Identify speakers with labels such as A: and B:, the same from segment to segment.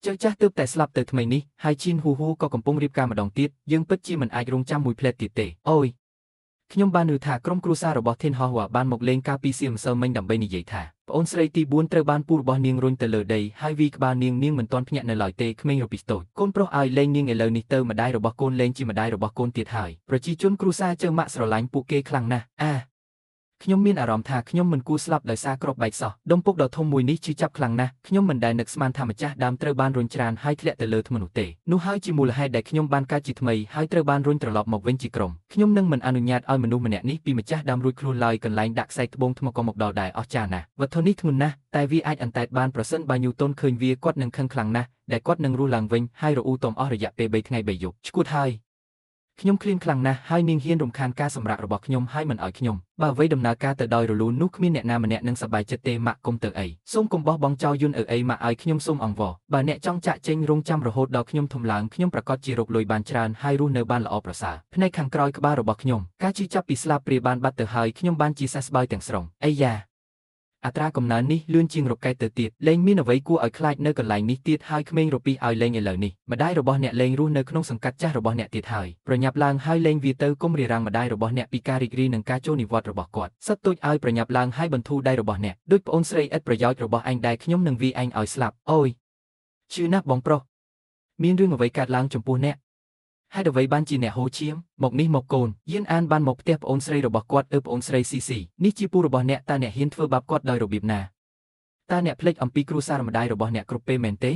A: ជើចាស់ទើបតែស្លាប់ទៅថ្មីនេះហើយឈីនហ៊ូហ៊ូក៏កំពុងរៀបការម្ដងទៀតយើងពិតជាមិនអាចរងចាំមួយភ្លែតទៀតទេអូយខ្ញុំបានឮថាក្រុមគ្រួសាររបស់ធីនហោះវ៉ាបានមកលេងកាលពីសៀមម្សិលមិញដើម្បីនិយាយថាប្អូនស្រីទី4ត្រូវបានពូរបស់នាងរុញទៅលើដីហើយវីក្បាលនាងនាងមិនទាន់ភ្ញាក់នៅឡើយទេក្មេងរពីតូចកូនប្រុសឲ្យលេងនាងឥឡូវនេះទៅម្ដាយរបស់កូនលេងជាម្ដាយរបស់កូនទៀតហើយប្រជាជនគ្រួសារជើម៉ាក់ស្រឡាញ់ពួកគេខ្លាំងណាស់អាខ្ញុំមានអារម្មណ៍ថាខ្ញុំមិនគួរស្លាប់ដោយសារគ្រាប់បែកសោះដុំពុកដ៏ធំមួយនេះឈឺចាប់ខ្លាំងណាស់ខ្ញុំមិនដែលនឹកស្មានថាម្ចាស់ដើមត្រូវបានរុញច្រានហើយធ្លាក់ទៅលើធ្មនោះទេនោះហើយជាមូលហេតុដែលខ្ញុំបានកើតជាថ្មីហើយត្រូវបានរុញត្រឡប់មកវិញជាក្រុមខ្ញុំនឹងមិនអនុញ្ញាតឲ្យមនុស្សម្នាក់នេះពីម្ចាស់ដើមរួចខ្លួនឡើយកន្លែងដាក់ខ្សែត្បូងថ្មក៏មកដល់ដែរអស្ចារ្យណាស់វត្ថុនេះធ្ងន់ណាស់តែវាអាចអន្តែតបានប្រសិនបើញូតូនឃើញវាគាត់នឹងខឹងខ្លាំងណាស់ដែលគាត់នឹងរស់ឡើងវិញហើយរអ៊ូតមអស់រយៈពេល3ថ្ងៃ3យប់ឈួតហើយខ្ញុំឃ្លានខ្លាំងណាស់ហើយនាងហ៊ានរំខានការសម្រាករបស់ខ្ញុំហើយមិនឲ្យខ្ញុំបើអ្វីដំណើរការទៅដោយរលូននោះគ្មានអ្នកណាម្នាក់នឹងសប្បាយចិត្តទេម៉ាក់គុំទៅអីសូមកុំបោះបង់ចោលយន្តអីម៉ាក់ឲ្យខ្ញុំសូមអង្វរបើអ្នកចង់ចាក់ចេញរងចាំរហូតដល់ខ្ញុំធំឡើងខ្ញុំប្រកាសជារកលុយបានច្រើនហើយរស់នៅបានល្អប្រសើរផ្នែកខាងក្រោយក្បាលរបស់ខ្ញុំការជិះចាប់ពីស្លាបព្រាបានបាត់ទៅហើយខ្ញុំបានជាសះស្បើយទាំងស្រុងអីយ៉ាអត្រាកំណើននេះលឿនជាងរ៉ុកែតទៅទៀតលែងមានអ្វីគួរឲ្យខ្លាចនៅកន្លែងនេះទៀតហើយក្មេងរពីឲ្យលែងឥឡូវនេះម្ដាយរបស់អ្នកលែងរស់នៅក្នុងសង្កាត់ចាស់របស់អ្នកទៀតហើយប្រញាប់ឡើងហើយលែងវាទៅគុំរារាំងម្ដាយរបស់អ្នកពីការរីករាយនឹងការចូលនិវត្តន៍របស់គាត់សិតទូចឲ្យប្រញាប់ឡើងហើយបន្ធូរដៃរបស់អ្នកដូចប្អូនស្រីឥតប្រយោជន៍របស់ឯងដែរខ្ញុំនឹងវាឯងឲ្យស្លាប់អូយឈឺណាស់បងប្រុសមានរឿងអ្វីកើតឡើងចំពោះអ្នកហេតុអ្វីបានជាអ្នកហូរឈាមមកនេះមកកូនយានអានបានមកផ្ទះប្អូនស្រីរបស់គាត់ប្អូនស្រីស៊ីស៊ីនេះជាពូរបស់អ្នកតើអ្នកហ៊ានធ្វើបាបគាត់ដោយរបៀបណាតើអ្នកភ្លេចអំពីគ្រួសារម្ដាយរបស់អ្នកគ្រប់ពេលមែនទេ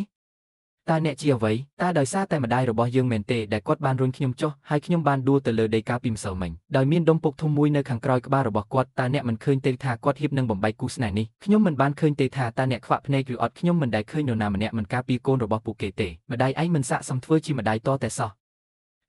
A: តើអ្នកជាអ្វីតើដោយសារតែម្ដាយរបស់យើងមែនទេដែលគាត់បានរុញខ្ញុំចុះហើយខ្ញុំបានដួលទៅលើដីកាលពីម្សិលមិញដោយមានដុំពុកធំមួយនៅខាងក្រោយក្បាលរបស់គាត់តើអ្នកមិនឃើញទេថាគាត់ហៀបនឹងបំបែកគូស្នេហ៍នេះខ្ញុំមិនបានឃើញទេថាតើអ្នកខ្វាក់ភ្នែកឬអត់ខ្ញុំមិនដែលឃើញនរណាម្នាក់មិនការពារកូនរបស់ពួកគេទេម្ដាយឯងមិនស័ក្តិសមធ្វើជាម្ដាយតតែសោះ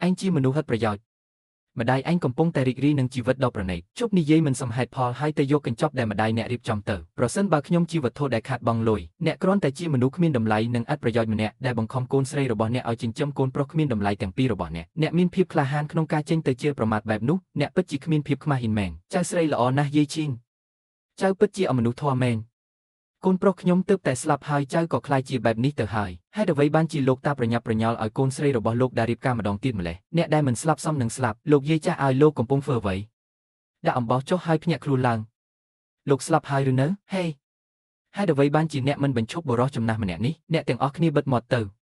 A: ឯងជាមនុស្សហិតប្រយោជន៍ម្ដាយឯងកំពុងតែរីករាយនឹងជីវិតដ៏ប្រណីតជប់និយាយមិនសមហេតុផលហើយទៅយកកញ្ចប់ដែលម្ដាយអ្នករៀបចំទៅប្រសិនបើខ្ញុំជាវត្ថុដែលខាតបង់លុយអ្នកគ្រាន់តែជាមនុស្សគ្មានតម្លៃនិងឥតប្រយោជន៍ម្នាក់ដែលបង្ខំកូនស្រីរបស់អ្នកឲ្យចិញ្ចឹមកូនប្រុសគ្មានតម្លៃទាំងពីររបស់អ្នកអ្នកមានភាពក្លាហានក្នុងការចេញទៅជាប្រមាថបែបនោះអ្នកពិតជាគ្មានភាពខ្មាស់ហ៊ានមែនចៅស្រីល្អណាស់យាយឈីងចៅពិតជាអមនុស្សធម៌មែនកូនប្រុសខ្ញុំទើបតែស្លាប់ហើយចៅក៏ក្លាយជាបែបនេះទៅហើយហេតុអ្វីបានជាលោកតាប្រញាប់ប្រញាល់ឲ្យកូនស្រីរបស់លោកដែលរៀបការម្ដងទៀតម្លេះអ្នកដែលមិនស្លាប់សមនឹងស្លាប់លោកយាយចាស់ឲ្យលោកកំពុងធ្វើអ្វីដាក់អំបោះចុះហើយភ្ញាក់ខ្លួនឡើងលោកស្លាប់ហើយឬនៅហេហេតុអ្វីបានជាអ្នកមិនបញ្ឈប់បុរសចំណាស់ម្នាក់នេះអ្នកទាំងអស់គ្នាបិទមាត់ទៅ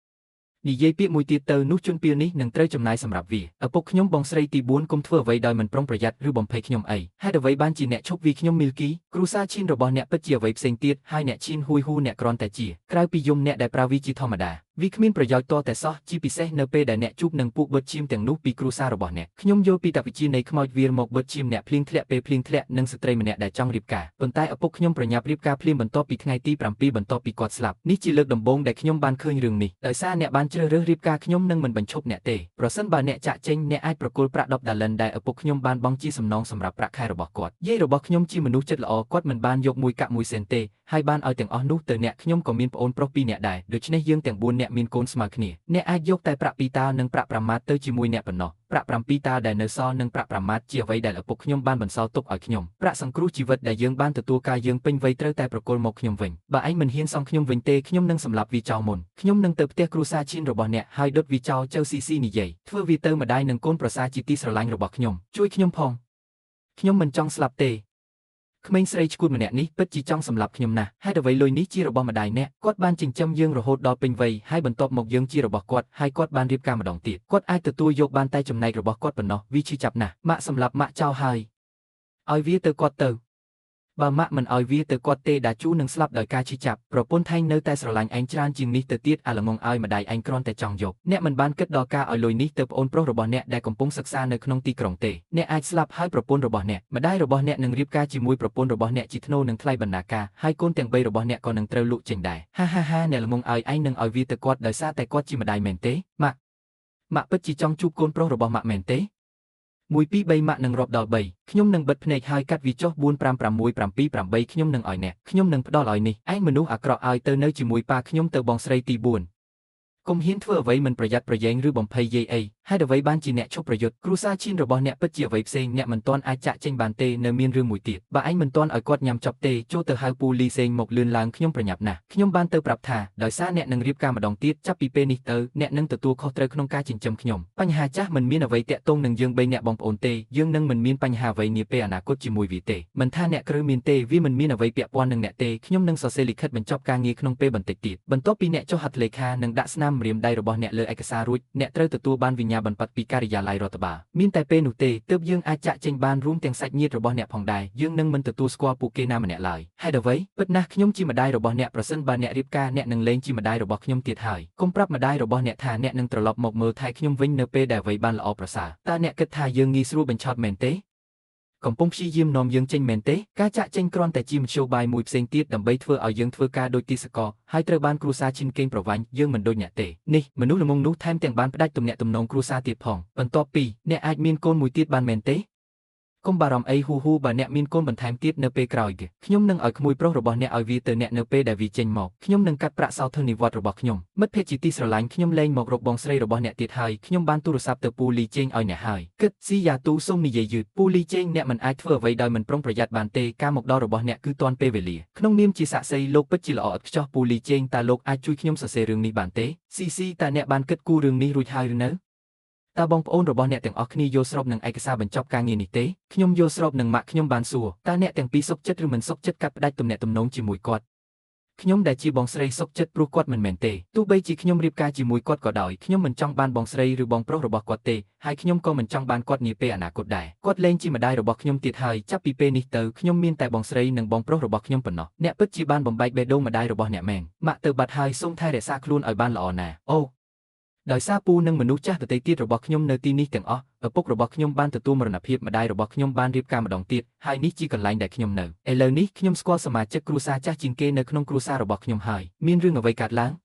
A: និយាយពាក្យមួយទៀតទៅនោះជនពៀលនេះនឹងត្រូវចំណាយសម្រាប់វាឪពុកខ្ញុំបងស្រីទី4គុំធ្វើអ្វីដោយមិនប្រុងប្រយ័ត្នឬបំភ័យខ្ញុំអីហេតុអ្វីបានជាអ្នកឈប់វីខ្ញុំមីលគីគ្រួសារឈីនរបស់អ្នកពិតជាអ្វីផ្សេងទៀតហើយអ្នកឈីនហ៊ួយហ៊ូអ្នកគ្រាន់តែជាក្រៅពីយំអ្នកដែលប្រើវីជាធម្មតាវាគ្មានប្រយោជន៍តតែសោះជាពិសេសនៅពេលដែលអ្នកជួបនឹងពួកបិទឈាមទាំងនោះពីគ្រួសាររបស់អ្នកខ្ញុំយល់ពីតវិជានៃខ្មោចវាមកបិទឈាមអ្នកភ្លៀងធ្លាក់ពេលភ្លៀងធ្លាក់និងស្ត្រីម្នាក់ដែលចង់រៀបការប៉ុន្តែឪពុកខ្ញុំប្រញាប់រៀបការភ្លាមបន្ទាប់ពីថ្ងៃទី7បន្ទាប់ពីគាត់ស្លាប់នេះជាលើកដំបូងដែលខ្ញុំបានឃើញរឿងនេះដោយសារអ្នកបានជ្រើសរើសរៀបការខ្ញុំនឹងមិនបញ្ឈប់អ្នកទេប្រសិនបើអ្នកចាក់ចេញអ្នកអាចប្រគល់ប្រាក់10ដាឡិនដែលឪពុកខ្ញុំបានបង់ជាសំណងសម្រាប់ប្រាក់ខែរបស់គាត់យាយរបស់ខ្ញុំជាមនុស្សចិត្តល្អគាត់មិនបានយកមួយកាក់មួយសេនទេហើយបានឲ្យទាំងអស់នោះទៅអ្នកខ្ញុំក៏មានប្អូនប្រុស2នាក់ដែរដូច្នេះយើងទាំង4អ្នកមានកូនស្មើគ្នាអ្នកអាចយកតែប្រាក់2តាលនិងប្រាក់5ម៉ាតទៅជាមួយអ្នកប៉ុណ្ណោះប្រាក់7តាលដែលនៅសល់និងប្រាក់5ម៉ាតជាអ្វីដែលឪពុកខ្ញុំបានបន្សល់ទុកឲ្យខ្ញុំប្រាក់សង្គ្រោះជីវិតដែលយើងបានទទួលការយើងពេញវ័យត្រូវតែប្រគល់មកខ្ញុំវិញបើឯងមិនហ៊ានសងខ្ញុំវិញទេខ្ញុំនឹងសម្លាប់វាចោលមុនខ្ញុំនឹងទៅផ្ទះគ្រួសារឈីនរបស់អ្នកហើយដុតវាចោលចៅស៊ីស៊ីនិយាយធ្វើវាទៅម្ដាយនិងកូនប្រសាជាទីស្រឡាញ់របស់ខ្ញុំជួយខ្ញុំផងខ្ញុំមិនចង់ស្លាប់ទេក្មេងស្រីឈួតម្នាក់នេះពិតជាចង់សម្លាប់ខ្ញុំណាស់ហេតុអ្វីលុយនេះជារបស់ម្ដាយអ្នកគាត់បានចិញ្ចឹមយើងរហូតដល់ពេញវ័យហើយបន្ទាប់មកយើងជារបស់គាត់ហើយគាត់បានរៀបការម្ដងទៀតគាត់អាចទទួលយកបានតែចំណែករបស់គាត់ប៉ុណ្ណោះវាឈឺចាប់ណាស់ម៉ាក់សម្លាប់ម៉ាក់ចោលហើយឲ្យវាទៅគាត់ទៅបើម៉ាក់មិនឲ្យវាទៅគាត់ទេដាជូនឹងស្លាប់ដោយការឈឺចាប់ប្រពន្ធថៃនៅតែស្រឡាញ់ឯងច្រើនជាងនេះទៅទៀតអាល្ងងឲ្យម្ដាយឯងគ្រាន់តែចង់យកអ្នកមិនបានគិតដល់ការឲ្យលុយនេះទៅប្អូនប្រុសរបស់អ្នកដែលកំពុងសិក្សានៅក្នុងទីក្រុងទេអ្នកអាចស្លាប់ហើយប្រពន្ធរបស់អ្នកម្ដាយរបស់អ្នកនឹងរៀបការជាមួយប្រពន្ធរបស់អ្នកជាធ្នូនឹងថ្លៃបណ្ណាការហើយកូនទាំង3របស់អ្នកក៏នឹងត្រូវលក់ចេញដែរហាហាហាអ្នកល្ងងឲ្យឯងនឹងឲ្យវាទៅគាត់ដោយសារតែគាត់ជាម្ដាយមែនទេម៉ាក់ពិតជាចង់ជួបកូនប្រុសរបស់ម៉ាក់មែនទេ1 2 3ម៉ាក់នឹងរាប់ដល់3ខ្ញុំនឹងបិទភ្នែកហើយកាត់វាចុះ4 5 6 7 8ខ្ញុំនឹងឲ្យអ្នកខ្ញុំនឹងផ្ដល់ឲ្យនេះឯងមនុស្សអាក្រក់ឲ្យទៅនៅជាមួយប៉ាខ្ញុំទៅបងស្រីទី4កុំហ៊ានធ្វើអ្វីមិនប្រយ័ត្នប្រយែងឬបំភ័យយាយអី ហេតុអ្វីបានជាអ្នកឈប់ប្រយុទ្ធគ្រួសារឈីនរបស់អ្នកពិតជាអ្វីផ្សេងអ្នកមិនទាន់អាចចាក់ចេញបានទេនៅមានរឿងមួយទៀតបើឯងមិនទាន់ឲ្យគាត់ញ៉ាំចប់ទេចូលទៅហៅពូលីសេងមកលឿនឡើងខ្ញុំប្រញាប់ណាស់ខ្ញុំបានទៅប្រាប់ថាដោយសារអ្នកនឹងរៀបការម្ដងទៀតចាប់ពីពេលនេះទៅអ្នកនឹងទទួលខុសត្រូវក្នុងការចិញ្ចឹមខ្ញុំបញ្ហាចាស់មិនមានអ្វីតាក់ទងនឹងយើងបីអ្នកបងប្អូនទេយើងនឹងមិនមានបញ្ហាអ្វីនាពេលអនាគតជាមួយវាទេមិនថាអ្នកគ្រឹះមានទេវាមិនមានអ្វីពាក់ព័ន្ធនឹងអ្នកទេខ្ញុំនឹងសរសេរលិខិតបញ្ចប់ការងារក្នុងពេលបន្តិចទៀតបន្ទាប់ពីអ្នកចុះហត្ថលេខានិងដាក់ស្នាមម្រាមដៃរបស់អ្នកលើឯកសាររួចអ្នកត្រូវទទួលបានវិញ្ញាបនបត្រពីការិយាល័យរដ្ឋបាលមានតែពេលនោះទេទើបយើងអាចចាក់ចេញបានរួមទាំងសាច់ញាតិរបស់អ្នកផងដែរយើងនឹងមិនទទួលស្គាល់ពួកគេណាម្នាក់ឡើយហេតុអ្វីពិតណាស់ខ្ញុំជាម្ដាយរបស់អ្នកប្រសិនបើអ្នករៀបការអ្នកនឹងលែងជាម្ដាយរបស់ខ្ញុំទៀតហើយកុំប្រាប់ម្ដាយរបស់អ្នកថាអ្នកនឹងត្រឡប់មកមើលថែខ្ញុំវិញនៅពេលដែលអ្វីបានល្អប្រសើរតើអ្នកគិតថាយើងងាយស្រួលបញ្ឆោតមែនទេកំពុងព្យាយាមនាំយើងចេញមែនទេការចាក់ចេញគ្រាន់តែជាមធ្យោបាយមួយផ្សេងទៀតដើម្បីធ្វើឲ្យយើងធ្វើការដូចទីសកលហើយត្រូវបានគ្រួសារឈិនកេងប្រវ័ញ្ចយើងមិនដូចអ្នកទេនេះមនុស្សល្ងងនោះថែមទាំងបានផ្ដាច់ទំនាក់ទំនងគ្រួសារទៀតផងបន្ទាប់ពីអ្នកអាចមានកូនមួយទៀតបានមែនទេកុំបារម្ភអីហ៊ូហ៊ូបើអ្នកមានកូនបន្ថែមទៀតនៅពេលក្រោយខ្ញុំនឹងឲ្យក្មួយប្រុសរបស់អ្នកឲ្យវាទៅអ្នកនៅពេលដែលវាចេញមកខ្ញុំនឹងកាត់ប្រាក់សោធននិវត្តន៍របស់ខ្ញុំមិត្តភក្តិជាទីស្រឡាញ់ខ្ញុំលែងមករកបងស្រីរបស់អ្នកទៀតហើយខ្ញុំបានទូរស័ព្ទទៅពូលីជេងឲ្យអ្នកហើយគិតស៊ីយ៉ាទូសូមនិយាយយឺតពូលីជេងអ្នកមិនអាចធ្វើអ្វីដោយមិនប្រុងប្រយ័ត្នបានទេការមកដល់របស់អ្នកគឺទាន់ពេលវេលាក្នុងនាមជាសាក្សីលោកពិតជាល្អឥតខ្ចោះពូលីជេងតើលោកអាចជួយខ្ញុំសរសេររឿងនេះបានទេស៊ីស៊ីតើអ្នកបានគិតគូររឿងនេះរួចហើយឬនៅតើបងប្អូនរបស់អ្នកទាំងអស់គ្នាយល់ស្របនឹងឯកសារបញ្ចប់ការងារនេះទេខ្ញុំយល់ស្របនឹងម៉ាក់ខ្ញុំបានសួរតើអ្នកទាំងពីរសុខចិត្តឬមិនសុខចិត្តកាត់ផ្ដាច់ទំនាក់ទំនងជាមួយគាត់ខ្ញុំដែលជាបងស្រីសុខចិត្តព្រោះគាត់មិនមែនទេទោះបីជាខ្ញុំរៀបការជាមួយគាត់ក៏ដោយខ្ញុំមិនចង់បានបងស្រីឬបងប្រុសរបស់គាត់ទេហើយខ្ញុំក៏មិនចង់បានគាត់នាពេលអនាគតដែរគាត់លែងជាម្ដាយរបស់ខ្ញុំទៀតហើយចាប់ពីពេលនេះទៅខ្ញុំមានតែបងស្រីនិងបងប្រុសរបស់ខ្ញុំប៉ុណ្ណោះអ្នកពិតជាបានបំបែកបេះដូងម្ដាយរបស់អ្នកមែនម៉ាក់ទៅបាត់ហើយសូមថែរក្សាខ្លួនឲ្យបានល្អណាអូដោយសារពូនិងមនុស្សចាស់ដទៃទៀតរបស់ខ្ញុំនៅទីនេះទាំងអស់ឪពុករបស់ខ្ញុំបានទទួលមរណភាពម្ដាយរបស់ខ្ញុំបានរៀបការម្ដងទៀតហើយនេះជាកន្លែងដែលខ្ញុំនៅឥឡូវនេះខ្ញុំស្គាល់សមាជិកគ្រួសារចាស់ជាងគេនៅក្នុងគ្រួសាររបស់ខ្ញុំហើយមានរឿងអ្វីកើតឡើ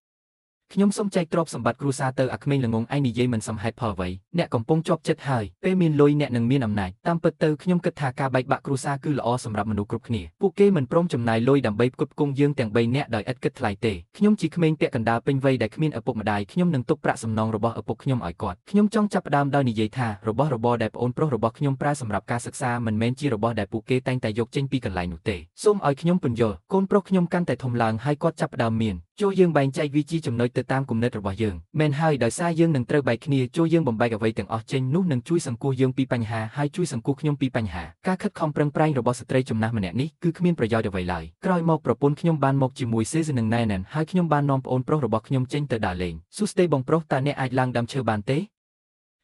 A: ងខ្ញុំសូមចែកទ្រព្យសម្បត្តិគ្រួសារទៅអាក្មេងល្ងងឯងនិយាយមិនសមហេតុផលអ្វីអ្នកកំពុងជាប់ចិត្តហើយពេលមានលុយអ្នកនឹងមានអំណាចតាមពិតទៅខ្ញុំគិតថាការបែកបាក់គ្រួសារគឺល្អសម្រាប់មនុស្សគ្រប់គ្នាពួកគេមិនព្រមចំណាយលុយដើម្បីផ្គត់ផ្គង់យើងទាំង3នាក់ដោយឥតគិតថ្លៃទេខ្ញុំជាក្មេងពាក់កណ្ដាលពេញវ័យដែលគ្មានឪពុកម្ដាយខ្ញុំនឹងទុកប្រាក់សំណងរបស់ឪពុកខ្ញុំឲ្យគាត់ខ្ញុំចង់ចាប់ផ្ដើមដោយនិយាយថារបស់របរដែលប្អូនប្រុសរបស់ខ្ញុំប្រើសម្រាប់ការសិក្សាមិនមែនជារបស់ដែលពួកគេតែងតែយកចេញពីកន្លែងនោះទេសូមឲ្យខ្ញុំពន្យល់កូនប្រុសខ្ញុំកាន់តែធំឡើងហើយគាត់ចាប់ផ្ដើមមានចូលយើងបែងចែកវាជាចំណុចទៅតាមគំនិតរបស់យើងមែនហើយដោយសារយើងនឹងត្រូវបែកគ្នាចូលយើងបំបែកអ្វីទាំងអស់ចេញនោះនឹងជួយសង្គ្រោះយើងពីបញ្ហាហើយជួយសង្គ្រោះខ្ញុំពីបញ្ហាការខិតខំប្រឹងប្រែងរបស់ស្ត្រីចំណាស់ម្នាក់នេះគឺគ្មានប្រយោជន៍អ្វីឡើយក្រោយមកប្រពន្ធខ្ញុំបានមកជាមួយសេសនិងណែនហើយខ្ញុំបាននាំប្អូនប្រុសរបស់ខ្ញុំចេញទៅដើរលេងសួស្តីបងប្រុសតើអ្នកអាចឡើងដើមឈើបានទ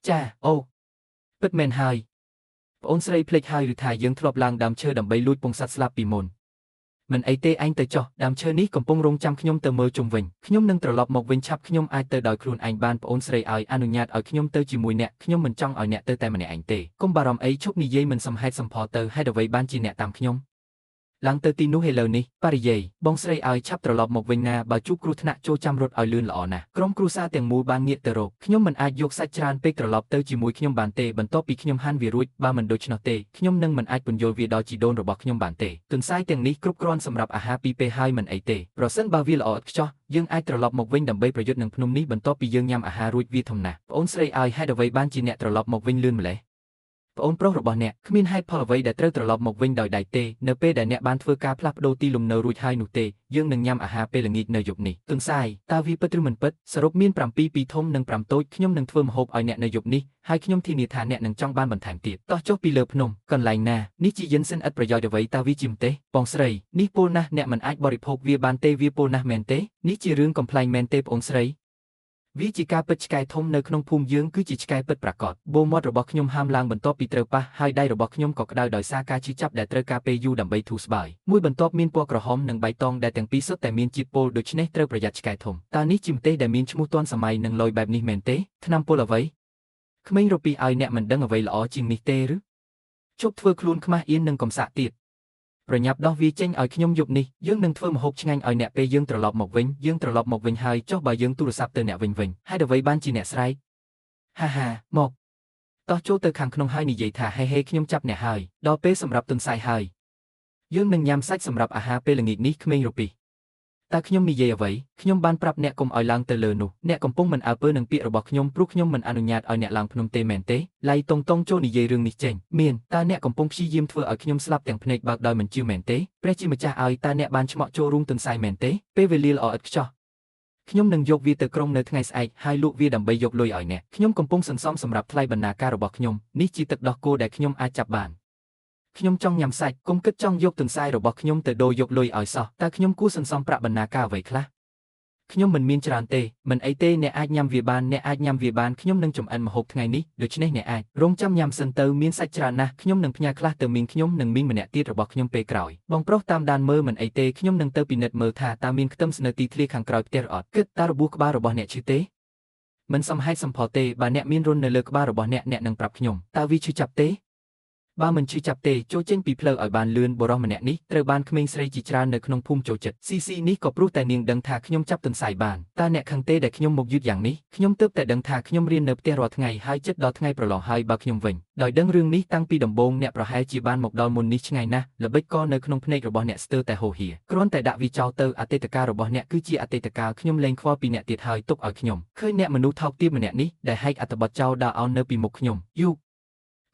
A: េចាអូពិតមែនហើយប្អូនស្រីភ្លេចហើយឬថាយើងធ្លាប់ឡើងដើមឈើដើម្បីលួចពងសត្វស្លាប់ពីមុនមិនអីទេឯងទៅចុះដើមឈើនេះកំពុងរងចាំខ្ញុំទៅមើលជុំវិញខ្ញុំនឹងត្រឡប់មកវិញឆាប់ខ្ញុំអាចទៅដោយខ្លួនឯងបានប្អូនស្រីឲ្យអនុញ្ញាតឲ្យខ្ញុំទៅជាមួយអ្នកខ្ញុំមិនចង់ឲ្យអ្នកទៅតែម្នាក់ឯងទេកុំបារម្ភអីឈប់និយាយមិនសមហេតុសមផលទៅហេតុអ្វីបានជាអ្នកតាមខ្ញុំឡើងទៅទីនោះឥឡូវនេះបរិយាយបងស្រីឲ្យឆាប់ត្រឡប់មកវិញណាបើជួបគ្រោះថ្នាក់ចូលចាំរត់ឲ្យលឿនល្អណាស់ក្រុមគ្រួសារទាំងមូលបានងាកទៅរកខ្ញុំមិនអាចយកសាច់ច្រើនពេកត្រឡប់ទៅជាមួយខ្ញុំបានទេបន្ទាប់ពីខ្ញុំហាន់វារួចបើមិនដូច្នោះទេខ្ញុំនឹងមិនអាចពន្យល់វាដល់ជីដូនរបស់ខ្ញុំបានទេទន្សាយទាំងនេះគ្រប់គ្រាន់សម្រាប់អាហារពីរពេលហើយមិនអីទេប្រសិនបើវាល្អឥតខ្ចោះយើងអាចត្រឡប់មកវិញដើម្បីប្រយុទ្ធនឹងភ្នំនេះបន្ទាប់ពីយើងញ៉ាំអាហាររួចវាធំណាស់ប្អូនស្រីឲ្យហេតុអ្វីបានជាអ្នកត្រឡប់មកវិញលឿនម្ល៉េះប្អូនប្រុសរបស់អ្នកគ្មានហេតុផលអ្វីដែលត្រូវត្រឡប់មកវិញដោយដៃទេនៅពេលដែលអ្នកបានធ្វើការផ្លាស់ប្ដូរទីលំនៅរួចហើយនោះទេយើងនឹងញ៉ាំអាហារពេលល្ងាចនៅយប់នេះទន្សាយតើវាពិតឬមិនពិតសរុបមាន7ពីធំនិង5តូចខ្ញុំនឹងធ្វើម្ហូបឲ្យអ្នកនៅយប់នេះហើយខ្ញុំធានាថាអ្នកនឹងចង់បានបន្ថែមទៀតតោះចុះពីលើភ្នំកន្លែងណានេះជាយិនសិនឥតប្រយោជន៍អ្វីតើវាជាម្ទេសបងស្រីនេះពុលណាស់អ្នកមិនអាចបរិភោគវាបានទេវាពុលណាស់មែនទេនេះជារឿងកំប្លែងមែនទេប្អូនស្រីវាជាការពិតឆ្កែធំនៅក្នុងភូមិយើងគឺជាឆ្កែពិតប្រាកដបូមាត់របស់ខ្ញុំហាមឡើងបន្ទាប់ពីត្រូវប៉ះហើយដៃរបស់ខ្ញុំក៏ក្តៅដោយសារការឈឺចាប់ដែលត្រូវការពេលយូរដើម្បីធូរស្បើយមួយបន្ទាប់មានពណ៌ក្រហមនិងបៃតងដែលទាំងពីរសុទ្ធតែមានជាតិពុលដូច្នេះត្រូវប្រយ័ត្នឆ្កែធំតើនេះជាម្ទេសដែលមានឈ្មោះទាន់សម័យនិងលយបែបនេះមែនទេថ្នាំពុលអ្វីក្មេងរពីឲ្យអ្នកមិនដឹងអ្វីល្អជាងនេះទេឬជប់ធ្វើខ្លួនខ្មាស់អៀននិងកំសាកទៀតប្រញាប់ដោះវាចេញឲ្យខ្ញុំយប់នេះយើងនឹងធ្វើម្ហូបឆ្ងាញ់ឲ្យអ្នកពេលយើងត្រឡប់មកវិញយើងត្រឡប់មកវិញហើយចុះបើយើងទូរស័ព្ទទៅអ្នកវិញវិញហេតុអ្វីបានជាអ្នកស្រែកហាហាមកតោះចូលទៅខាងក្នុងហើយនិយាយថាហេហេខ្ញុំចាប់អ្នកហើយដល់ពេលសម្រាប់ទន្សាយហើយយើងនឹងញ៉ាំសាច់សម្រាប់អាហារពេលល្ងាចនេះក្មេងរពី តើខ្ញុំនិយាយអ្វីខ្ញុំបានប្រាប់អ្នកកុំឲ្យឡើងទៅលើនោះអ្នកកំពុងមិនអើពើនឹងពាក្យរបស់ខ្ញុំព្រោះខ្ញុំមិនអនុញ្ញាតឲ្យអ្នកឡើងភ្នំទេមែនទេឡៃតុងតុងចូលនិយាយរឿងនេះចេញមានតើអ្នកកំពុងព្យាយាមធ្វើឲ្យខ្ញុំស្លាប់ទាំងភ្នែកបើកដោយមិនជឿមែនទេព្រះជាម្ចាស់ឲ្យតើអ្នកបានឆ្មក់ចូលរូងទន្សាយមែនទេពេលវេលាល្អឥតខ្ចោះខ្ញុំនឹងយកវាទៅក្រុងនៅថ្ងៃស្អែកហើយលក់វាដើម្បីយកលុយឲ្យអ្នកខ្ញុំកំពុងសន្សំសម្រាប់ថ្លៃបណ្ណាការរបស់ខ្ញុំនេះជាទឹកដោះគោដែលខ្ញុំអាចចាប់បានខ្ញុំចង់ញ៉ាំសាច់កុំគិតចង់យកទន្សាយរបស់ខ្ញុំទៅដូរយកលុយឲ្យសោះតើខ្ញុំគួរសន្សំប្រាក់បណ្ណាការអ្វីខ្លះខ្ញុំមិនមានច្រើនទេមិនអីទេអ្នកអាចញ៉ាំវាបានអ្នកអាចញ៉ាំវាបានខ្ញុំនឹងចម្អិនម្ហូបថ្ងៃនេះដូច្នេះអ្នកអាចរងចាំញ៉ាំសិនទៅមានសាច់ច្រើនណាស់ខ្ញុំនឹងផ្ញើខ្លះទៅមីងខ្ញុំនិងមីងម្នាក់ទៀតរបស់ខ្ញុំពេលក្រោយបងប្រុសតាមដានមើលមិនអីទេខ្ញុំនឹងទៅពិនិត្យមើលថាតើមានខ្ទឹមស្នៅទីធ្លាខាងក្រោយផ្ទះឬអត់គិតតើរបួសក្បាលរបស់អ្នកឈឺទេមិនសមហេតុសមផលទេបើអ្នកមានរុននៅលើក្បាលរបស់អ្នកអ្នកនឹងប្រាប់ខ្ញុំតើវាឈឺចាប់ទេបើមិនឈឺចាប់ទេចូលចេញពីផ្លូវឲ្យបានលឿនបុរសម្នាក់នេះត្រូវបានក្មេងស្រីជាច្រើននៅក្នុងភូមិចូលចិត្តស៊ីស៊ីនេះក៏ព្រោះតែនាងដឹងថាខ្ញុំចាប់ទន្សាយបានតើអ្នកខឹងទេដែលខ្ញុំមកយឺតយ៉ាងនេះខ្ញុំទើបតែដឹងថាខ្ញុំរៀននៅផ្ទះរាល់ថ្ងៃហើយចិត្តដល់ថ្ងៃប្រឡងហើយបើខ្ញុំវិញដោយដឹងរឿងនេះតាំងពីដំបូងអ្នកប្រហែលជាបានមកដល់មុននេះឆ្ងាយណាស់ល្បិចកនៅក្នុងភ្នែករបស់អ្នកស្ទើរតែហូរហៀគ្រាន់តែដាក់វាចោលទៅអតីតកាលរបស់អ្នកគឺជាអតីតកាលខ្ញុំលែងខ្វល់ពីអ្នកទៀតហើយទុកឲ្យខ្ញុំឃើញអ្នកមនុស្សថោកទាបម្នាក់នេះដែលហែកអត្ថបទចោលដើរអោននៅពីមុខខ្ញុំយូ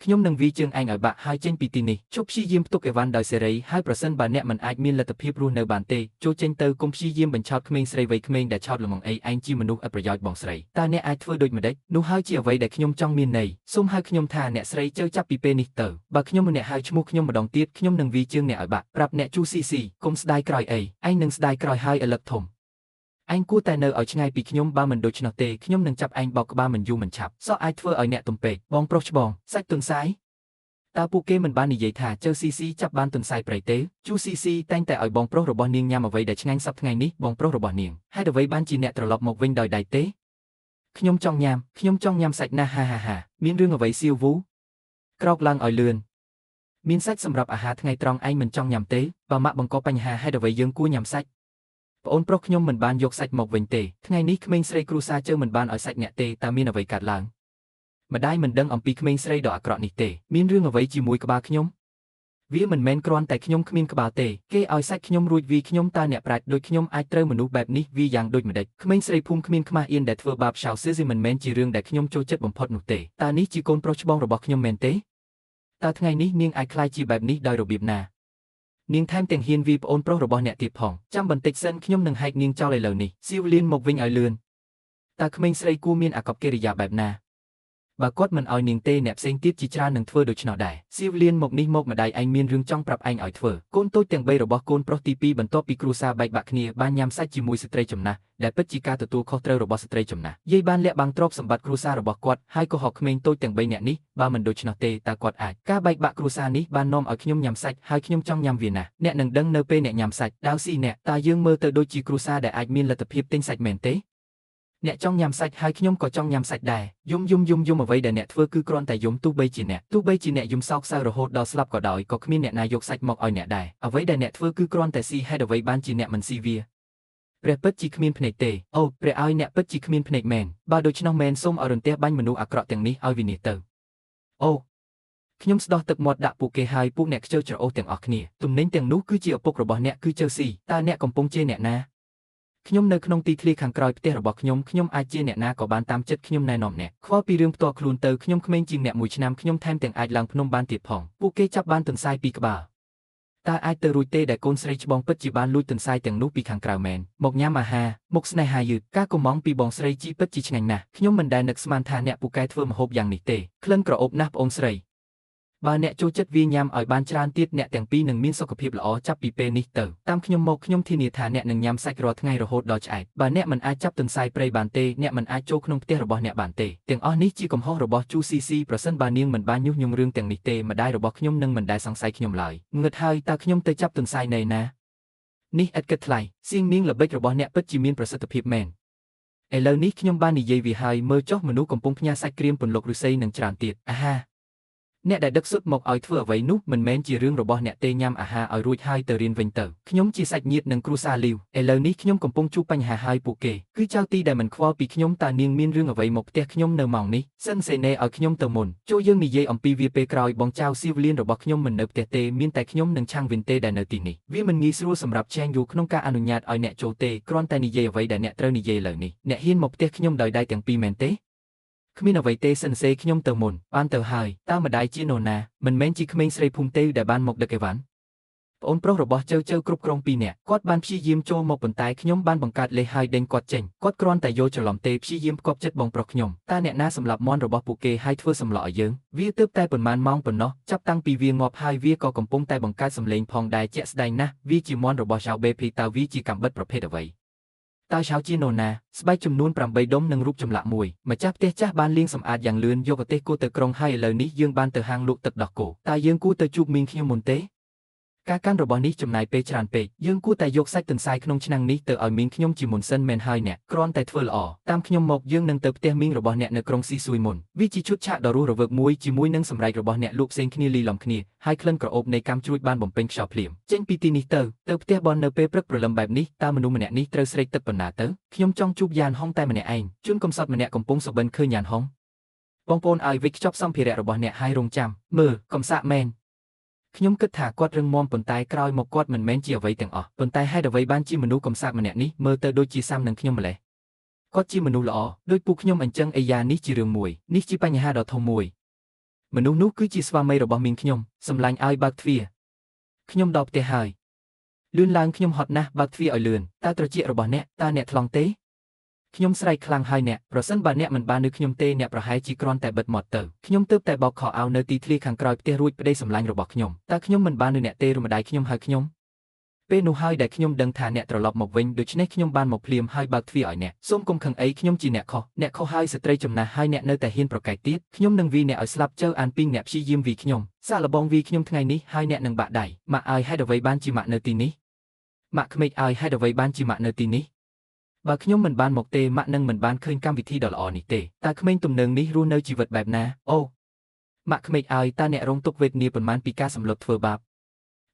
A: ខ្ញុំនឹងវាយជើងឯងឲ្យបាក់ហើយចេញពីទីនេះជប់ព្យាយាមផ្ទុកអីវ៉ាន់ដោយសេរីហើយប្រសិនបើអ្នកមិនអាចមានលទ្ធភាពរស់នៅបានទេចូលចេញទៅកុំព្យាយាមបញ្ឆោតក្មេងស្រីវ័យក្មេងដែលឆោតល្ងងអីឯងជាមនុស្សឥតប្រយោជន៍បងស្រីតើអ្នកអាចធ្វើដូចម្តេចនោះហើយជាអ្វីដែលខ្ញុំចង់មានន័យសូមហៅខ្ញុំថាអ្នកស្រីជើចាប់ពីពេលនេះទៅបើខ្ញុំម្នាក់ហៅឈ្មោះខ្ញុំម្ដងទៀតខ្ញុំនឹងវាយជើងអ្នកឲ្យបាក់ប្រាប់អ្នកជូស៊ីស៊ីកុំស្ដាយក្រោយអីឯងនឹងស្ដាយក្រោយហើយឥឡឹកធំឯងគួរតែនៅឲ្យឆ្ងាយពីខ្ញុំបើមិនដូច្នោះទេខ្ញុំនឹងចាប់ឯងបោកក្បាលមិនយូរមិនឆាប់សោះអាចធ្វើឲ្យអ្នកទំពេកបងប្រុសច្បងសាច់ទន្សាយតើពួកគេមិនបាននិយាយថាជើស៊ីស៊ីចាប់បានទន្សាយព្រៃទេជូស៊ីស៊ីតែងតែឲ្យបងប្រុសរបស់នាងញ៉ាំអ្វីដែលឆ្ងាញ់សប្តាហ៍ថ្ងៃនេះបងប្រុសរបស់នាងហេតុអ្វីបានជាអ្នកត្រឡប់មកវិញដោយដៃទេខ្ញុំចង់ញ៉ាំខ្ញុំចង់ញ៉ាំសាច់ណាស់ហាហាហាមានរឿងអ្វីសៀវវូក្រោកឡើងឲ្យលឿនមានសាច់សម្រាប់អាហារថ្ងៃត្រង់ឯងមិនចង់ញ៉ាំទេបើម៉ាក់បង្កបញ្ហាហេតុអ្វីយើងគួរញ៉ាំសាច់ប្អូនប្រុសខ្ញុំមិនបានយកសាច់មកវិញទេថ្ងៃនេះក្មេងស្រីគ្រួសារជើមិនបានឲ្យសាច់អ្នកទេតើមានអ្វីកើតឡើងម្ដាយមិនដឹងអំពីក្មេងស្រីដ៏អាក្រក់នេះទេមានរឿងអ្វីជាមួយក្បាលខ្ញុំវាមិនមែនគ្រាន់តែខ្ញុំគ្មានក្បាលទេគេឲ្យសាច់ខ្ញុំរួចវាខ្ញុំតើអ្នកប្រាជ្ញដូចខ្ញុំអាចត្រូវមនុស្សបែបនេះវាយ៉ាងដូចម្តេចក្មេងស្រីភូមិគ្មានខ្មាស់អៀនដែលធ្វើបាបឆៅស៊ឺស៊ីមិនមែនជារឿងដែលខ្ញុំចូលចិត្តបំផុតនោះទេតើនេះជាកូនប្រុសច្បងរបស់ខ្ញុំមែនទេតើថ្ងៃនេះនាងអាចក្លាយជាបែបនេះដោយរបៀបណានាងថែមទាំងហ៊ានវាយប្អូនប្រុសរបស់អ្នកទៀតផងចាំបន្តិចសិនខ្ញុំនឹងហែកនាងចោលឥឡូវនេះសៀវលៀនមកវិញឲ្យលឿនតើក្មេងស្រីគួរមានអាកប្បកិរិយាបែបណាបើគាត់មិនឲ្យនាងទេអ្នកផ្សេងទៀតជាច្រើននឹងធ្វើដូច្នោះដែរសៀវលៀនមកនេះមកម្ដាយឯងមានរឿងចង់ប្រាប់ឯងឲ្យធ្វើកូនតូចទាំង3របស់កូនប្រុសទី2បន្ទាប់ពីគ្រួសារបែកបាក់គ្នាបានញ៉ាំសាច់ជាមួយស្ត្រីចំណាស់ដែលពិតជាការទទួលខុសត្រូវរបស់ស្ត្រីចំណាស់យាយបានលាក់បាំងទ្រព្យសម្បត្តិគ្រួសាររបស់គាត់ហើយកុហកក្មេងតូចទាំង3នាក់នេះបើមិនដូច្នោះទេតើគាត់អាចការបែកបាក់គ្រួសារនេះបាននាំឲ្យខ្ញុំញ៉ាំសាច់ហើយខ្ញុំចង់ញ៉ាំវាណាស់អ្នកនឹងដឹងនៅពេលអ្នកញ៉ាំសាច់ដាវស៊ីអ្នកតើយើងមើលទៅដូចជាគ្រួសារដែលអាចមានលទ្ធភាពទិញសាច់មែនទេអ្នកចង់ញ៉ាំសាច់ហើយខ្ញុំក៏ចង់ញ៉ាំសាច់ដែរយំយំយំយំអ្វីដែលអ្នកធ្វើគឺគ្រាន់តែយំទោះបីជាអ្នកទោះបីជាអ្នកយំសោកសៅរហូតដល់ស្លាប់ក៏ដោយក៏គ្មានអ្នកណាយកសាច់មកឲ្យអ្នកដែរអ្វីដែលអ្នកធ្វើគឺគ្រាន់តែស៊ីហេតុអ្វីបានជាអ្នកមិនស៊ីវាព្រះពិតជាគ្មានភ្នែកទេអូព្រះឲ្យអ្នកពិតជាគ្មានភ្នែកមែនបើដូច្នោះមែនសូមឲ្យរន្ទះបាញ់មនុស្សអាក្រក់ទាំងនេះឲ្យវិនាសទៅអូខ្ញុំស្ដោះទឹកមាត់ដាក់ពួកគេហើយពួកអ្នកខ្ជិលច្រអូសទាំងអស់គ្នាទំនិញទាំងនោះគឺជាឪពុករបស់អ្នកគឺជើស៊ីតើអ្នកកំពុងជេរអ្នកណាខ្ញុំនៅក្នុងទីធ្លាខាងក្រោយផ្ទះរបស់ខ្ញុំខ្ញុំអាចជាអ្នកណាក៏បានតាមចិត្តខ្ញុំណែនាំអ្នកខ្វល់ពីរឿងផ្ទាល់ខ្លួនទៅខ្ញុំក្មេងជាងអ្នកមួយឆ្នាំខ្ញុំថែមទាំងអាចឡើងភ្នំបានទៀតផងពួកគេចាប់បានទន្សាយពីក្បាលតើអាចទៅរួចទេដែលកូនស្រីច្បងពិតជាបានលួចទន្សាយទាំងនោះពីខាងក្រៅមែនមកញ៉ាំអាហារមុខស្នេហាយឺតការកុម្ម៉ង់ពីបងស្រីជីពិតជាឆ្ងាញ់ណាស់ខ្ញុំមិនដែលនឹកស្មានថាអ្នកពូកែធ្វើម្ហូបយ៉ាងនេះទេក្លិនក្រអូបណាស់ប្អូនស្រីបើអ្នកចូលចិត្តវាញ៉ាំឲ្យបានច្រើនទៀតអ្នកទាំងពីរនឹងមានសុខភាពល្អចាប់ពីពេលនេះទៅតាមខ្ញុំមកខ្ញុំធានាថាអ្នកនឹងញ៉ាំសាច់រាល់ថ្ងៃរហូតដល់ឆ្អែតបើអ្នកមិនអាចចាប់ទន្សាយព្រៃបានទេអ្នកមិនអាចចូលក្នុងផ្ទះរបស់អ្នកបានទេទាំងអស់នេះជាកំហុសរបស់ជូស៊ីស៊ីប្រសិនបើនាងមិនបានញុះញង់រឿងទាំងនេះទេម្ដាយរបស់ខ្ញុំនឹងមិនដែលសង្ស័យខ្ញុំឡើយងឹតហើយតើខ្ញុំទៅចាប់ទន្សាយនៅណានេះឥតគិតថ្លៃសៀងនាងល្បិចរបស់អ្នកពិតជាមានប្រសិទ្ធភាពមែនឥឡូវនេះខ្ញុំបាននិយាយវាហើយមើលចុះមនុស្សកំពុងផ្ញើសាច់ក្រៀមពន្លកឫស្សីនឹងច្រើនទៀតអាហា អ្នកដែលដឹកសុទ្ធមកឲ្យធ្វើអ្វីនោះមិនមែនជារឿងរបស់អ្នកទេញ៉ាំអាហារឲ្យរួចហើយទៅរៀនវិញទៅខ្ញុំជាសាច់ញាតិនឹងគ្រួសារលីវឥឡូវនេះខ្ញុំកំពុងជួបបញ្ហាហើយពួកគេគឺចៅទីដែលមិនខ្វល់ពីខ្ញុំតើនាងមានរឿងអ្វីមកផ្ទះខ្ញុំនៅម៉ោងនេះសិនសេណេឲ្យខ្ញុំទៅមុនចូលយើងនិយាយអំពីវាពេលក្រោយបងចៅសៀវលៀនរបស់ខ្ញុំមិននៅផ្ទះទេមានតែខ្ញុំនិងឆាងវិនទេដែលនៅទីនេះវាមិនងាយស្រួលសម្រាប់ឆេងយូក្នុងការអនុញ្ញាតឲ្យអ្នកចូលទេគ្រាន់តែនិយាយអ្វីដែលអ្នកត្រូវនិយាយឥឡូវនេះអ្នកហ៊ានមកផ្ទះខ្ញុំដោយដៃទាំងពីរមែនទេគ្មានអ្វីទេសិនសេខ្ញុំទៅមុនបានទៅហើយតើម្ដាយជានរណាមិនមែនជាក្មេងស្រីភូមិទេដែលបានមកដឹកអីវ៉ាន់ប្អូនប្រុសរបស់ចៅចៅគ្រប់គ្រងពីរនាក់គាត់បានព្យាយាមចូលមកប៉ុន្តែខ្ញុំបានបង្កើតលេសហើយដេញគាត់ចេញគាត់គ្រាន់តែយល់ច្រឡំទេព្យាយាមផ្គប់ចិត្តបងប្រុសខ្ញុំតើអ្នកណាសម្លាប់មាន់របស់ពួកគេហើយធ្វើសម្លក់ឲ្យយើងវាទើបតែប៉ុន្មានម៉ោងប៉ុណ្ណោះចាប់តាំងពីវាងាប់ហើយវាក៏កំពុងតែបង្កើតសម្លេងផងដែរជាក់ស្ដែងណាស់វាជាមាន់របស់ចៅបេភីតើវាជាកាំបិតប្រភេទអ្វីតើឆៅជានរណាស្បែកចំនួន8ដុំនិងរូបចម្លាក់មួយម្ចាស់ផ្ទះចាស់បានលាងសម្អាតយ៉ាងលឿនយកប្រទេសគោទៅក្រុងហើយឥឡូវនេះយើងបានទៅហាងលក់ទឹកដោះគោតើយើងគួរទៅជួបមីងខ្ញុំមុនទេការកាន់របស់នេះចំណាយពេលច្រើនពេកយើងគួរតែយកសាច់ទន្សាយក្នុងឆ្នាំងនេះទៅឲ្យមីងខ្ញុំជាមុនសិនមែនហើយអ្នកគ្រាន់តែធ្វើល្អតាមខ្ញុំមកយើងនឹងទៅផ្ទះមីងរបស់អ្នកនៅក្រុងស៊ីស៊ួយមុនវាជាឈុតឆាកដ៏រស់រវើកមួយជាមួយនឹងសម្រែករបស់អ្នកលក់ផ្សេងគ្នាលីឡំគ្នាហើយក្លិនក្រអូបនៃកាំជ្រួចបានបំពេញខ្យល់ភ្លាមចេញពីទីនេះទៅទៅផ្ទះបននៅពេលព្រឹកព្រលឹមបែបនេះតើមនុស្សម្នាក់នេះត្រូវស្រេកទឹកប៉ុណ្ណាទៅខ្ញុំចង់ជួបយ៉ានហុងតែម្នាក់ឯងជួនកំសត់ម្នាក់កំពុងសុបិនឃើញយ៉ានហុងបងប្អូនឲ្យវិចខ្ចប់សម្ភារៈរបស់អ្នកហើយរងចាំមើលកំសាកមែនខ្ញុំគិតថាគាត់រឹងមាំប៉ុន្តែក្រោយមកគាត់មិនមែនជាអ្វីទាំងអស់ប៉ុន្តែហេតុអ្វីបានជាមនុស្សកំសាកម្នាក់នេះមើលទៅដូចជាសាំនឹងខ្ញុំម្ល៉េះគាត់ជាមនុស្សល្អដូចពួកខ្ញុំអញ្ចឹងអាយ៉ានេះជារឿងមួយនេះជាបញ្ហាដ៏ធំមួយមនុស្សនោះគឺជាស្វាមីរបស់មីងខ្ញុំសម្លាញ់ឲ្យបើកទ្វារខ្ញុំដល់ផ្ទះហើយលឿនឡើងខ្ញុំហត់ណាស់បើកទ្វារឲ្យលឿនតើត្រចៀករបស់អ្នកតើអ្នកថ្លង់ទេខ្ញុំស្រែកខ្លាំងហើយអ្នកប្រសិនបើអ្នកមិនបាននៅខ្ញុំទេអ្នកប្រហែលជាគ្រាន់តែបិទមាត់ទៅខ្ញុំទើបតែបោកខោអាវនៅទីធ្លាខាងក្រោយផ្ទះរួចប្តីសម្លាញ់របស់ខ្ញុំតើខ្ញុំមិនបាននៅអ្នកទេឬម្ដាយខ្ញុំហើយខ្ញុំពេលនោះហើយដែលខ្ញុំដឹងថាអ្នកត្រឡប់មកវិញដូច្នេះខ្ញុំបានមកភ្លាមហើយបើកទ្វារឲ្យអ្នកសូមកុំខឹងអីខ្ញុំជាអ្នកខុសអ្នកខុសហើយស្ត្រីចំណាស់ហើយអ្នកនៅតែហ៊ានប្រកែកទៀតខ្ញុំនឹងវីអ្នកឲ្យស្លាប់ចៅអានពីងអ្នកព្យាយាមវីខ្ញុំសាកល្បងវីខ្ញុំថ្ងៃនេះហើយអ្នកនឹងបាក់ដៃម៉ាក់ឲ្យហេតុអ្វីបានជាម៉ាក់នៅទីនេះម៉ាក់ក្មេកឲ្យហេតុអ្វីបានជាម៉ាក់នៅទីនេះបើខ្ញុំមិនបានមកទេម៉ាក់នឹងមិនបានឃើញកម្មវិធីដ៏ល្អនេះទេតើក្មេងទំនើងនេះរស់នៅជីវិតបែបណាអូម៉ាក់ក្មេកឲ្យតើអ្នករងទុក្ខវេទនាប៉ុន្មានពីការសម្លុតធ្វើបាប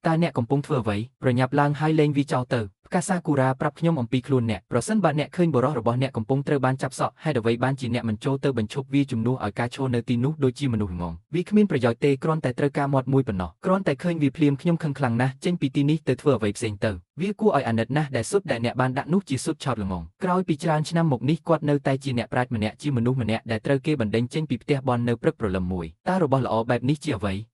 A: តើអ្នកកំពុងធ្វើអ្វីប្រញាប់ឡើងហើយលែងវាចោលទៅផ្កាសាគូរ៉ាប្រាប់ខ្ញុំអំពីខ្លួនអ្នកប្រសិនបើអ្នកឃើញបុរសរបស់អ្នកកំពុងត្រូវបានចាប់សក់ហេតុអ្វីបានជាអ្នកមិនចូលទៅបញ្ឈប់វាជំនួសឲ្យការឈរនៅទីនោះដូចជាមនុស្សងងវាគ្មានប្រយោជន៍ទេគ្រាន់តែត្រូវការមាត់មួយប៉ុណ្ណោះគ្រាន់តែឃើញវាភ្លាមខ្ញុំខឹងខ្លាំងណាស់ចេញពីទីនេះទៅធ្វើអ្វីផ្សេងទៅវាគួរឲ្យអាណិតណាស់ដែលសុទ្ធដែលអ្នកបានដាក់នោះជាសុទ្ធឆោតល្ងងក្រោយពីច្រើនឆ្នាំមកនេះគាត់នៅតែជាអ្នកប្រាជ្ញម្នាក់ជាមនុស្សម្នាក់ដែលត្រូវគេបណ្ដេញចេញពីផ្ទះបននៅព្រឹកព្រលឹមមួយតើរបស់ល្អបែបនេះជាអ្វី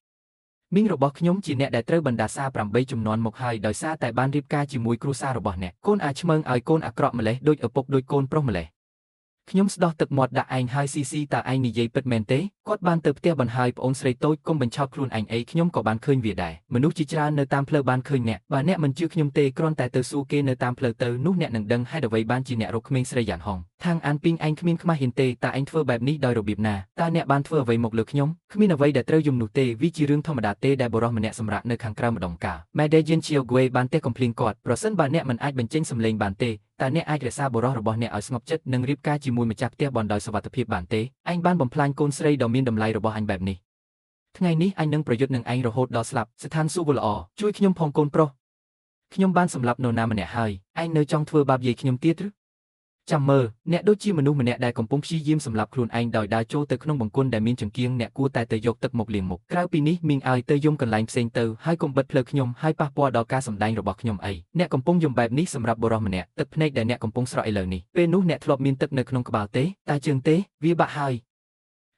A: មីងរបស់ខ្ញុំជាអ្នកដែលត្រូវបណ្ដាសា8ចំនួនមកហើយដោយសារតែបានរៀបការជាមួយគ្រួសាររបស់អ្នកកូនអាចឆ្មើងឲ្យកូនអាក្រក់ម្លេះដូចឪពុកដូចកូនប្រុសម្លេះខ្ញុំស្ដោះទឹកមាត់ដាក់ឯងហើយស៊ីស៊ីតើឯងនិយាយពិតមែនទេគាត់បានទៅផ្ទះបន្ហើយប្អូនស្រីតូចកុំបញ្ឆោតខ្លួនឯងអីខ្ញុំក៏បានឃើញវាដែរមនុស្សជាច្រើននៅតាមផ្លូវបានឃើញអ្នកបើអ្នកមិនជឿខ្ញុំទេគ្រាន់តែទៅសួរគេនៅតាមផ្លូវទៅនោះអ្នកនឹងដឹងហេតុអ្វីបានជាអ្នករកក្មេងស្រីយ៉ាងហងខាងអានពីងឯងគ្មានខ្មាស់ហ៊ានទេតើឯងធ្វើបែបនេះដោយរបៀបណាតើអ្នកបានធ្វើអ្វីមកលើខ្ញុំគ្មានអ្វីដែលត្រូវយំនោះទេវាជារឿងធម្មតាទេដែលបុរសម្នាក់សម្រាប់នៅខាងក្រៅម្ដងកាលម៉ែដេយិនឈៀវហ្គួយបានទះកំភ្លៀងគាត់ប្រសិនបើអ្នកមិនអាចបញ្ចេញសម្លេងបានទេតើអ្នកអាចរក្សាបុរសរបស់អ្នកឲ្យស្ងប់ចិត្តនិងរៀបការជាមួយម្ចាស់ផ្ទះបនដោយសុវត្ថិភាពបានទេឯងបានបំផ្លាញកូនស្រីដ៏មានតម្លៃរបស់អញបែបនេះថ្ងៃនេះអញនឹងប្រយុទ្ធនឹងឯងរហូតដល់ស្លាប់ស្ថានសួគ៌ល្អជួយខ្ញុំផងកូនប្រុសខ្ញុំបានសម្លាប់នរណាម្នាក់ហើយឯងនៅចង់ធ្វើបាបយាយខ្ញុំទៀតឬចាំមើលអ្នកដូចជាមនុស្សម្នាក់ដែលកំពុងព្យាយាមសម្លាប់ខ្លួនឯងដោយដើរចូលទៅក្នុងបង្គន់ដែលមានចង្គៀងអ្នកគួរតែទៅយកទឹកមកលាងមុខក្រៅពីនេះមីងឲ្យទៅយំកន្លែងផ្សេងទៅហើយកុំបិទផ្លូវខ្ញុំហើយប៉ះពាល់ដល់ការសម្ដែងរបស់ខ្ញុំអីអ្នកកំពុងយំបែបនេះសម្រាប់បុរសម្នាក់ទឹកភ្នែកដែលអ្នកកំពុងស្រក់ឥឡូវនេះពេលនោះអ្នកធ្លាប់មានទឹកនៅក្នុងក្បាលទេតែជើងទេវាបាក់ហើ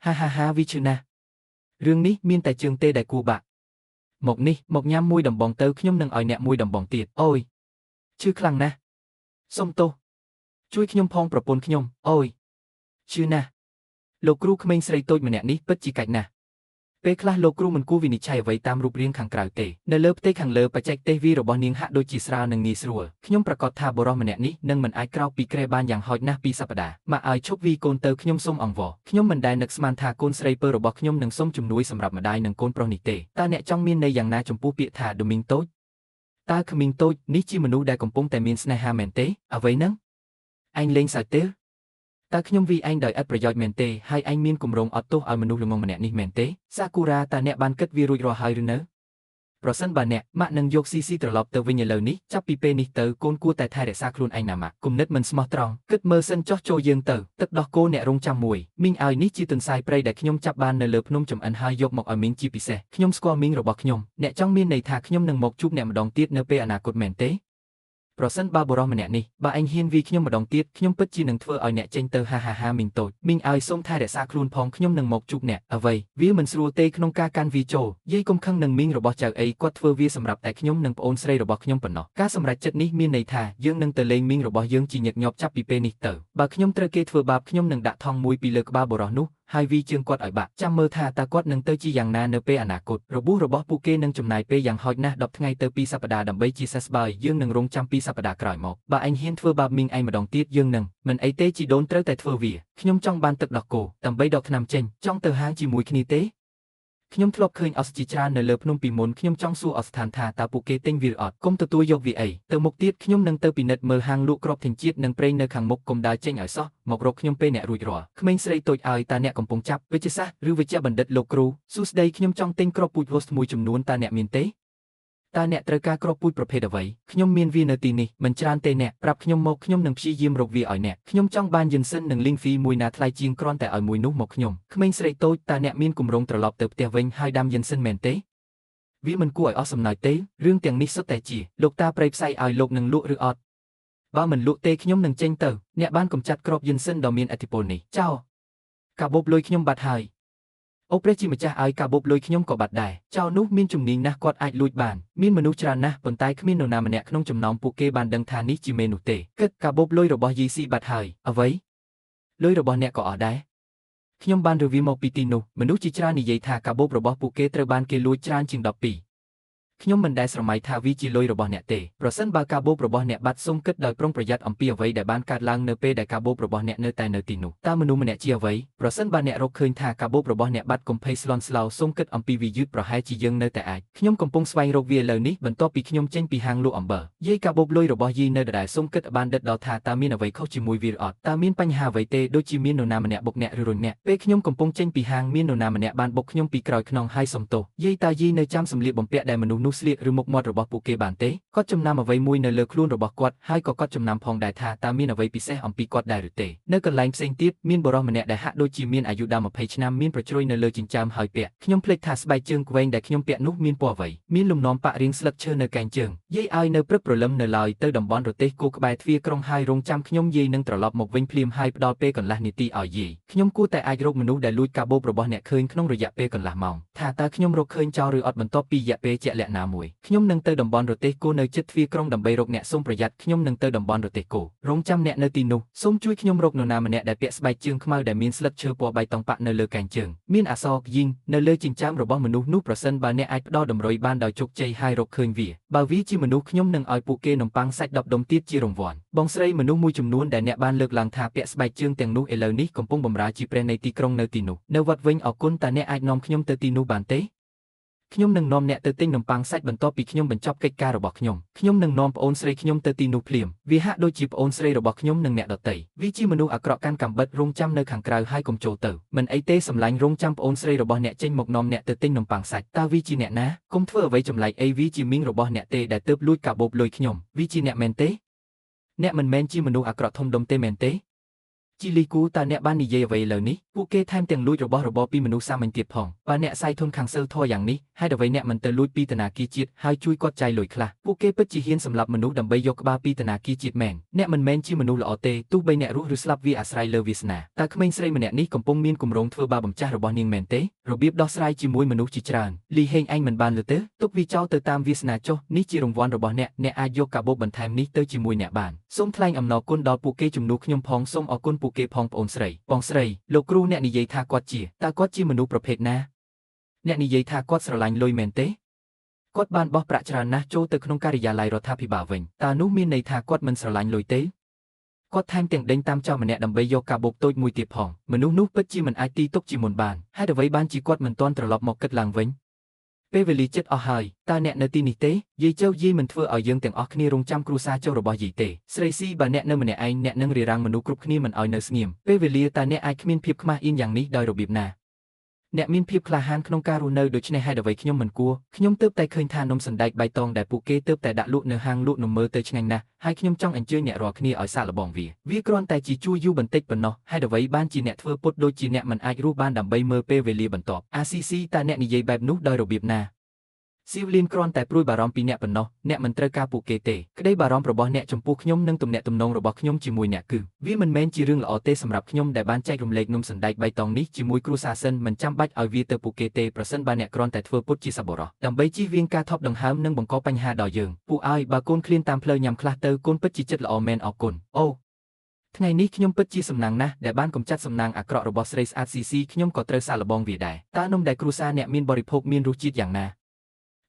A: យហាហាហាវាឈឺណាស់រឿងនេះមានតែជើងទេដែលគួរបាក់មកនេះមកញ៉ាំមួយដំបងទៅខ្ញុំនឹងឲ្យអ្នកមួយដំបងទៀតអូយឈឺខ្លាំងណាស់សុំទោសជួយខ្ញុំផងប្រពន្ធខ្ញុំអូយឈឺណាស់លោកគ្រូក្មេងស្រីតូចម្នាក់នេះពិតជាកាច់ណាស់ពេលខ្លះលោកគ្រូមិនគួរវិនិច្ឆ័យអ្វីតាមរូបរាងខាងក្រៅទេនៅលើផ្ទៃខាងលើបច្ចេកទេសវីរបស់នាងហាក់ដូចជាស្រាលនិងងាយស្រួលខ្ញុំប្រកាសថាបុរសម្នាក់នេះនឹងមិនអាចក្រោកពីគ្រែបានយ៉ាងហោចណាស់ពីសប្តាហ៍ម៉ាក់ឲ្យឈប់វីកូនទៅខ្ញុំសូមអង្វរខ្ញុំមិនដែលនឹកស្មានថាកូនស្រីពើរបស់ខ្ញុំនឹងសូមជំនួយសម្រាប់ម្ដាយនិងកូនប្រុសនេះទេតើអ្នកចង់មានន័យយ៉ាងណាចំពោះពាក្យថាដូមីងតូចតើក្មេងតូចនេះជាមនុស្សដែលកំពុងតែមានស្នេហាមែនទេអ្វីហ្នឹងឯងលេងសើចទេត តើខ្ញុំវីឯងដោយឥតប្រយោជន៍មែនទេហើយឯងមានគម្រោងអត់ទោសឲ្យមនុស្សល្ងង់ម្នាក់នេះមែនទេសាគូរ៉ាតើអ្នកបានគិតវារួចរាល់ហើយឬនៅប្រសិនបើអ្នកម៉ាក់នឹងយកស៊ីស៊ីត្រឡប់ទៅវិញឥឡូវនេះចាប់ពីពេលនេះទៅកូនគួរតែថែរក្សាខ្លួនឯងណាម៉ាក់គំនិតមិនស្មោះត្រង់គិតមើលសិនចុះចូលយើងទៅទឹកដោះគោអ្នករងចាំមួយមីងឲ្យនេះជាទន្សាយព្រៃដែលខ្ញុំចាប់បាននៅលើភ្នំចំអិនហើយយកមកឲ្យមីងជាពិសេសខ្ញុំស្គាល់មីងរបស់ខ្ញុំអ្នកចង់មានន័យថាខ្ញុំនឹងមកជួបអ្នកម្ដងទៀតនៅពេលអនាគតមែនទេប្រសិនបើបុរសម្នាក់នេះបើឯងហ៊ានវីខ្ញុំម្ដងទៀតខ្ញុំពិតជានឹងធ្វើឲ្យអ្នកចេញទៅហាហាហាមីងតូចមីងឲ្យសូមថែរក្សាខ្លួនផងខ្ញុំនឹងមកជួបអ្នកអ្វីវាមិនស្រួលទេក្នុងការកាន់វីចូលយាយកុំខឹងនឹងមីងរបស់ចៅអីគាត់ធ្វើវាសម្រាប់តែខ្ញុំនិងប្អូនស្រីរបស់ខ្ញុំប៉ុណ្ណោះការសម្រេចចិត្តនេះមានន័យថាយើងនឹងទៅលេងមីងរបស់យើងជាញឹកញាប់ចាប់ពីពេលនេះទៅបើខ្ញុំត្រូវគេធ្វើបាបខ្ញុំនឹងដាក់ថង់មួយពីលើក្បាលបុរសនោះហើយវីជើងគាត់ឲ្យបាក់ចាំមើលថាតើគាត់នឹងទៅជាយ៉ាងណានៅពេលអនាគតរបួសរបស់ពួកគេនឹងចំណាយពេលយ៉ាងហោចណាស់10ថ្ងៃទៅ2សប្តាហ៍ដើម្បីជាសះស្បើយយើងនឹងរងចាំ2សប្តាហ៍ក្រោយមកបើឯងហ៊ានធ្វើបាបមីងឯងម្ដងទៀតយើងនឹងមិនអីទេជីដូនត្រូវតែធ្វើវាខ្ញុំចង់បានទឹកដោះគោដើម្បីដកថ្នាំចេញចង់ទៅហាងជាមួយគ្នាទេខ្ញុំធ្លាប់ឃើញអស់ជាច្រើននៅលើភ្នំពីមុនខ្ញុំចង់សួរអស្ថានថាតើពួកគេទិញវាឬអត់កុំទទួលយកវាអីទៅមុខទៀតខ្ញុំនឹងទៅពិនិត្យមើលហាងលក់គ្រាប់ធញ្ញជាតិនិងប្រេងនៅខាងមុខកុំដើរចេញឲ្យសោះមករកខ្ញុំពេលអ្នករួចរាល់ក្មេងស្រីតូចឲ្យតើអ្នកកំពុងចាប់វិទ្យាសាស្ត្រឬវិជ្ជបណ្ឌិតលោកគ្រូសួស្តីខ្ញុំចង់ទិញគ្រាប់ពូជហូស្តមួយចំនួនតើអ្នកមានទេតើអ្នកត្រូវការគ្រាប់ពូជប្រភេទអ្វីខ្ញុំមានវានៅទីនេះមិនច្រើនទេអ្នកប្រាប់ខ្ញុំមកខ្ញុំនឹងព្យាយាមរកវាឲ្យអ្នកខ្ញុំចង់បានយិនសិននិងលីងហ្វីមួយណាថ្លៃជាងគ្រាន់តែឲ្យមួយនោះមកខ្ញុំក្មេងស្រីតូចតើអ្នកមានគម្រោងត្រឡប់ទៅផ្ទះវិញហើយដាំយិនសិនមែនទេវាមិនគួរឲ្យអស់សំណើចទេរឿងទាំងនេះសុទ្ធតែជាលោកតាព្រៃផ្សៃឲ្យលោកនឹងលក់ឬអត់បើមិនលក់ទេខ្ញុំនឹងចេញទៅអ្នកបានកម្ចាត់គ្រាប់យិនសិនដ៏មានឥទ្ធិពលនេះចោលកាបូបលុយខ្ញុំបាត់ហើយអូព្រះជាម្ចាស់ឲ្យកាបូបលុយខ្ញុំក៏បាត់ដែរចៅនោះមានជំនាញណាស់គាត់អាចលួចបានមានមនុស្សច្រើនណាស់ប៉ុន្តែគ្មាននរណាម្នាក់ក្នុងចំណោមពួកគេបានដឹងថានេះជាមេនោះទេគិតកាបូបលុយរបស់យីស៊ីបាត់ហើយអ្វីលុយរបស់អ្នកក៏អស់ដែរខ្ញុំបានរើវាមកពីទីនោះមនុស្សជាច្រើននិយាយថាកាបូបរបស់ពួកគេត្រូវបានគេលួចច្រើនជាង12ខ្ញុំមិនដែលស្រមៃថាវាជាលុយរបស់អ្នកទេប្រសិនបើកាបូបរបស់អ្នកបាត់សូមគិតដោយប្រុងប្រយ័ត្នអំពីអ្វីដែលបានកើតឡើងនៅពេលដែលកាបូបរបស់អ្នកនៅតែនៅទីនោះតើមនុស្សម្នាក់ជាអ្វីប្រសិនបើអ្នករកឃើញថាកាបូបរបស់អ្នកបាត់កុំភ័យស្លន់ស្លោសូមគិតអំពីវាយឺតប្រហែលជាយើងនៅតែអាចខ្ញុំកំពុងស្វែងរកវាឥឡូវនេះបន្ទាប់ពីខ្ញុំចេញពីហាងលក់អំបិលយាយកាបូបលុយរបស់យាយនៅដដែលសូមគិតបានដិតដល់ថាតើមានអ្វីខុសជាមួយវាឬអត់តើមានបញ្ហាអ្វីទេដូចជាមាននរណាម្នាក់បុកអ្នកឬរុញអ្នកពេលខ្ញុំកំពុងចេញពីហាងមាននរណាម្នាក់បានបុកខ្ញុំពីក្រោយខ្នងហើយសុំទោសយាយតើយាយនៅចាំសម្លៀកបំពាក់ដែលមនុស្សនោះស្លៀកឬមុខមាត់របស់ពួកគេបានទេគាត់ចំណាំអ្វីមួយនៅលើខ្លួនរបស់គាត់ហើយក៏គាត់ចំណាំផងដែរថាតើមានអ្វីពិសេសអំពីគាត់ដែរឬទេនៅកន្លែងផ្សេងទៀតមានបុរសម្នាក់ដែលហាក់ដូចជាមានអាយុដល់20ឆ្នាំមានប្រជ្រុយនៅលើចិញ្ចើមហើយពាក់ខ្ញុំភ្លេចថាស្បែកជើងក្វែងដែលខ្ញុំពាក់នោះមានពណ៌អ្វីមានលំនាំប៉ាក់រាងស្លឹកឈើនៅកែងជើងយាយឲ្យនៅព្រឹកព្រលឹមនៅឡើយទៅតំបន់រទេះគោក្បែរទ្វារក្រុងហើយរងចាំខ្ញុំយាយនឹងត្រឡប់មកវិញភ្លាមហើយផ្ដល់ពេលកន្លះនាទីឲ្យយាយខ្ញុំគួរតែអាចរកមនុស្សដែលលួចកាបូបរបស់អ្នកឃើញក្នុងរយៈពេលកន្លះម៉ោងថាតើខ្ញុំរកឃើញចោលឬអត់បន្ទាប់ពីរយៈពេលជាក់លាក់ណាមួយខ្ញុំនឹងទៅតំបន់រទេះគោនៅជិតទ្វារក្រុងដើម្បីរកអ្នកសូមប្រយ័ត្នខ្ញុំនឹងទៅតំបន់រទេះគោរងចាំអ្នកនៅទីនោះសូមជួយខ្ញុំរកនរណាម្នាក់ដែលពាក់ស្បែកជើងខ្មៅដែលមានស្លឹកឈើពណ៌បៃតងប៉ាក់នៅលើកែងជើងមានអក្សរយីងនៅលើចិញ្ចើមរបស់មនុស្សនោះប្រសិនបើអ្នកអាចផ្ដល់តម្រុយបានដោយជោគជ័យហើយរកឃើញវាបើវាជាមនុស្សខ្ញុំនឹងឲ្យពួកគេនំប៉័ងសាច់10ដុំទៀតជារង្វាន់បងស្រីមនុស្សមួយចំនួនដែលអ្នកបានលើកឡើងថាពាក់ស្បែកជើងទាំងនោះឥឡូវនេះកំពុងបម្រើជាព្រះនៃទីក្រុងនៅទីនោះនៅវត្តវិញអរគុណតើអ្នកអាចនាំខ្ញុំទៅទីនោះបានទេខ្ញុំនឹងនាំអ្នកទៅទិញនំប៉័ងសាច់បន្ទាប់ពីខ្ញុំបញ្ចប់កិច្ចការរបស់ខ្ញុំខ្ញុំនឹងនាំប្អូនស្រីខ្ញុំទៅទីនោះភ្លាមវាហាក់ដូចជាប្អូនស្រីរបស់ខ្ញុំនិងអ្នកដទៃវាជាមនុស្សអាក្រក់កាន់កាំបិតរងចាំនៅខាងក្រៅហើយកុំចូលទៅមិនអីទេសម្លាញ់រងចាំប្អូនស្រីរបស់អ្នកចេញមកនាំអ្នកទៅទិញនំប៉័ងសាច់តើវាជាអ្នកណាកុំធ្វើអ្វីចម្លែកអីវាជាមីងរបស់អ្នកទេដែលទើបលួចកាបូបលុយខ្ញុំវាជាអ្នកមែនទេអ្នកមិនមែនជាមនុស្សអាក្រក់ធំដុំទេមែនទេជីលីគូតើអ្នកបាននិយាយអ្វីលើនេះពួកគេថែមទាំងលួចរបស់របរពីមនុស្សសាមញ្ញទៀតផងបើអ្នកសាយធនខាងសិលធម៌យ៉ាងនេះហេតុអ្វីអ្នកមិនទៅលួចពីធនាគារជាតិហើយជួយគាត់ចាយលុយខ្លះពួកគេពិតជាហ៊ានសម្លាប់មនុស្សដើម្បីយកក្បាលពីធនាគារជាតិមែនអ្នកមិនមែនជាមនុស្សល្អទេទោះបីអ្នករស់ឬស្លាប់វាអាស្រ័យលើវាសនាតើក្មេងស្រីម្នាក់នេះកំពុងមានគម្រោងធ្វើបាបបំចាស់របស់នាងមែនទេរបៀបដោះស្រាយជាមួយមនុស្សជាច្រើនលីហេងឯងមិនបានលើទេទុកវាចោលទៅតាមវាសនាចុះនេះជារង្វាន់របស់អ្នកអ្នកអាចយកកាបូបបន្ថែមនេះទៅជាមួយអ្នកបានសូមថ្លែងអំណរគុណដល់ពួកគេជំនួសខ្ញុំផងសូមអរគុណពួកគេផងប្អូនស្រីបងស្រីលោកគ្រូអ្នកនិយាយថាគាត់ជាតើគាត់ជាមនុស្សប្រភេទណាអ្នកនិយាយថាគាត់ស្រឡាញ់លុយមែនទេគាត់បានបោះប្រាក់ច្រើនណាស់ចូលទៅក្នុងការិយាល័យរដ្ឋាភិបាលវិញតើនោះមានន័យថាគាត់មិនស្រឡាញ់លុយទេគាត់ថែមទាំងដេញតាមចោលម្នាក់ដើម្បីយកកាបូបតូចមួយទៀតផងមនុស្សនោះពិតជាមិនអាចទីទុកជាមុនបានហេតុអ្វីបានជាគាត់មិនទាន់ត្រឡប់មកគិតឡើងវិញ ពេលវេលាចិត្តអស់ហើយតើអ្នកនៅទីនេះទេយាយចៅយាយមិនធ្វើឲ្យយើងទាំងអស់គ្នារងចាំគ្រួសារចៅរបស់យាយទេស្រីស៊ីបើអ្នកនៅម្នាក់ឯងអ្នកនឹងរារាំងមនុស្សគ្រប់គ្នាមិនឲ្យនៅស្ងៀមពេលវេលាតើអ្នកអាចគ្មានភាពខ្មាស់អៀនយ៉ាងនេះដោយរបៀបណាអ្នកមានភាពក្លាហានក្នុងការរស់នៅដូច្នេះហេតុអ្វីខ្ញុំមិនគួរខ្ញុំទើបតែឃើញថានំសណ្តែកបៃតងដែលពួកគេទើបតែដាក់លក់នៅហាងលក់នំមើលទៅឆ្ងាញ់ណាស់ហើយខ្ញុំចង់អញ្ជើញអ្នករាល់គ្នាឲ្យសាកល្បងវាវាគ្រាន់តែជាជួរយូរបន្តិចប៉ុណ្ណោះហេតុអ្វីបានជាអ្នកធ្វើពុតដូចជាអ្នកមិនអាចរស់បានដើម្បីមើលពេលវេលាបន្ទាប់ ACC តើអ្នកនិយាយបែបនោះដោយរបៀបណាស៊ីវលៀនគ្រាន់តែព្រួយបារម្ភពីអ្នកប៉ុណ្ណោះអ្នកមិនត្រូវការពួកគេទេក្តីបារម្ភរបស់អ្នកចំពោះខ្ញុំនិងទំនាក់ទំនងរបស់ខ្ញុំជាមួយអ្នកគឺវាមិនមែនជារឿងល្អទេសម្រាប់ខ្ញុំដែលបានចែករំលែកនំសណ្តែកបៃតងនេះជាមួយគ្រួសារសិនមិនចាំបាច់ឲ្យវាទៅពួកគេទេប្រសិនបើអ្នកគ្រាន់តែធ្វើពុតជាសប្បុរសដើម្បីជៀសវាងការថប់ដង្ហើមនិងបង្កបញ្ហាដល់យើងពួកឲ្យបើកូនឃ្លានតាមផ្លូវញ៉ាំខ្លះទៅកូនពិតជាចិត្តល្អមែនអរគុណអូថ្ងៃនេះខ្ញុំពិតជាសំណាងណាស់ដែលបានកម្ចាត់សំណាងអាក្រក់របស់ស្រីស្អាតស៊ីស៊ីខ្ញុំក៏ត្រូវសាកល្បងវាដែរតើនំដែលគ្រួសារអ្នកមានបរិភោគមានរសជាតិយ៉ាងណ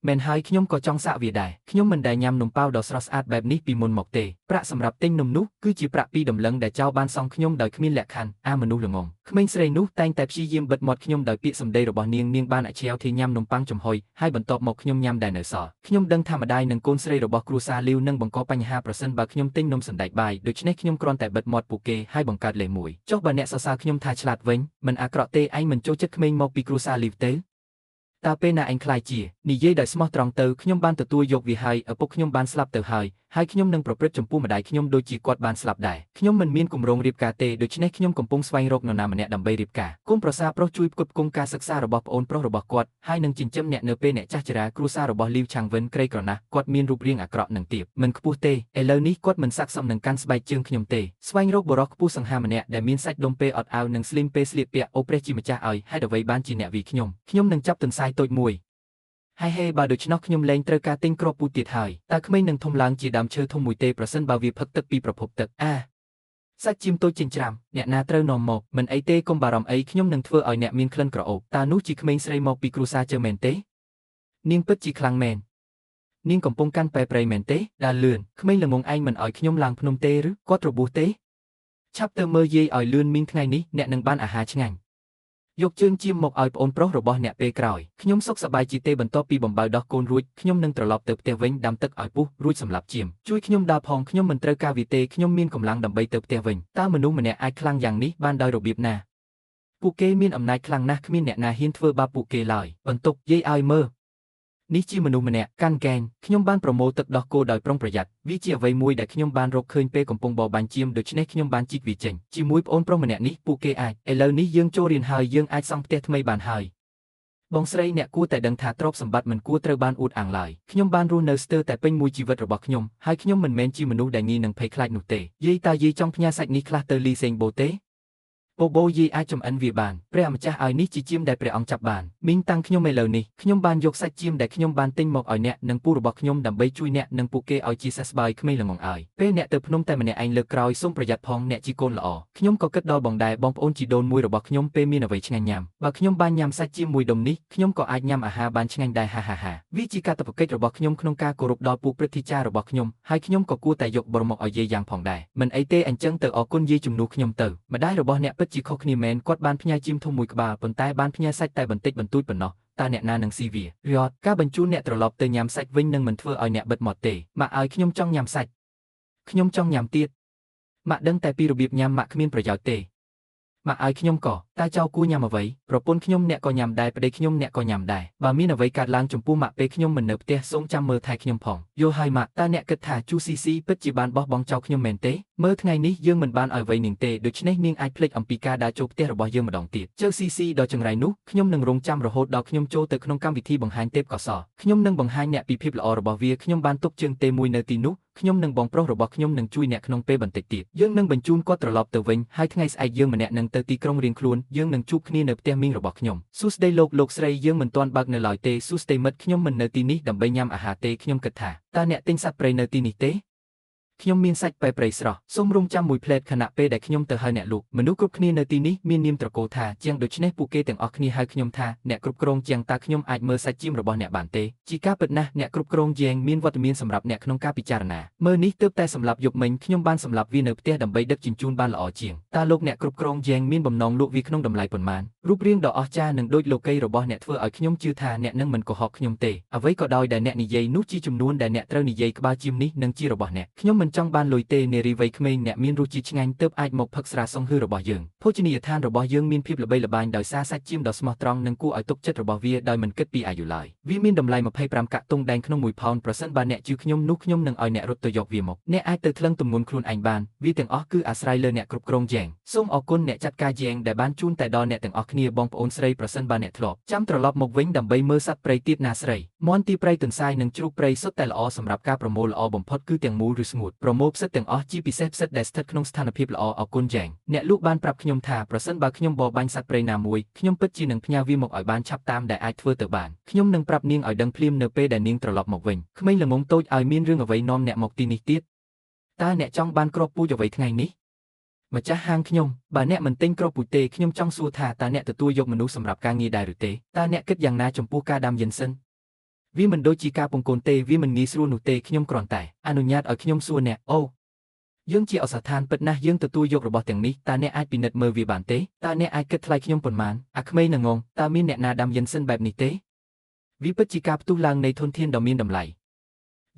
A: ាមែនហើយខ្ញុំក៏ចង់សាកវាដែរខ្ញុំមិនដែលញ៉ាំនំប៉ាវដ៏ស្រស់ស្អាតបែបនេះពីមុនមកទេប្រាក់សម្រាប់ទិញនំនោះគឺជាប្រាក់ពីដំឡឹងដែលចៅបានសងខ្ញុំដោយគ្មានលក្ខខណ្ឌអាមនុស្សល្ងងក្មេងស្រីនោះតែងតែព្យាយាមបិទមាត់ខ្ញុំដោយពាក្យសម្ដីរបស់នាងនាងបានអច្ឆេវធីញ៉ាំនំប៉័ងចំហុយហើយបន្ទាប់មកខ្ញុំញ៉ាំដែលនៅសល់ខ្ញុំដឹងថាម្ដាយនិងកូនស្រីរបស់គ្រួសារលាវនឹងបង្កបញ្ហាប្រសិនបើខ្ញុំទិញនំសណ្តែកបាយដូច្នេះខ្ញុំគ្រាន់តែបិទមាត់ពួកគេហើយបង្កើតលេសមួយចុះបើអ្នកសរសើរខ្ញុំថាឆ្លាតវិញមិនអាក្រក់ទេឯងមិនចូលចិត្តក្មេងមកពីគ្រួសារលាវទេតើពេលណាឯងខ្លាយជានិយាយដោយស្មោះត្រង់ទៅខ្ញុំបានទទួលយកវាហើយឪពុកខ្ញុំបានស្លាប់ទៅហើយហើយខ្ញុំនឹងប្រព្រឹត្តចំពោះម្ដាយខ្ញុំដូចជាគាត់បានស្លាប់ដែរខ្ញុំមិនមានគម្រោងរៀបការទេដូច្នេះខ្ញុំកំពុងស្វែងរកនរណាម្នាក់ដើម្បីរៀបការគុំប្រសាប្រុសជួយផ្គត់ផ្គង់ការសិក្សារបស់ប្អូនប្រុសរបស់គាត់ហើយនឹងចិញ្ចឹមអ្នកនៅពេលអ្នកចាស់ជរាគ្រួសាររបស់លីវឆាងវិនក្រីក្រណាស់គាត់មានរូបរាងអាក្រក់និងទាបមិនខ្ពស់ទេឥឡូវនេះគាត់មិនស័ក្តិសមនឹងកាន់ស្បែកជើងខ្ញុំទេស្វែងរកបុរសខ្ពស់សង្ហាម្នាក់ដែលមានសាច់ដុំពេលអត់អាវនិងស្លីមពេលស្លៀកពាក់អូព្រះជាម្ចាស់ឲ្យហេតុអ្វីបានជាអ្នកវីខ្ញុំខ្ញុំនឹងចាប់ទន្សាយតូចមួយហើយហេបើដូច្នោះខ្ញុំលែងត្រូវការទិញគ្រាប់ពូជទៀតហើយតើក្មេងនឹងធំឡើងជាដើមឈើធំមួយទេប្រសិនបើវាផឹកទឹកពីប្រភពទឹកអាសាច់ចៀមតូចចិញ្ច្រាំអ្នកណាត្រូវនាំមកមិនអីទេកុំបារម្ភអីខ្ញុំនឹងធ្វើឲ្យអ្នកមានក្លិនក្រអូបតើនោះជាក្មេងស្រីមកពីគ្រួសារជើមែនទេនាងពិតជាខ្លាំងមែននាងកំពុងកាន់ប៉ែព្រៃមែនទេដើរលឿនក្មេងល្ងងឯងមិនឲ្យខ្ញុំឡើងភ្នំទេឬគាត់របួសទេឆាប់ទៅមើលយាយឲ្យលឿនមីងថ្ងៃនេះអ្នកនឹងបានអាហារឆ្ងាញ់យកជើងចៀមមកឲ្យប្អូនប្រុសរបស់អ្នកពេលក្រោយខ្ញុំសុខសប្បាយជាទេបន្ទាប់ពីបំបៅដោះកូនរួចខ្ញុំនឹងត្រឡប់ទៅផ្ទះវិញដាំទឹកឲ្យពុះរួចសម្លាប់ចៀមជួយខ្ញុំដើរផងខ្ញុំមិនត្រូវការវាទេខ្ញុំមានកម្លាំងដើម្បីទៅផ្ទះវិញតើមនុស្សម្នាក់អាចខ្លាំងយ៉ាងនេះបានដោយរបៀបណាពួកគេមានអំណាចខ្លាំងណាស់គ្មានអ្នកណាហ៊ានធ្វើបាបពួកគេឡើយបន្ទុកយាយឲ្យមើលនេះជាមនុស្សម្នាក់កាន់កែងខ្ញុំបានប្រមូលទឹកដោះគោដោយប្រុងប្រយ័ត្នវាជាអ្វីមួយដែលខ្ញុំបានរកឃើញពេលកំពុងបរបាញ់ចៀមដូច្នេះខ្ញុំបានជីកវាចេញជាមួយប្អូនប្រុសម្នាក់នេះពួកគេអាចឥឡូវនេះយើងចូលរៀនហើយយើងអាចសង់ផ្ទះថ្មីបានហើយបងស្រីអ្នកគួរតែដឹងថាទ្រព្យសម្បត្តិមិនគួរត្រូវបានអួតអាងឡើយខ្ញុំបានរស់នៅស្ទើរតែពេញមួយជីវិតរបស់ខ្ញុំហើយខ្ញុំមិនមែនជាមនុស្សដែលងាយនឹងភ័យខ្លាចនោះទេយាយតើយាយចង់ផ្ញើសាច់នេះខ្លះទៅលីសេងបូទេបូបូយាយអាចចំអិនវាបានព្រះអម្ចាស់ឲ្យនេះជាចៀមដែលព្រះអង្គចាប់បានមីងតាំងខ្ញុំឥឡូវនេះខ្ញុំបានយកសាច់ចៀមដែលខ្ញុំបានទិញមកឲ្យអ្នកនិងពូរបស់ខ្ញុំដើម្បីជួយអ្នកនិងពួកគេឲ្យជាសះស្បើយក្មេងល្ងងឲ្យពេលអ្នកទៅភ្នំតែម្នាក់ឯងលើកក្រោយសូមប្រយ័ត្នផងអ្នកជាកូនល្អខ្ញុំក៏គិតដល់បងដែរបងប្អូនជីដូនមួយរបស់ខ្ញុំពេលមានអ្វីឆ្ងាញ់ញ៉ាំបើខ្ញុំបានញ៉ាំសាច់ចៀមមួយដុំនេះខ្ញុំក៏អាចញ៉ាំអាហារបានឆ្ងាញ់ដែរហាហាហាវាជាកាតព្វកិច្ចរបស់ខ្ញុំក្នុងការគោរពដល់ពួកព្រឹទ្ធាចារ្យរបស់ខ្ញុំហើយខ្ញុំក៏គួរតែយកបរមកឲ្យយាយយ៉ាងផងដែរមិនអីទេអញ្ចឹងទៅអរគុណយាយជំនួសខ្ញុំទៅម្ដាយរបស់អ្នកពិតជាខុសគ្នាមែនគាត់បានផ្ញើចៀមធំមួយក្បាលប៉ុន្តែបានផ្ញើសាច់តែបន្តិចបន្តួចប៉ុណ្ណោះតើអ្នកណានឹងស៊ីវារត់ការបញ្ជូនអ្នកត្រឡប់ទៅញ៉ាំសាច់វិញនឹងមិនធ្វើឲ្យអ្នកបិទមាត់ទេម៉ាក់ឲ្យខ្ញុំចង់ញ៉ាំសាច់ខ្ញុំចង់ញ៉ាំទៀតម៉ាក់ដឹងតែពីរបៀបញ៉ាំម៉ាក់គ្មានប្រយោជន៍ទេម៉ាក់ឲ្យខ្ញុំក៏តើចៅគួរញ៉ាំអ្វីប្រពន្ធខ្ញុំអ្នកក៏ញ៉ាំដែរប្តីខ្ញុំអ្នកក៏ញ៉ាំដែរបើមានអ្វីកើតឡើងចំពោះម៉ាក់ពេលខ្ញុំមិននៅផ្ទះសូមចាំមើលថែខ្ញុំផងយល់ហើយម៉ាក់តើអ្នកគិតថាជូស៊ីស៊ីពិតជាបានបោះបង់ចោលខ្ញុំមែនទេមើលថ្ងៃនេះយើងមិនបានឲ្យអ្វីនាងទេដូច្នេះនាងអាចភ្លេចអំពីការដើរចូលផ្ទះរបស់យើងម្ដងទៀតជើស៊ីស៊ីដ៏ចង្រៃនោះខ្ញុំនឹងរងចាំរហូតដល់ខ្ញុំចូលទៅក្នុងកម្មវិធីបង្ហាញទេពកោសល្យខ្ញុំនឹងបង្ហាញអ្នកពីភាពល្អរបស់វាខ្ញុំបានទុកជើងទេមួយនៅទីនោះខ្ញុំនិងបងប្រុសរបស់ខ្ញុំនឹងជួយអ្នកក្នុងពេលបន្តិចទៀតយើងនឹងបញ្ជូនគាត់ត្រឡប់ទៅវិញហើយថ្ងៃស្អែកយើងម្នាក់នឹងទៅទីក្រុងរៀងខ្លួនយើងនឹងជួបគ្នានៅផ្ទះមីងរបស់ខ្ញុំសួស្តីលោកលោកស្រីយើងមិនទាន់បើកនៅឡើយទេសួស្តីមិត្តខ្ញុំមិននៅទីនេះដើម្បីញ៉ាំអាហារទេខ្ញុំគិតថាតើអ្នកទិញសត្វព្រៃនៅទីនេះទេ ខ្ញុំមានសាច់បែព្រៃស្រស់សូមរងចាំមួយភ្លែតខណៈពេលដែលខ្ញុំទៅហៅអ្នកលក់មនុស្សគ្រប់គ្នានៅទីនេះមាននាមត្រកូលថាជាងដូច្នេះពួកគេទាំងអស់គ្នាហៅខ្ញុំថាអ្នកគ្រប់គ្រងជាងតើខ្ញុំអាចមើលសាច់ចៀមរបស់អ្នកបានទេជាការពិតណាស់អ្នកគ្រប់គ្រងជាងមានវត្តមានសម្រាប់អ្នកក្នុងការពិចារណាមើលនេះទើបតែសម្លាប់យប់មិញខ្ញុំបានសម្លាប់វានៅផ្ទះដើម្បីដឹកជញ្ជូនបានល្អជាងតើលោកអ្នកគ្រប់គ្រងជាងមានបំណងលក់វាក្នុងតម្លៃប៉ុន្មានរូបរាងដ៏អស្ចារ្យនិងដូចលោកីរបស់អ្នកធ្វើឲ្យខ្ញុំជឿថាអ្នកនឹងមិនកុហកខ្ញុំទេអ្វីក៏ដោយដែលអ្នកនិយាយនោះជាចំនួនដែលអ្នកត្រូវនិយាយក្បាលជាមនេះនឹងជារបស់អ្នកខ្ញុំមិនចង់បានលុយទេនារីវ័យក្មេងអ្នកមានរសជាតិឆ្ងាញ់ទើបអាចមកផឹកស្រាសុងហឺរបស់យើងភោជនីយដ្ឋានរបស់យើងមានភាពល្បីល្បាញដោយសារសាច់ចៀមដ៏ស្មោះត្រង់និងគួរឲ្យទុកចិត្តរបស់វាដោយមិនគិតពីអាយុឡើយវាមានតម្លៃ25កាក់តុងដែងក្នុង1ផោនប្រសិនបើអ្នកជឿខ្ញុំនោះខ្ញុំនឹងឲ្យអ្នករត់ទៅយកវាមកអ្នកអាចទៅថ្លឹងទម្ងន់ខ្លួនឯងបានវាទាំងអស់គឺអាស្រ័យលើអ្នកគ្រប់គ្រងយ៉ាងសូមអរគុណអ្នកចាត់ការយ៉ាងដែលបានជូនតែដល់អ្នកទាំងអស់គ្នាបងប្អូនស្រីប្រសិនបើអ្នកធ្លាប់ចាំត្រឡប់មកវិញដើម្បីមើលសត្វព្រៃទៀតណាស្រីមាន់ទីព្រៃទន្សាយនិងជ្រូកព្រៃសុទ្ធតែល្អសម្រាប់ការប្រមូលល្អបំផុតគឺទាំងមូលឬស្ងួតប្រមូលផ្សិតទាំងអស់ជាពិសេសផ្សិតដែលស្ថិតក្នុងស្ថានភាពល្អអរគុណយ៉ាងអ្នកលក់បានប្រាប់ខ្ញុំថាប្រសិនបើខ្ញុំបរបាញ់សត្វព្រៃណាមួយខ្ញុំពិតជានឹងផ្ញើវាមកឲ្យបានឆាប់តាមដែលអាចធ្វើទៅបានខ្ញុំនឹងប្រាប់នាងឲ្យដឹងភ្លាមនៅពេលដែលនាងត្រឡប់មកវិញក្មេងល្ងងតូចឲ្យមានរឿងអ្វីនាំអ្នកមកទីនេះទៀតតើអ្នកចង់បានគ្រាប់ពូជអ្វីថ្ងៃនេះម្ចាស់ហាងខ្ញុំបើអ្នកមិនទិញគ្រាប់ពូជទេខ្ញុំចង់សួរថាតើអ្នកទទួលយកមនុស្សសម្រាប់ការងារដែរឬទេតើអ្នកគិតយ៉ាងណាចំពោះការដាំយិនសិនវាមិនដូចជាការពង្កូនទេវាមិនងាយស្រួលនោះទេខ្ញុំគ្រាន់តែអនុញ្ញាតឲ្យខ្ញុំសួរអ្នកអូយើងជាឱសថឋានពិតណាស់យើងទទួលយករបស់ទាំងនេះតើអ្នកអាចពិនិត្យមើលវាបានទេតើអ្នកអាចគិតថ្លៃខ្ញុំប៉ុន្មានអាក្មេងងងតើមានអ្នកណាដាំយិនសិនបែបនេះទេវាពិតជាការផ្ទុះឡើងនៃធនធានដ៏មានតម្លៃ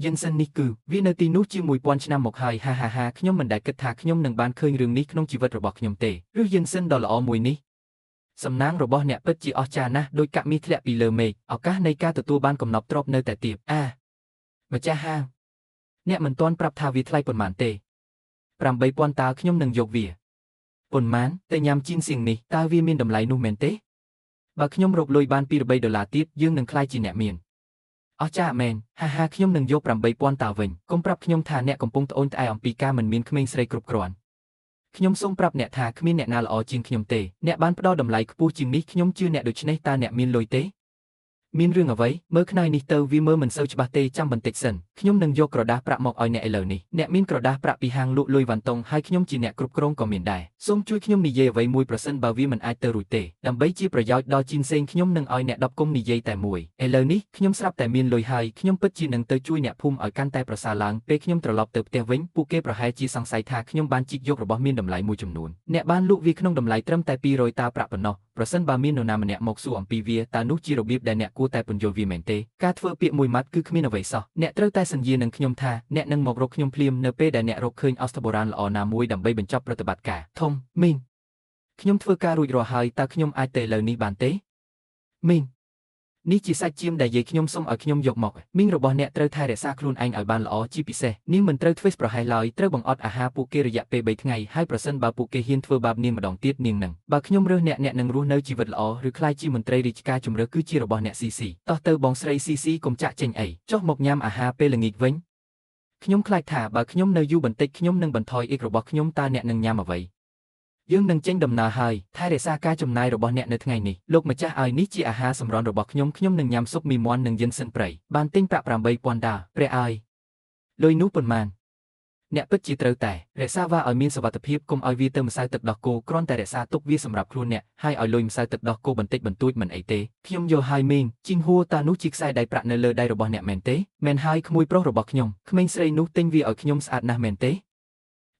A: យិនសិននេះគឺវានៅទីនោះជាង1000ឆ្នាំមកហើយហាហាហាខ្ញុំមិនដែលគិតថាខ្ញុំនឹងបានឃើញរឿងនេះក្នុងជីវិតរបស់ខ្ញុំទេឬយិនសិនដ៏ល្អមួយនេះសំណាងរបស់អ្នកពិតជាអស្ចារ្យណាស់ដោយកាក់មាសធ្លាក់ពីលើមេឃឱកាសនៃការទទួលបានកំណប់ទ្រព្យនៅតែទាបអាម្ចាស់ហាងអ្នកមិនទាន់ប្រាប់ថាវាថ្លៃប៉ុន្មានទេ8000តើខ្ញុំនឹងយកវាប៉ុន្មានតែញ៉ាំជីនសៀងនេះតើវាមានតម្លៃនោះមែនទេបើខ្ញុំរកលុយបាន2-3ដុល្លារទៀតយើងនឹងក្លាយជាអ្នកមានអស្ចារ្យមែនហាហាខ្ញុំនឹងយក8000តើវិញកុំប្រាប់ខ្ញុំថាអ្នកកំពុងត្អូញត្អែអំពីការមិនមានក្មេងស្រីគ្រប់គ្រាន់ខ្ញុំសូមប្រាប់អ្នកថាគ្មានអ្នកណាល្អជាងខ្ញុំទេអ្នកបានផ្ដល់តម្លៃខ្ពស់ជាងនេះខ្ញុំជឿអ្នកដូច្នេះតើអ្នកមានលុយទេមានរឿងអ្វីមើលខ្នើយនេះទៅវាមើលមិនសូវច្បាស់ទេចាំបន្តិចសិនខ្ញុំនឹងយកក្រដាសប្រាក់មកឲ្យអ្នកឥឡូវនេះអ្នកមានក្រដាសប្រាក់ពីហាងលក់លុយវ៉ាន់តុងហើយខ្ញុំជាអ្នកគ្រប់គ្រងក៏មានដែរសូមជួយខ្ញុំនិយាយអ្វីមួយប្រសិនបើវាមិនអាចទៅរួចទេដើម្បីជាប្រយោជន៍ដល់ជីនសេងខ្ញុំនឹងឲ្យអ្នក10គុំនិយាយតែមួយឥឡូវនេះខ្ញុំស្រាប់តែមានលុយហើយខ្ញុំពិតជានឹងទៅជួយអ្នកភូមិឲ្យកាន់តែប្រសើរឡើងពេលខ្ញុំត្រឡប់ទៅផ្ទះវិញពួកគេប្រហែលជាសង្ស័យថាខ្ញុំបានជីកយករបស់មានតម្លៃមួយចំនួនអ្នកបានលក់វាក្នុងតម្លៃត្រឹមតែ200តាប្រាក់ប៉ុណ្ណោះប្រសិនបើមាននរណាម្នាក់មកសួរអំពីវាតើនោះជារបៀបដែលអ្នកគួរតែពន្យល់វាមែនទេការធ្វើពាក្យមួយម៉ាត់គឺគ្មានអ្វីសោះអ្នកត្រូវតែសន្យានឹងខ្ញុំថាអ្នកនឹងមករកខ្ញុំភ្លាមនៅពេលដែលអ្នករកឃើញឱសថបុរាណល្អណាមួយដើម្បីបញ្ចប់ប្រតិបត្តិការធំមីងខ្ញុំធ្វើការរួចរាល់ហើយតើខ្ញុំអាចទៅឥឡូវនេះបានទេមីងនេះជាសាច់ចៀមដែលយាយខ្ញុំសូមឲ្យខ្ញុំយកមកមីងរបស់អ្នកត្រូវថែរក្សាខ្លួនឯងឲ្យបានល្អជាពិសេសនាងមិនត្រូវធ្វេសប្រហែសឡើយត្រូវបង្អត់អាហារពួកគេរយៈពេល3ថ្ងៃហើយប្រសិនបើពួកគេហ៊ានធ្វើបាបនាងម្ដងទៀតនាងនឹងបើខ្ញុំរើសអ្នកអ្នកនឹងរស់នៅជីវិតល្អឬក្លាយជាមន្ត្រីរាជការជំរឿគឺជារបស់អ្នកស៊ីស៊ីតោះទៅបងស្រីស៊ីស៊ីកុំចាក់ចេញអីចុះមកញ៉ាំអាហារពេលល្ងាចវិញខ្ញុំខ្លាចថាបើខ្ញុំនៅយូរបន្តិចខ្ញុំនឹងបន្ថយអ៊ីករបស់ខ្ញុំតើអ្នកនឹងញ៉ាំអ្វីយើងនឹងចេញដំណើរហើយថែរក្សាការចំណាយរបស់អ្នកនៅថ្ងៃនេះលោកម្ចាស់ឲ្យនេះជាអាហារសម្រន់របស់ខ្ញុំខ្ញុំនឹងញ៉ាំស៊ុបមីមាន់និងយិនសិនព្រៃបានទិញប្រាក់8000ដាល់ព្រះឲ្យលុយនោះប៉ុន្មានអ្នកពិតជាត្រូវតែរក្សាវាឲ្យមានសុវត្ថិភាពកុំឲ្យវាទៅម្សៅទឹកដោះគោគ្រាន់តែរក្សាទុកវាសម្រាប់ខ្លួនអ្នកហើយឲ្យលុយម្សៅទឹកដោះគោបន្តិចបន្តួចមិនអីទេខ្ញុំយល់ហើយមីងជីងហួរតើនោះជាខ្សែដៃប្រាក់នៅលើដៃរបស់អ្នកមែនទេមែនហើយក្មួយប្រុសរបស់ខ្ញុំក្មេងស្រីនោះទិញវាឲ្យខ្ញុំស្អាតណាស់មែនទេ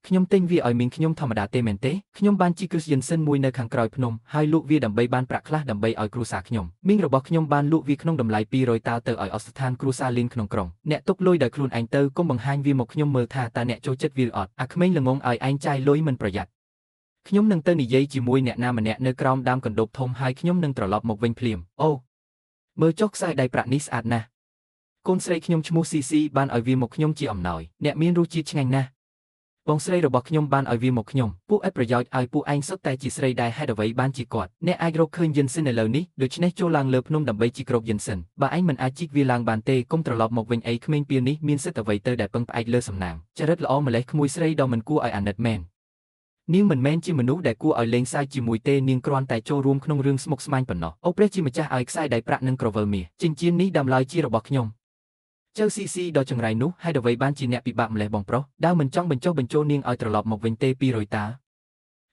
A: ខ្ញុំទិញវាឲ្យមីងខ្ញុំធម្មតាទេមែនទេខ្ញុំបានជីគ្រឹះយិនសិនមួយនៅខាងក្រោយភ្នំហើយលក់វាដើម្បីបានប្រាក់ខ្លះដើម្បីឲ្យគ្រួសារខ្ញុំមីងរបស់ខ្ញុំបានលក់វាក្នុងតម្លៃ200តាល់ទៅឲ្យឱសថដ្ឋានគ្រួសារលៀនក្នុងក្រុងអ្នកទុកលុយដោយខ្លួនឯងទៅកុំបង្ហាញវាមកខ្ញុំមើលថាតើអ្នកចូលចិត្តវាឬអត់អាក្មេងល្ងងឲ្យឯងចាយលុយមិនប្រយ័ត្នខ្ញុំនឹងទៅនិយាយជាមួយអ្នកណាម្នាក់នៅក្រោមដើមកណ្ដូបធំហើយខ្ញុំនឹងត្រឡប់មកវិញភ្លាមអូមើលចុះខ្សែដៃប្រាក់នេះស្អាតណាស់កូនស្រីខ្ញុំឈ្មោះស៊ីស៊ីបានឲ្យវាមកខ្ញុំជាអំណោយអ្នកមានរសជាតិឆ្ងាញ់ណាស់បងស្រីរបស់ខ្ញុំបានឲ្យវាមកខ្ញុំពួកឥតប្រយោជន៍ឲ្យពួកឯងសុទ្ធតែជាស្រីដែរហេតុអ្វីបានជាគាត់អ្នកអាចរកឃើញយិនសិនឥឡូវនេះដូច្នេះចូលឡើងលើភ្នំដើម្បីជីករកយិនសិនបើឯងមិនអាចជីកវាឡើងបានទេកុំត្រឡប់មកវិញអីក្មេងពៀលនេះមានសិទ្ធិអ្វីទៅដែលពឹងផ្អែកលើសំណាងចរិតល្អម្លេះក្មួយស្រីដ៏មិនគួរឲ្យអាណិតមែននាងមិនមែនជាមនុស្សដែលគួរឲ្យលេងសើចជាមួយទេនាងគ្រាន់តែចូលរួមក្នុងរឿងស្មុគស្មាញប៉ុណ្ណោះអូព្រះជាម្ចាស់ឲ្យខ្សែដៃប្រាក់និងក្រវិលមាសចិញ្ចៀននេះដំឡើយជារបស់ខ្ញុំ ចៅស៊ីស៊ីដ៏ចង្រៃនោះហេតុអ្វីបានជាអ្នកពិបាកម្លេះបងប្រុសដើមមិនចង់បញ្ចុះបញ្ចូលនាងឲ្យត្រឡប់មកវិញទេ200តា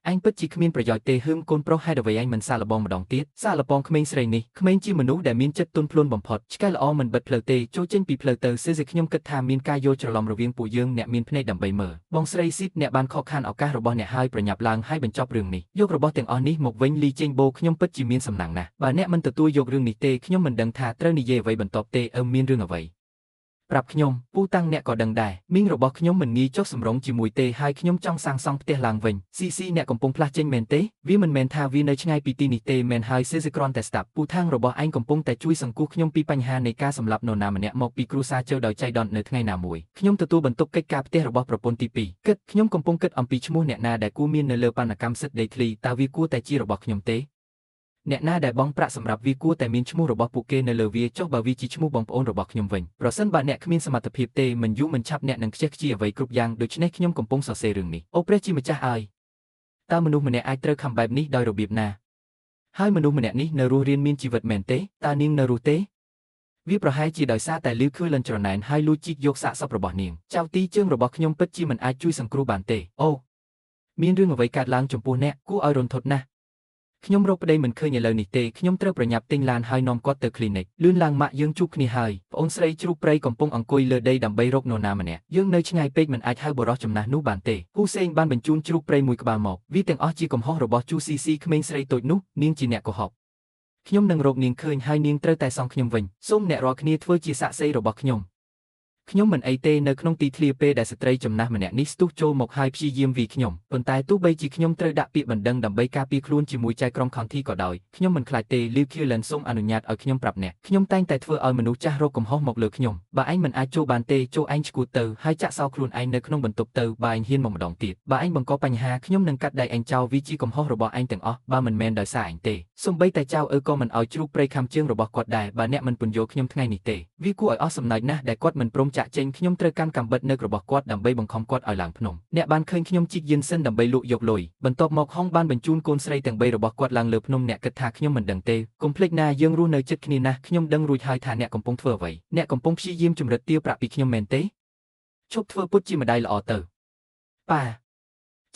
A: អញពិតជាគ្មានប្រយោជន៍ទេហឹមកូនប្រុសហេតុអ្វីឯងមិនសាកល្បងម្ដងទៀតសាកល្បងក្មេងស្រីនេះក្មេងជាមនុស្សដែលមានចិត្តទន់ភ្លន់បំផុតឆ្កែល្អមិនបិទផ្លូវទេចូលចេញពីផ្លូវទៅសេសេខ្ញុំគិតថាមានការយល់ច្រឡំរវាងពួកយើងអ្នកមានភ្នែកដើម្បីមើលបងស្រីស៊ីតអ្នកបានខកខានឱកាសរបស់អ្នកហើយប្រញាប់ឡើងហើយបញ្ចប់រឿងនេះយករបស់ទាំងអស់នេះមកវិញលីចេងបូខ្ញុំពិតជាមានសំណាងណាស់បើអ្នកមិនទទួលយករឿងនេះទេខ្ញុំមិនដឹងថាត្រូវនិយាយអ្វីបន្ទាប់ទេមានរឿងអ្វីប្រាប់ខ្ញុំពូតាំងអ្នកក៏ដឹងដែរមីងរបស់ខ្ញុំមិនងាយចុះសម្រុងជាមួយទេហើយខ្ញុំចង់សាងសង់ផ្ទះឡើងវិញស៊ីស៊ីអ្នកកំពុងផ្លាស់ចេញមែនទេវាមិនមែនថាវានៅឆ្ងាយពីទីនេះទេមែនហើយសេសេគ្រាន់តែស្ដាប់ពូតាំងរបស់ឯងកំពុងតែជួយសង្គ្រោះខ្ញុំពីបញ្ហានៃការសម្លាប់នរណាម្នាក់មកពីគ្រួសារជើដោយចៃដន្យនៅថ្ងៃណាមួយខ្ញុំទទួលបន្ទុកកិច្ចការផ្ទះរបស់ប្រពន្ធទី2គិតខ្ញុំកំពុងគិតអំពីឈ្មោះអ្នកណាដែលគួរមាននៅលើបណ្ណកម្មសិទ្ធិដីធ្លីតើវាគួរតែជារបស់ខ្ញុំទេអ្នកណាដែលបង់ប្រាក់សម្រាប់វាគួរតែមានឈ្មោះរបស់ពួកគេនៅលើវាចុះបើវាជាឈ្មោះបងប្អូនរបស់ខ្ញុំវិញប្រសិនបើអ្នកគ្មានសមត្ថភាពទេមិនយូរមិនឆាប់អ្នកនឹងខ្ជិះខ្ជាអ្វីគ្រប់យ៉ាងដូច្នេះខ្ញុំកំពុងសរសេររឿងនេះអូព្រះជាម្ចាស់អើយតើមនុស្សម្នាក់អាចត្រូវខំបែបនេះដោយរបៀបណាហើយមនុស្សម្នាក់នេះនៅរស់រានមានជីវិតមែនទេតើនាងនៅរស់ទេវាប្រហែលជាដោយសារតែលឺឃើញលិនច្រណែនហើយលួចជីកយកសាកសពរបស់នាងចៅទីជើងរបស់ខ្ញុំពិតជាមិនអាចជួយសង្គ្រោះបានទេអូមានរឿងអ្វីកើតឡើងចំពោះអ្នកគួរឲ្យរន្ធត់ណាស់ខ្ញុំរកប្តីមិនឃើញឥឡូវនេះទេខ្ញុំត្រូវប្រញាប់ទិញឡានហើយនាំគាត់ទៅគ្លីនិកលឿនឡើងម៉ាក់យើងជួបគ្នាហើយប្អូនស្រីជ្រូកព្រៃកំពុងអង្គុយលើដីដើម្បីរកនរណាម្នាក់យើងនៅឆ្ងាយពេកមិនអាចហៅបុរសចំណាស់នោះបានទេហ៊ូសេងបានបញ្ជូនជ្រូកព្រៃមួយក្បាលមកវាទាំងអស់ជាកំហុសរបស់ជូស៊ីស៊ីក្មេងស្រីតូចនោះនាងជាអ្នកកុហកខ្ញុំនឹងរកនាងឃើញហើយនាងត្រូវតែសងខ្ញុំវិញសូមអ្នករាល់គ្នាធ្វើជាសាក្សីរបស់ខ្ញុំខ្ញុំមិនអីទេនៅក្នុងទីធ្លាពេលដែលស្ត្រីចំណាស់ម្នាក់នេះស្ទុះចូលមកហើយព្យាយាមវាយខ្ញុំប៉ុន្តែទោះបីជាខ្ញុំត្រូវដាក់ពាក្យបណ្ដឹងដើម្បីការពារខ្លួនជាមួយចៅក្រមខុនធីក៏ដោយខ្ញុំមិនខ្លាចទេលីវឃីឡិនសូមអនុញ្ញាតឲ្យខ្ញុំប្រាប់អ្នកខ្ញុំតែងតែធ្វើឲ្យមនុស្សចាស់រកកំហុសមកលើខ្ញុំបើឯងមិនអាចចូលបានទេចូលឯងឈួតទៅហើយចាក់សោខ្លួនឯងនៅក្នុងបន្ទប់ទៅបើឯងហ៊ានមកម្ដងទៀតបើឯងបង្កបញ្ហាខ្ញុំនឹងកាត់ដៃឯងចោលវាជាកំហុសរបស់ឯងទាំងអស់បើមិនមែនដោយសារឯងទេសូម្បីតែចៅឪក៏មិនឲ្យជ្រូកព្រៃខំជើងរបស់គាត់ដែរបើអ្នកមិនពន្យល់ខ្ញុំថ្ងៃនេះទេវាគួរឲ្យអស់សំណើចណាស់ដែលគាត់មិនព្រមចាក់ចេញខ្ញុំត្រូវកាន់កាំបិតនៅរបស់គាត់ដើម្បីបង្ខំគាត់ឲ្យឡើងភ្នំអ្នកបានឃើញខ្ញុំជីកយិនសិនដើម្បីលក់យកលុយបន្ទាប់មកហុងបានបញ្ជូនកូនស្រីទាំង3របស់គាត់ឡើងលើភ្នំអ្នកគិតថាខ្ញុំមិនដឹងទេកុំភ្លេចណាយើងរស់នៅជិតគ្នាណាស់ខ្ញុំដឹងរួចហើយថាអ្នកកំពុងធ្វើអ្វីអ្នកកំពុងព្យាយាមជំរិតទារប្រាក់ពីខ្ញុំមែនទេឈប់ធ្វើពុតជាម្ដាយល្អទៅប៉ា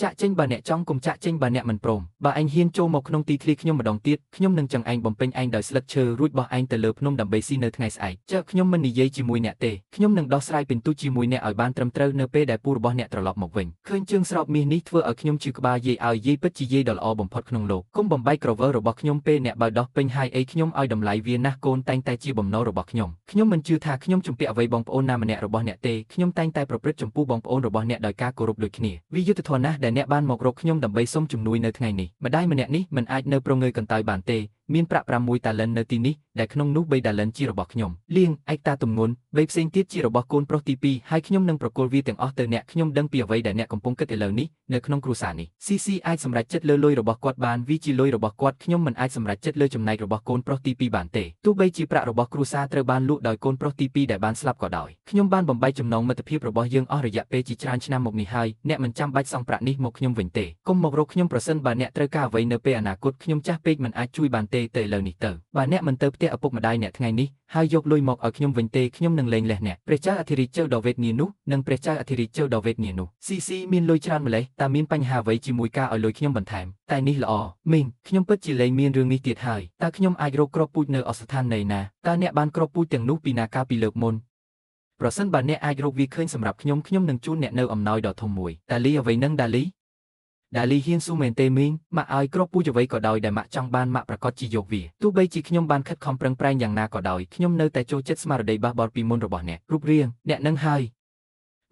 A: ចាក់ចេញបើអ្នកចង់កុំចាក់ចេញបើអ្នកមិនព្រមបើឯងហ៊ានចូលមកក្នុងទីធ្លាខ្ញុំម្ដងទៀតខ្ញុំនឹងចង្អែងបំពេញឯងដោយស្លឹកឈើរួចបោះឯងទៅលើភ្នំដើម្បីស៊ីនៅថ្ងៃស្អែកចើខ្ញុំមិននិយាយជាមួយអ្នកទេខ្ញុំនឹងដោះស្រាយពិន្ទុជាមួយអ្នកឲ្យបានត្រឹមត្រូវនៅពេលដែលពូរបស់អ្នកត្រឡប់មកវិញឃើញជើងស្រោបមាសនេះធ្វើឲ្យខ្ញុំឈឺក្បាលយាយឲ្យយាយពិតជាយាយដ៏ល្អបំផុតក្នុងលោកគុំបំបែកក្រវិលរបស់ខ្ញុំពេលអ្នកបើដោះពេញហើយអីខ្ញុំឲ្យតម្លៃវាណាស់កូនតែងតែជាបំណុលរបស់ខ្ញុំខ្ញុំមិនជឿថាខ្ញុំជំពាក់អ្វីបងប្អូនណាម្នាក់របស់អ្នកទេខ្ញុំតែងតែប្រព្រឹត្តចំពោះបងប្អូនរបស់អ្នកដោយការគោរពដូចគ្នាវាយុត្តិធម៌ណាស់ដែលអ្នកបានមករកខ្ញុំដើម្បីសុំជំនួយនៅថ្ងៃនេះម្ដាយម្នាក់នេះមិនអាចនៅប្រងើយកន្តើយបានទេមានប្រាក់6តាឡិននៅទីនេះដែលក្នុងនោះ3តាឡិនជារបស់ខ្ញុំលៀងឯកតាទម្ងន់3ផ្សេងទៀតជារបស់កូនប្រុសទី2ហើយខ្ញុំនឹងប្រគល់វាទាំងអស់ទៅអ្នកខ្ញុំដឹងពីអ្វីដែលអ្នកកំពុងគិតឥឡូវនេះនៅក្នុងគ្រួសារនេះស៊ីស៊ីអាចសម្រេចចិត្តលើលុយរបស់គាត់បានវាជាលុយរបស់គាត់ខ្ញុំមិនអាចសម្រេចចិត្តលើចំណែករបស់កូនប្រុសទី2បានទេទោះបីជាប្រាក់របស់គ្រួសារត្រូវបានលក់ដោយកូនប្រុសទី2ដែលបានស្លាប់ក៏ដោយខ្ញុំបានបំបែកចំណងមិត្តភាពរបស់យើងអស់រយៈពេលជាច្រើនឆ្នាំមកនេះហើយអ្នកមិនចាំបាច់សងប្រាក់នេះមកខ្ញុំវិញទេកុំមករកខ្ញុំប្រសិនបើអ្នកត្រូវការអ្វីនៅពេលអនាគតខ្ញុំចាស់ពេកមិនអាចជួយបានទេទៅឥឡូវនេះទៅបើអ្នកមិនទៅផ្ទះឪពុកម្ដាយអ្នកថ្ងៃនេះហើយយកលុយមកឲ្យខ្ញុំវិញទេខ្ញុំនឹងលែងលះអ្នកព្រះចៅអធិរាជចៅដ៏វេទនានោះនិងព្រះចៅអធិរាជចៅដ៏វេទនានោះស៊ីស៊ីមានលុយច្រើនម្លេះតើមានបញ្ហាអ្វីជាមួយការឲ្យលុយខ្ញុំបន្ថែមតែនេះល្អមីងខ្ញុំពិតជាលែងមានរឿងនេះទៀតហើយតើខ្ញុំអាចរកគ្រាប់ពូជនៅអស្ថាននៃណាតើអ្នកបានគ្រាប់ពូជទាំងនោះពីណាកាលពីលើកមុនប្រសិនបើអ្នកអាចរកវាឃើញសម្រាប់ខ្ញុំខ្ញុំនឹងជូនអ្នកនៅអំណោយដ៏ធំមួយតាលីអ្វីនឹងដាលីដាលីហ៊ានស៊ូមែនទេមីងម៉ាក់ឲ្យគ្រាប់ពូជអ្វីក៏ដោយដែលម៉ាក់ចង់បានម៉ាក់ប្រកាសជាយកវាទោះបីជាខ្ញុំបានខិតខំប្រឹងប្រែងយ៉ាងណាក៏ដោយខ្ញុំនៅតែចូលចិត្តស្មារតីបះបោរពីមុនរបស់អ្នករូបរាងអ្នកនឹងហើយ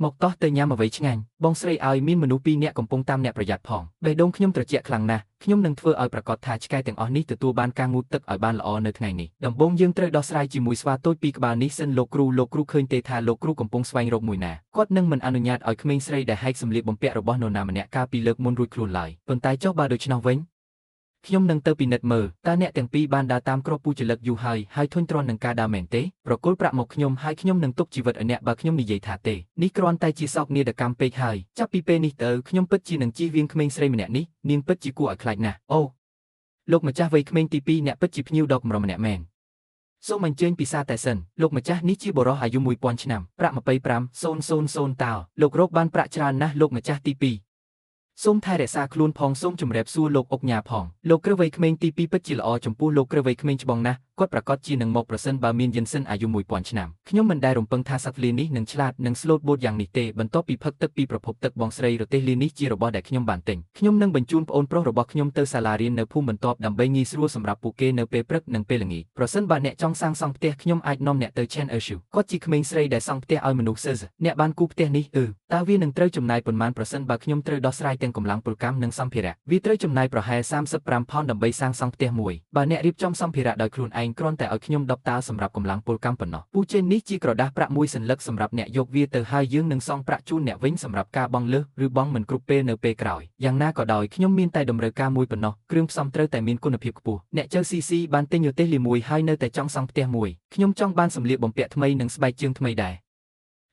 A: មកតោះទៅញ៉ាំអ្វីឆ្ងាញ់បងស្រីឲ្យមានមនុស្សពីរនាក់កំពុងតាមអ្នកប្រយ័ត្នផងបេះដូងខ្ញុំត្រជាក់ខ្លាំងណាស់ខ្ញុំនឹងធ្វើឲ្យប្រកាសថាឆ្កែទាំងអស់នេះទទួលបានការងូតទឹកឲ្យបានល្អនៅថ្ងៃនេះដំបូងយើងត្រូវដោះស្រាយជាមួយស្វាតូចពីរក្បាលនេះសិនលោកគ្រូឃើញទេថាលោកគ្រូកំពុងស្វែងរកមួយណាគាត់នឹងមិនអនុញ្ញាតឲ្យក្មេងស្រីដែលហែកសម្លៀកបំពាក់របស់នរណាម្នាក់កាលពីលើកមុនរួចខ្លួនឡើយប៉ុន្តែចុះបើដូច្នោះវិញខ្ញុំនឹងទៅពិនិត្យមើលតើអ្នកទាំងពីរបានដើរតាមគ្រាប់ពូជលិកយូរហើយហើយធុញទ្រាន់នឹងការដើរមែនទេប្រគល់ប្រាក់មកខ្ញុំហើយខ្ញុំនឹងទុកជីវិតឲ្យអ្នកបើខ្ញុំនិយាយថាទេនេះគ្រាន់តែជាសោកនាដកម្មពេកហើយចាប់ពីពេលនេះទៅខ្ញុំពិតជានឹងជៀសវាងក្មេងស្រីម្នាក់នេះនាងពិតជាគួរឲ្យខ្លាចណាស់អូលោកម្ចាស់វ័យក្មេងទី2អ្នកពិតជាភ្ញៀវដ៏កម្រម្នាក់មែន សូមអញ្ជើញពិសាតែសិនលោកម្ចាស់នេះជាបុរសអាយុ1000ឆ្នាំប្រាក់25000តោលោករកបានប្រាក់ច្រើនណាស់លោកម្ចាស់ទី2សូមថែរក្សាខ្លួនផងសូមជម្រាបសួរលោកអុកញ៉ាផងលោកគ្រឹះវ័យក្មេងទី2ពិតជាល្អចំពោះលោកគ្រឹះវ័យក្មេងច្បងណាស់គាត់ប្រាកដជានឹងមកប្រសិនបើមានយិនសិនអាយុ1000ឆ្នាំខ្ញុំមិនដែលរំពឹងថាសត្វលានេះនឹងឆ្លាតនិងស្លូតបូតយ៉ាងនេះទេបន្ទាប់ពីផឹកទឹកពីប្រភពទឹកបងស្រីរទេះលានេះជារបស់ដែលខ្ញុំបានទិញខ្ញុំនឹងបញ្ជូនប្អូនប្រុសរបស់ខ្ញុំទៅសាលារៀននៅភូមិបន្ទាប់ដើម្បីងាយស្រួលសម្រាប់ពួកគេនៅពេលព្រឹកនិងពេលល្ងាចប្រសិនបើអ្នកចង់សាងសង់ផ្ទះខ្ញុំអាចនាំអ្នកទៅ Chen Ershu គាត់ជាក្មេងស្រីដែលសង់ផ្ទះឲ្យមនុស្សសើអ្នកបានគូផ្ទះនេះអឺតើវានឹងត្រូវចំណាយប៉ុន្មានប្រសិនបើខ្ញុំត្រូវដោះស្រាយទាំងកម្លាំងពលកម្មនិងសម្ភារៈវាត្រូវចំណាយប្រហែល35ផោនដើម្បីសាងសង់ផ្ទះមួយបើអ្នករៀបចំសម្ភារៈដោយខ្លួនឯងគ្រាន់តែឲ្យខ្ញុំ10តាលសម្រាប់កម្លាំងពលកម្មប៉ុណ្ណោះពូជេននេះជាក្រដាសប្រាក់មួយសន្លឹកសម្រាប់អ្នកយកវាទៅហើយយើងនឹងសងប្រាក់ជូនអ្នកវិញសម្រាប់ការបង់លើសឬបង់មិនគ្រប់ពេលនៅពេលក្រោយយ៉ាងណាក៏ដោយខ្ញុំមានតែតម្រូវការមួយប៉ុណ្ណោះគ្រឿងផ្សំត្រូវតែមានគុណភាពខ្ពស់អ្នកចៅស៊ីស៊ីបានទិញរទេះលីមួយហើយនៅតែចង់សង់ផ្ទះមួយខ្ញុំចង់បានសម្លៀកបំពាក់ថ្មីនិងស្បែកជើងថ្មីដែរ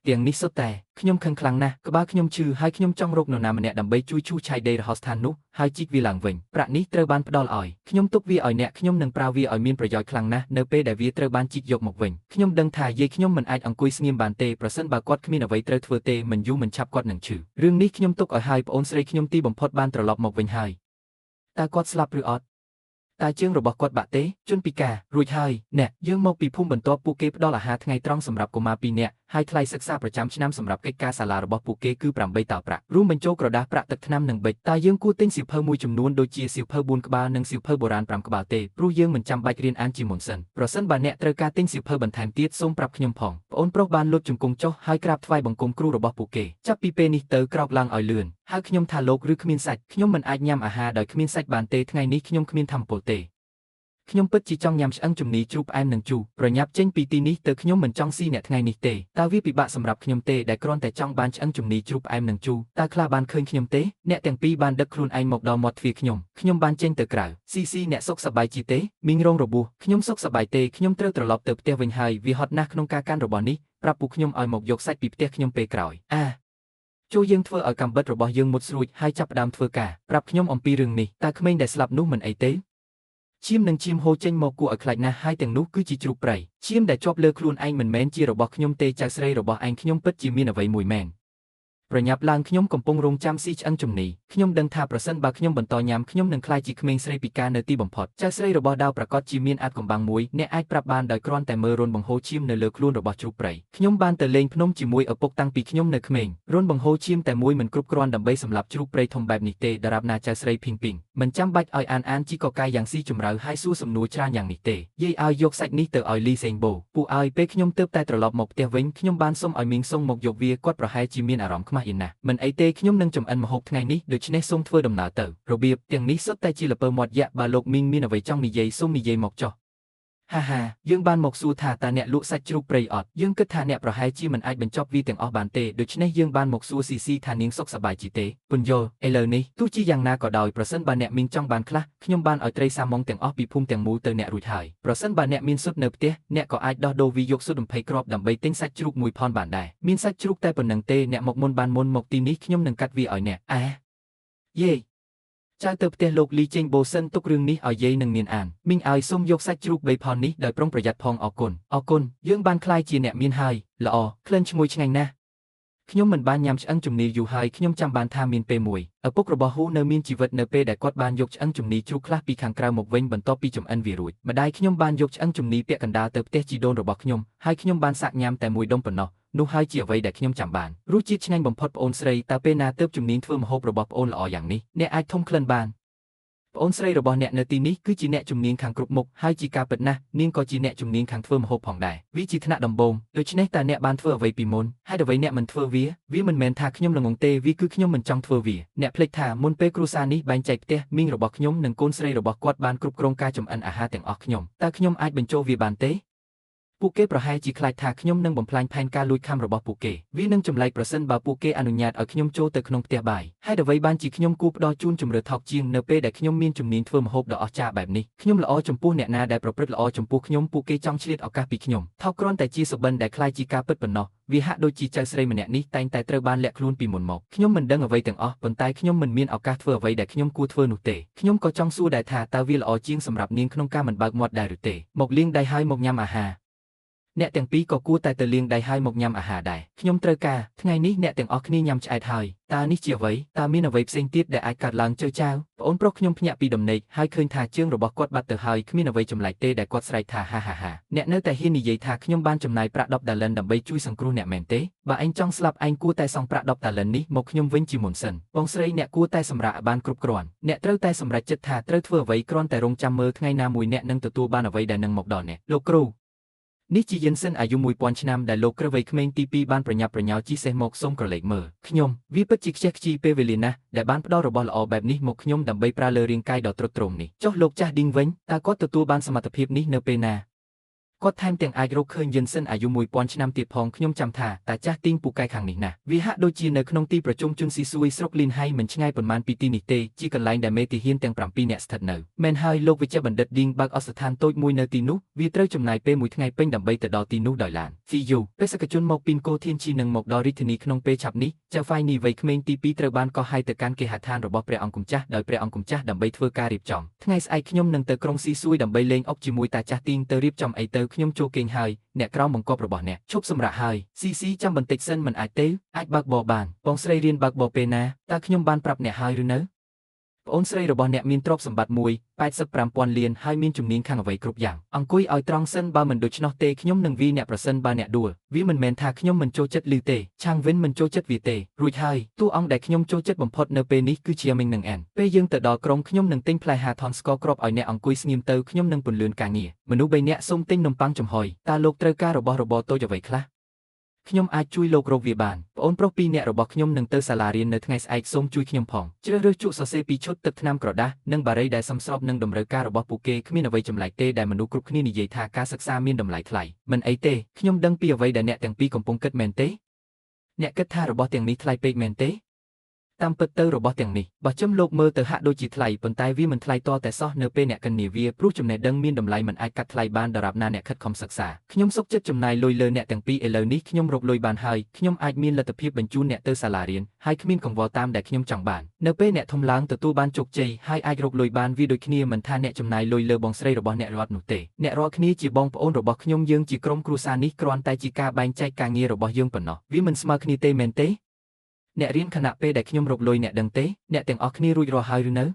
A: ទាំងនេះសុទ្ធតែខ្ញុំខឹងខ្លាំងណាស់ក្បាលខ្ញុំឈឺហើយខ្ញុំចង់រកនរណាម្នាក់ដើម្បីជួយឈូសឆាយដីរហោស្ថាននោះហើយជីកវាឡើងវិញប្រាក់នេះត្រូវបានផ្ដល់ឲ្យខ្ញុំទុកវាឲ្យអ្នកខ្ញុំនឹងប្រើវាឲ្យមានប្រយោជន៍ខ្លាំងណាស់នៅពេលដែលវាត្រូវបានជីកយកមកវិញខ្ញុំដឹងថាយាយខ្ញុំមិនអាចអង្គុយស្ងៀមបានទេប្រសិនបើគាត់គ្មានអ្វីត្រូវធ្វើទេមិនយូរមិនឆាប់គាត់នឹងឈឺរឿងនេះខ្ញុំទុកឲ្យហើយប្អូនស្រីខ្ញុំទីបំផុតបានត្រឡប់មកវិញហើយតើគាត់ស្លាប់ឬអត់តើជើងរបស់គាត់បាក់ទេជនពិការរួចហើយអ្នកយើងមកពីភូមិបន្ទាប់ពួកគេផ្ដល់អាហារថ្ងៃត្រង់សម្រាប់កុមារ2នាក់ហើយថ្លៃសិក្សាប្រចាំឆ្នាំសម្រាប់កិច្ចការសាលារបស់ពួកគេគឺ8តោប្រាក់រួមបញ្ចូលក្រដាសប្រាក់ទឹកថ្នាំនិងប៊ិចតើយើងគួរទិញសៀវភៅមួយចំនួនដូចជាសៀវភៅ4ក្បាលនិងសៀវភៅបុរាណ5ក្បាលទេព្រោះយើងមិនចាំបាច់រៀនអានជាមុនសិនប្រសិនបើអ្នកត្រូវការទិញសៀវភៅបន្ថែមទៀតសូមប្រាប់ខ្ញុំផងប្អូនប្រុសបានលុតជង្គង់ចុះហើយក្រាបថ្វាយបង្គំគ្រូរបស់ពួកគេចាប់ពីពេលនេះទៅក្រោកឡើងឲ្យលឿនហៅខ្ញុំថាលោកឬគ្មានសាច់ខ្ញុំមិនអាចញ៉ាំអាហារដោយគ្មានសាច់បានទេថ្ងៃនេះខ្ញុំគ្មានធម្មពលទេខ្ញុំពិតជាចង់ញ៉ាំឆ្អឹងជំនីជ្រូកផ្អែមនិងជូរប្រញាប់ចេញពីទីនេះទៅខ្ញុំមិនចង់ស៊ីអ្នកថ្ងៃនេះទេតើវាពិបាកសម្រាប់ខ្ញុំទេដែលគ្រាន់តែចង់បានឆ្អឹងជំនីជ្រូកផ្អែមនិងជូរតើខ្លះបានឃើញខ្ញុំទេអ្នកទាំងពីរបានដឹកខ្លួនឯងមកដល់មាត់ទ្វារខ្ញុំខ្ញុំបានចេញទៅក្រៅស៊ីស៊ីអ្នកសុខសប្បាយជាទេមីងរងរបួសខ្ញុំសុខសប្បាយទេខ្ញុំត្រូវត្រឡប់ទៅផ្ទះវិញហើយវាហត់ណាស់ក្នុងការកាន់របស់នេះប្រាប់ពួកខ្ញុំឲ្យមកយកសាច់ពីផ្ទះខ្ញុំពេលក្រោយអាចូលយើងធ្វើឲ្យកាំបិតរបស់យើងមុតស្រួចហើយចាប់ផ្ដើមធ្វើការប្រាប់ខ្ញុំអំពីរឿងនេះតើក្មេងដែលស្លាប់នោះមិនអីទេឈាមនិងឈាមហូរចេញមកគួរឲ្យខ្លាចណាស់ហើយទាំងនោះគឺជាជ្រូកព្រៃឈាមដែលជាប់លើខ្លួនឯងមិនមែនជារបស់ខ្ញុំទេចៅស្រីរបស់ឯងខ្ញុំពិតជាមានអ្វីមួយមែនប្រញាប់ឡើងខ្ញុំកំពុងរងចាំស៊ីឆ្អឹងជំនីខ្ញុំដឹងថាប្រសិនបើខ្ញុំបន្តញ៉ាំខ្ញុំនឹងក្លាយជាក្មេងស្រីពិការនៅទីបំផុតចៅស្រីរបស់ដាវប្រាកដជាមានអាចកំបាំងមួយអ្នកអាចប្រាប់បានដោយគ្រាន់តែមើលរន្ធបង្ហូរឈាមនៅលើខ្លួនរបស់ជ្រូកព្រៃខ្ញុំបានទៅលេងភ្នំជាមួយឪពុកតាំងពីខ្ញុំនៅក្មេងរន្ធបង្ហូរឈាមតែមួយមិនគ្រប់គ្រាន់ដើម្បីសម្លាប់ជ្រូកព្រៃធំបែបនេះទេដរាបណាចៅស្រីភីងពីងមិនចាំបាច់ឲ្យអានអានជីកកាយយ៉ាងស៊ីជម្រៅហើយសួរសំណួរច្រើនយ៉ាងនេះទេយាយឲ្យយកសាច់នេះទៅឲ្យលីសេងបូពួកឲ្យពេលខ្ញុំទើបតែត្រឡប់មកផ្ទះវិញខ្ញុំបានសុំឲ្យមីងសុងមកយកវាគាត់ប្រហែលជាមានអារម្មណ៍ខ្មាស់អៀនណាស់មិនអីទេខ្ញុំនឹងចម្អិនម្ហូបថ្ងៃនេះដូច្នេះសូមធ្វើដំណើរទៅរបៀបទាំងនេះសុទ្ធតែជាល្ពៅមាត់យៈបើលោកមីងមានអ្វីចង់និយាយសូមនិយាយមកចុះហាហាយើងបានមកសួរថាតើអ្នកលក់សាច់ជ្រូកព្រៃអត់យើងគិតថាអ្នកប្រហែលជាមិនអាចបញ្ចប់វាទាំងអស់បានទេដូច្នេះយើងបានមកសួរស៊ីស៊ីថានាងសុខសប្បាយជាទេពន្យល់ឥឡូវនេះទោះជាយ៉ាងណាក៏ដោយប្រសិនបើអ្នកមីងចង់បានខ្លះខ្ញុំបានឲ្យត្រីសាម៉ុងទាំងអស់ពីភូមិទាំងមូលទៅអ្នករួចហើយប្រសិនបើអ្នកមានសុទ្ធនៅផ្ទះអ្នកក៏អាចដោះដូរវាយកសុទ្ធ20គ្រាប់ដើម្បីទិញសាច់ជ្រូកមួយផនបានដែរមានសាច់ជ្រូកតែប៉ុណ្្នឹងទេអ្នកមកមុនបានមុនមកទីនេះខ្ញុំនឹងកាត់វាឲ្យអ្នកអែយេចៅទៅផ្ទះលោកលីចេងបូសិនទុករឿងនេះឲ្យយាយនឹងមានអានមីងឲ្យសូមយកសាច់ជ្រូក3ផននេះដោយប្រុងប្រយ័ត្នផងអរគុណអរគុណយើងបានក្លាយជាអ្នកមានហើយល្អក្លិនឈ្ងុយឆ្ងាញ់ណាស់ខ្ញុំមិនបានញ៉ាំឆ្អឹងជំនីយូរហើយខ្ញុំចាំបានថាមានពេលមួយឪពុករបស់ហ៊ូនៅមានជីវិតនៅពេលដែលគាត់បានយកឆ្អឹងជំនីជ្រូកខ្លះពីខាងក្រៅមកវិញបន្ទាប់ពីចម្អិនវារួចម្ដាយខ្ញុំបានយកឆ្អឹងជំនីពាក់កណ្ដាលទៅផ្ទះជីដូនរបស់ខ្ញុំហើយខ្ញុំបានសាកញ៉ាំតែមួយដុំប៉ុណ្ណោះនោះហើយជាអ្វីដែលខ្ញុំចាំបានរសជាតិឆ្ងាញ់បំផុតប្អូនស្រីតើពេលណាទើបជំនាញធ្វើម្ហូបរបស់ប្អូនល្អយ៉ាងនេះអ្នកអាចធំក្លិនបានប្អូនស្រីរបស់អ្នកនៅទីនេះគឺជាអ្នកជំនាញខាងគ្រប់មុខហើយជាការពិតណាស់នាងក៏ជាអ្នកជំនាញខាងធ្វើម្ហូបផងដែរវាជាថ្នាក់ដំបូងដូច្នេះតើអ្នកបានធ្វើអ្វីពីមុនហេតុអ្វីអ្នកមិនធ្វើវាវាមិនមែនថាខ្ញុំល្ងង់ទេវាគឺខ្ញុំមិនចង់ធ្វើវាអ្នកភ្លេចថាមុនពេលគ្រួសារនេះបែងចែកផ្ទះមីងរបស់ខ្ញុំនិងកូនស្រីរបស់គាត់បានគ្រប់គ្រងការចម្អិនអាហារទាំងអស់ខ្ញុំតើខ្ញុំអាចបញ្ចូលវាបានទេ ពួកគេប្រហែលជាខ្លាចថាខ្ញុំនឹងបំផ្លាញផែនការលួចខាំរបស់ពួកគេវានឹងចម្លែកប្រសិនបើពួកគេអនុញ្ញាតឲ្យខ្ញុំចូលទៅក្នុងផ្ទះបាយហេតុអ្វីបានជាខ្ញុំគួរផ្ដល់ជូនជម្រើសថោកជាងនៅពេលដែលខ្ញុំមានជំនាញធ្វើម្ហូបដ៏អស្ចារ្យបែបនេះខ្ញុំល្អចំពោះអ្នកណាដែលប្រព្រឹត្តល្អចំពោះខ្ញុំពួកគេចង់ឆ្លៀតឱកាសពីខ្ញុំថោកគ្រាន់តែជាសុបិនដែលក្លាយជាការពិតប៉ុណ្ណោះវាហាក់ដូចជាចៅស្រីម្នាក់នេះតែងតែត្រូវបានលាក់ខ្លួនពីមុនមកខ្ញុំមិនដឹងអ្វីទាំងអស់ប៉ុន្តែខ្ញុំមិនមានឱកាសធ្វើអ្វីដែលខ្ញុំគួរធ្វើនោះទេខ្ញុំក៏ចង់សួរដែរថាតើវាល្អជាងសម្រាប់នាងក្នុងការមិនបើកមាត់ដែរឬទេមកលាងដៃហើយមកញ៉ាំអាហារអ្នកទាំងពីរក៏គួរតែទៅលាងដៃហើយមកញ៉ាំអាហារដែរខ្ញុំត្រូវការថ្ងៃនេះអ្នកទាំងអស់គ្នាញ៉ាំឆ្អែតហើយតើនេះជាអ្វីតើមានអ្វីផ្សេងទៀតដែលអាចកើតឡើងចៅចៅប្អូនប្រុសខ្ញុំភ្ញាក់ពីដំណេកហើយឃើញថាជើងរបស់គាត់បាត់ទៅហើយគ្មានអ្វីចម្លែកទេដែលគាត់ស្រែកថាហាហាហាអ្នកនៅតែហ៊ាននិយាយថាខ្ញុំបានចំណាយប្រាក់10ដាឡិនដើម្បីជួយសង្គ្រោះអ្នកមែនទេបើឯងចង់ស្លាប់ឯងគួរតែសងប្រាក់10តាឡិននេះមកខ្ញុំវិញជាមុនសិនបងស្រីអ្នកគួរតែសម្រាកឲ្យបានគ្រប់គ្រាន់អ្នកត្រូវតែសម្រេចចិត្តថាត្រូវធ្វើអ្វីគ្រាន់តែរងចាំមើលថ្ងៃណាមួយអ្នកនឹងទទួលបានអ្វីដែលនឹងមកដល់អ្នកលោកគ្រូនេះជាយិនសិនអាយុ1000ឆ្នាំដែលលោកគ្រឹះវ័យក្មេងទី2បានប្រញាប់ប្រញាល់ជីសេះមកសូមក្រឡេកមើលខ្ញុំវាពិតជាខ្ជះខ្ជាយពេលវេលាណាស់ដែលបានផ្ដល់របស់ល្អបែបនេះមកខ្ញុំដើម្បីប្រើលើរាងកាយដ៏ទ្រុឌទ្រោមនេះចុះលោកចាស់ឌីងវិញតើគាត់ទទួលបានសមត្ថភាពនេះនៅពេលណាគាត់ថែមទាំងអាចរកឃើញយិនសិនអាយុ1000ឆ្នាំទៀតផងខ្ញុំចាំថាតាចាស់ទីងពូកែខាងនេះណាស់វាហាក់ដូចជានៅក្នុងទីប្រជុំជនស៊ីសួយស្រុកលីនហៃមិនឆ្ងាយប៉ុន្មានពីទីនេះទេជាកន្លែងដែលមេទាហានទាំង7នាក់ស្ថិតនៅមែនហើយលោកវិជ្ជបណ្ឌិតឌីងបើកឱសថស្ថានតូចមួយនៅទីនោះវាត្រូវចំណាយពេលមួយថ្ងៃពេញដើម្បីទៅដល់ទីនោះដោយឡានស៊ីយូបេសកជនមកពីនគរធានជីនឹងមកដល់រាជធានីក្នុងពេលឆាប់នេះចៅហ្វាយនីវ័យក្មេងទី2ត្រូវបានកោះហៅទៅកាន់គេហដ្ឋានរបស់ព្រះអង្គម្ចាស់ដោយព្រះអង្គម្ចាស់ដើម្បីធ្វើការរៀបចំថ្ងៃស្អែកខ្ញុំនឹងទៅក្រុងស៊ីសួយដើម្បីលេងអុកជាមួយតាចាស់ទីងទៅរៀបចំអីទៅខ្ញុំចូលគេងហើយអ្នកក្រោមបង្គាប់របស់អ្នកឈប់សម្រាកហើយស៊ីស៊ីចាំបន្តិចសិនមិនអាចទេអាចបើកបរបានបងស្រីរៀនបើកបរពេលណាតើខ្ញុំបានប្រាប់អ្នកហើយឬនៅប្អូនស្រីរបស់អ្នកមានទ្រព្យសម្បត្តិ185,000លានហើយមានជំនាញខាងអ្វីគ្រប់យ៉ាងអង្គុយឲ្យត្រង់សិនបើមិនដូច្នោះទេខ្ញុំនឹងវាអ្នកប្រសិនបើអ្នកដួលវាមិនមែនថាខ្ញុំមិនចូលចិត្តឮទេឆាងវិនមិនចូលចិត្តវាទេរួចហើយតួអង្គដែលខ្ញុំចូលចិត្តបំផុតនៅពេលនេះគឺជាមីងនិងអែនពេលយើងទៅដល់ក្រុងខ្ញុំនឹងទិញផ្លែហាថនស្ករគ្រាប់ឲ្យអ្នកអង្គុយស្ងៀមទៅខ្ញុំនឹងពន្លឿនការងារមនុស្ស3នាក់សូមទិញនំប៉័ងចំហុយតើលោកត្រូវការរបស់របរតូចអ្វីខ្លះខ្ញុំអាចជួយលោករកវាបានប្អូនប្រុស2នាក់របស់ខ្ញុំនឹងទៅសាលារៀននៅថ្ងៃស្អែកសូមជួយខ្ញុំផងជ្រើសរើសជក់សរសេរពីឈុតទឹកថ្នាំក្រដាសនិងបារីដែលសមស្របនឹងតម្រូវការរបស់ពួកគេគ្មានអ្វីចម្លែកទេដែលមនុស្សគ្រប់គ្នានិយាយថាការសិក្សាមានតម្លៃថ្លៃមិនអីទេខ្ញុំដឹងពីអ្វីដែលអ្នកទាំងពីរកំពុងគិតមែនទេអ្នកគិតថារបស់ទាំងនេះថ្លៃពេកមែនទេតាមពិតទៅរបស់ទាំងនេះបើចំលោកមើលទៅហាក់ដូចជាថ្លៃប៉ុន្តែវាមិនថ្លៃតតែសោះនៅពេលអ្នកកិននាវាព្រោះចំណេះដឹងមានតម្លៃមិនអាចកាត់ថ្លៃបានដរាបណាអ្នកខិតខំសិក្សាខ្ញុំសុខចិត្តចំណាយលុយលើអ្នកទាំងពីរឥឡូវនេះខ្ញុំរកលុយបានហើយខ្ញុំអាចមានលទ្ធភាពបញ្ជូនអ្នកទៅសាលារៀនហើយគ្មានកង្វល់តាមដែលខ្ញុំចង់បាននៅពេលអ្នកធំឡើងទទួលបានជោគជ័យហើយអាចរកលុយបានវាដូចគ្នាមិនថាអ្នកចំណាយលុយលើបងស្រីរបស់អ្នករត់នោះទេអ្នករាល់គ្នាជាបងប្អូនរបស់ខ្ញុំយើងជាក្រុមគ្រួសារនេះគ្រាន់តែជាការបែងចែកការងាររបស់យើងប៉ុណ្ណោះវាមិនស្មើគ្នាទេមែនទេអ្នករៀនខណៈពេលដែលខ្ញុំរកលុយអ្នកដឹងទេអ្នកទាំងអស់គ្នារួចរាល់ហើយឬនៅ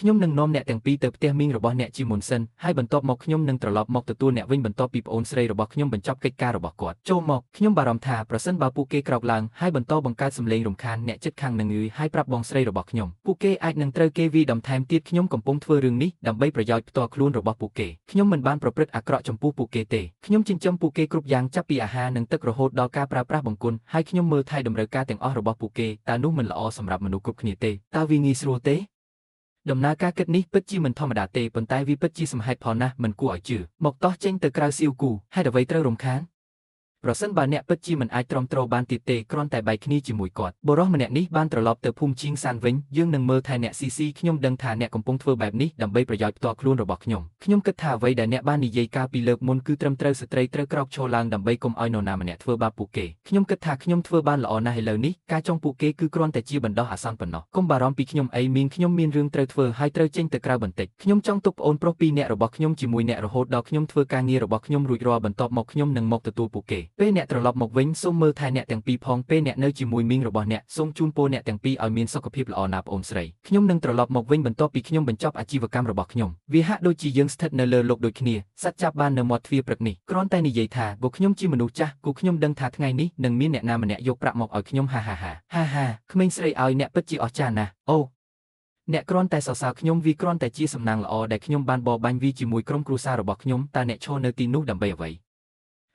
A: ខ្ញុំនឹងនាំអ្នកទាំងពីរទៅផ្ទះមីងរបស់អ្នកជាមុនសិនហើយបន្ទាប់មកខ្ញុំនឹងត្រឡប់មកទទួលអ្នកវិញបន្ទាប់ពីប្អូនស្រីរបស់ខ្ញុំបញ្ចប់កិច្ចការរបស់គាត់ចូលមកខ្ញុំបារម្ភថាប្រសិនបើពួកគេក្រោកឡើងហើយបន្តបង្កើតសម្លេងរំខានអ្នកជិតខាងនឹងងើយហើយប្រាប់បងស្រីរបស់ខ្ញុំពួកគេអាចនឹងត្រូវគេវាយដំថែមទៀតខ្ញុំកំពុងធ្វើរឿងនេះដើម្បីប្រយោជន៍ផ្ទាល់ខ្លួនរបស់ពួកគេខ្ញុំមិនបានប្រព្រឹត្តអាក្រក់ចំពោះពួកគេទេខ្ញុំចិញ្ចឹមពួកគេគ្រប់យ៉ាងចាប់ពីអាហារនិងទឹករហូតដល់ការប្រើប្រាស់បង្គន់ហើយខ្ញុំមើលថែតម្រូវការទាំងអស់របស់ពួកគេតើនោះមិនល្អសម្រាប់មនុស្សគ្រប់គ្នាទេតើវាងាយស្រួលទេដំណើរការគិតនេះពិតជាមិនធម្មតាទេប៉ុន្តែវាពិតជាសមហេតុផលណាស់មិនគួរឲ្យជឿមកតោះចេញទៅក្រៅសៀវគូហេតុអ្វីត្រូវរំខានប្រសិនបើអ្នកពិតជាមិនអាចទ្រាំទ្របានទៀតទេគ្រាន់តែបែកគ្នាជាមួយគាត់បុរសម្នាក់នេះបានត្រឡប់ទៅភូមិជាងសានវិញយើងនឹងមើលថែអ្នកស៊ីស៊ីខ្ញុំដឹងថាអ្នកកំពុងធ្វើបែបនេះដើម្បីប្រយោជន៍ផ្ទាល់ខ្លួនរបស់ខ្ញុំខ្ញុំគិតថាអ្វីដែលអ្នកបាននិយាយកាលពីលើកមុនគឺត្រឹមត្រូវស្ត្រីត្រូវក្រោកឈរឡើងដើម្បីកុំឲ្យនរណាម្នាក់ធ្វើបាបពួកគេខ្ញុំគិតថាខ្ញុំធ្វើបានល្អណាស់ឥឡូវនេះការចង់ពួកគេគឺគ្រាន់តែជាបណ្ដោះអាសន្នប៉ុណ្ណោះកុំបារម្ភពីខ្ញុំអីមានខ្ញុំមានរឿងត្រូវធ្វើហើយត្រូវចេញទៅក្រៅបន្តិចខ្ញុំចង់ទុកប្អូនប្រុសពីរនាក់របស់ខ្ញុំជាមួយអ្នករហូតដល់ខ្ញុំធ្វើការងាររបស់ខ្ញុំរួចរាល់បន្ទាប់មកខ្ញុំនឹងមកទទួលពួកគេពេលអ្នកត្រឡប់មកវិញសូមមើលថែអ្នកទាំងពីរផងពេលអ្នកនៅជាមួយមីងរបស់អ្នកសូមជូនពរអ្នកទាំងពីរឲ្យមានសុខភាពល្អណាប្អូនស្រីខ្ញុំនឹងត្រឡប់មកវិញបន្ទាប់ពីខ្ញុំបញ្ចប់អាជីវកម្មរបស់ខ្ញុំវាហាក់ដូចជាយើងស្ថិតនៅលើលោកដូចគ្នាសត្វចាប់បាននៅមាត់ទ្វារព្រឹកនេះគ្រាន់តែនិយាយថាពួកខ្ញុំជាមនុស្សចាស់គូខ្ញុំដឹងថាថ្ងៃនេះនឹងមានអ្នកណាម្នាក់យកប្រាក់មកឲ្យខ្ញុំហាហាហាហាហាក្មេងស្រីឲ្យអ្នកពិតជាអស្ចារ្យណាស់អូអ្នកគ្រាន់តែសរសើរខ្ញុំវាគ្រាន់តែជាសំណាងល្អដែលខ្ញុំបានបរបាញ់វាជាមួយក្រុមគ្រួសាររបស់ខ្ញុំតើអ្នកឈរនៅទីនោះដើម្បីអ្វី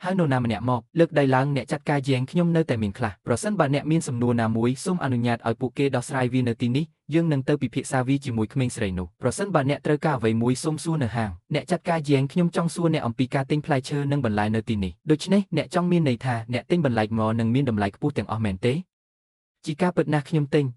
A: ហៅនរណាម្នាក់មកលើកដៃឡើងអ្នកចាត់ការយ៉ែងខ្ញុំនៅតែមានខ្លះប្រសិនបើអ្នកមានសំណួរណាមួយសូមអនុញ្ញាតឲ្យពួកគេដោះស្រាយវានៅទីនេះយើងនឹងទៅពិភាក្សាវាជាមួយក្មេងស្រីនោះប្រសិនបើអ្នកត្រូវការអ្វីមួយសូមសួរនៅហាងអ្នកចាត់ការយ៉ែងខ្ញុំចង់សួរអ្នកអំពីការទិញផ្លែឈើនិងបន្លែនៅទីនេះដូច្នេះអ្នកចង់មានន័យថាអ្នកទិញបន្លែមកនឹងមានតម្លៃខ្ពស់ទាំងអស់មែនទេជាការពិតណាស់ខ្ញុំទិញ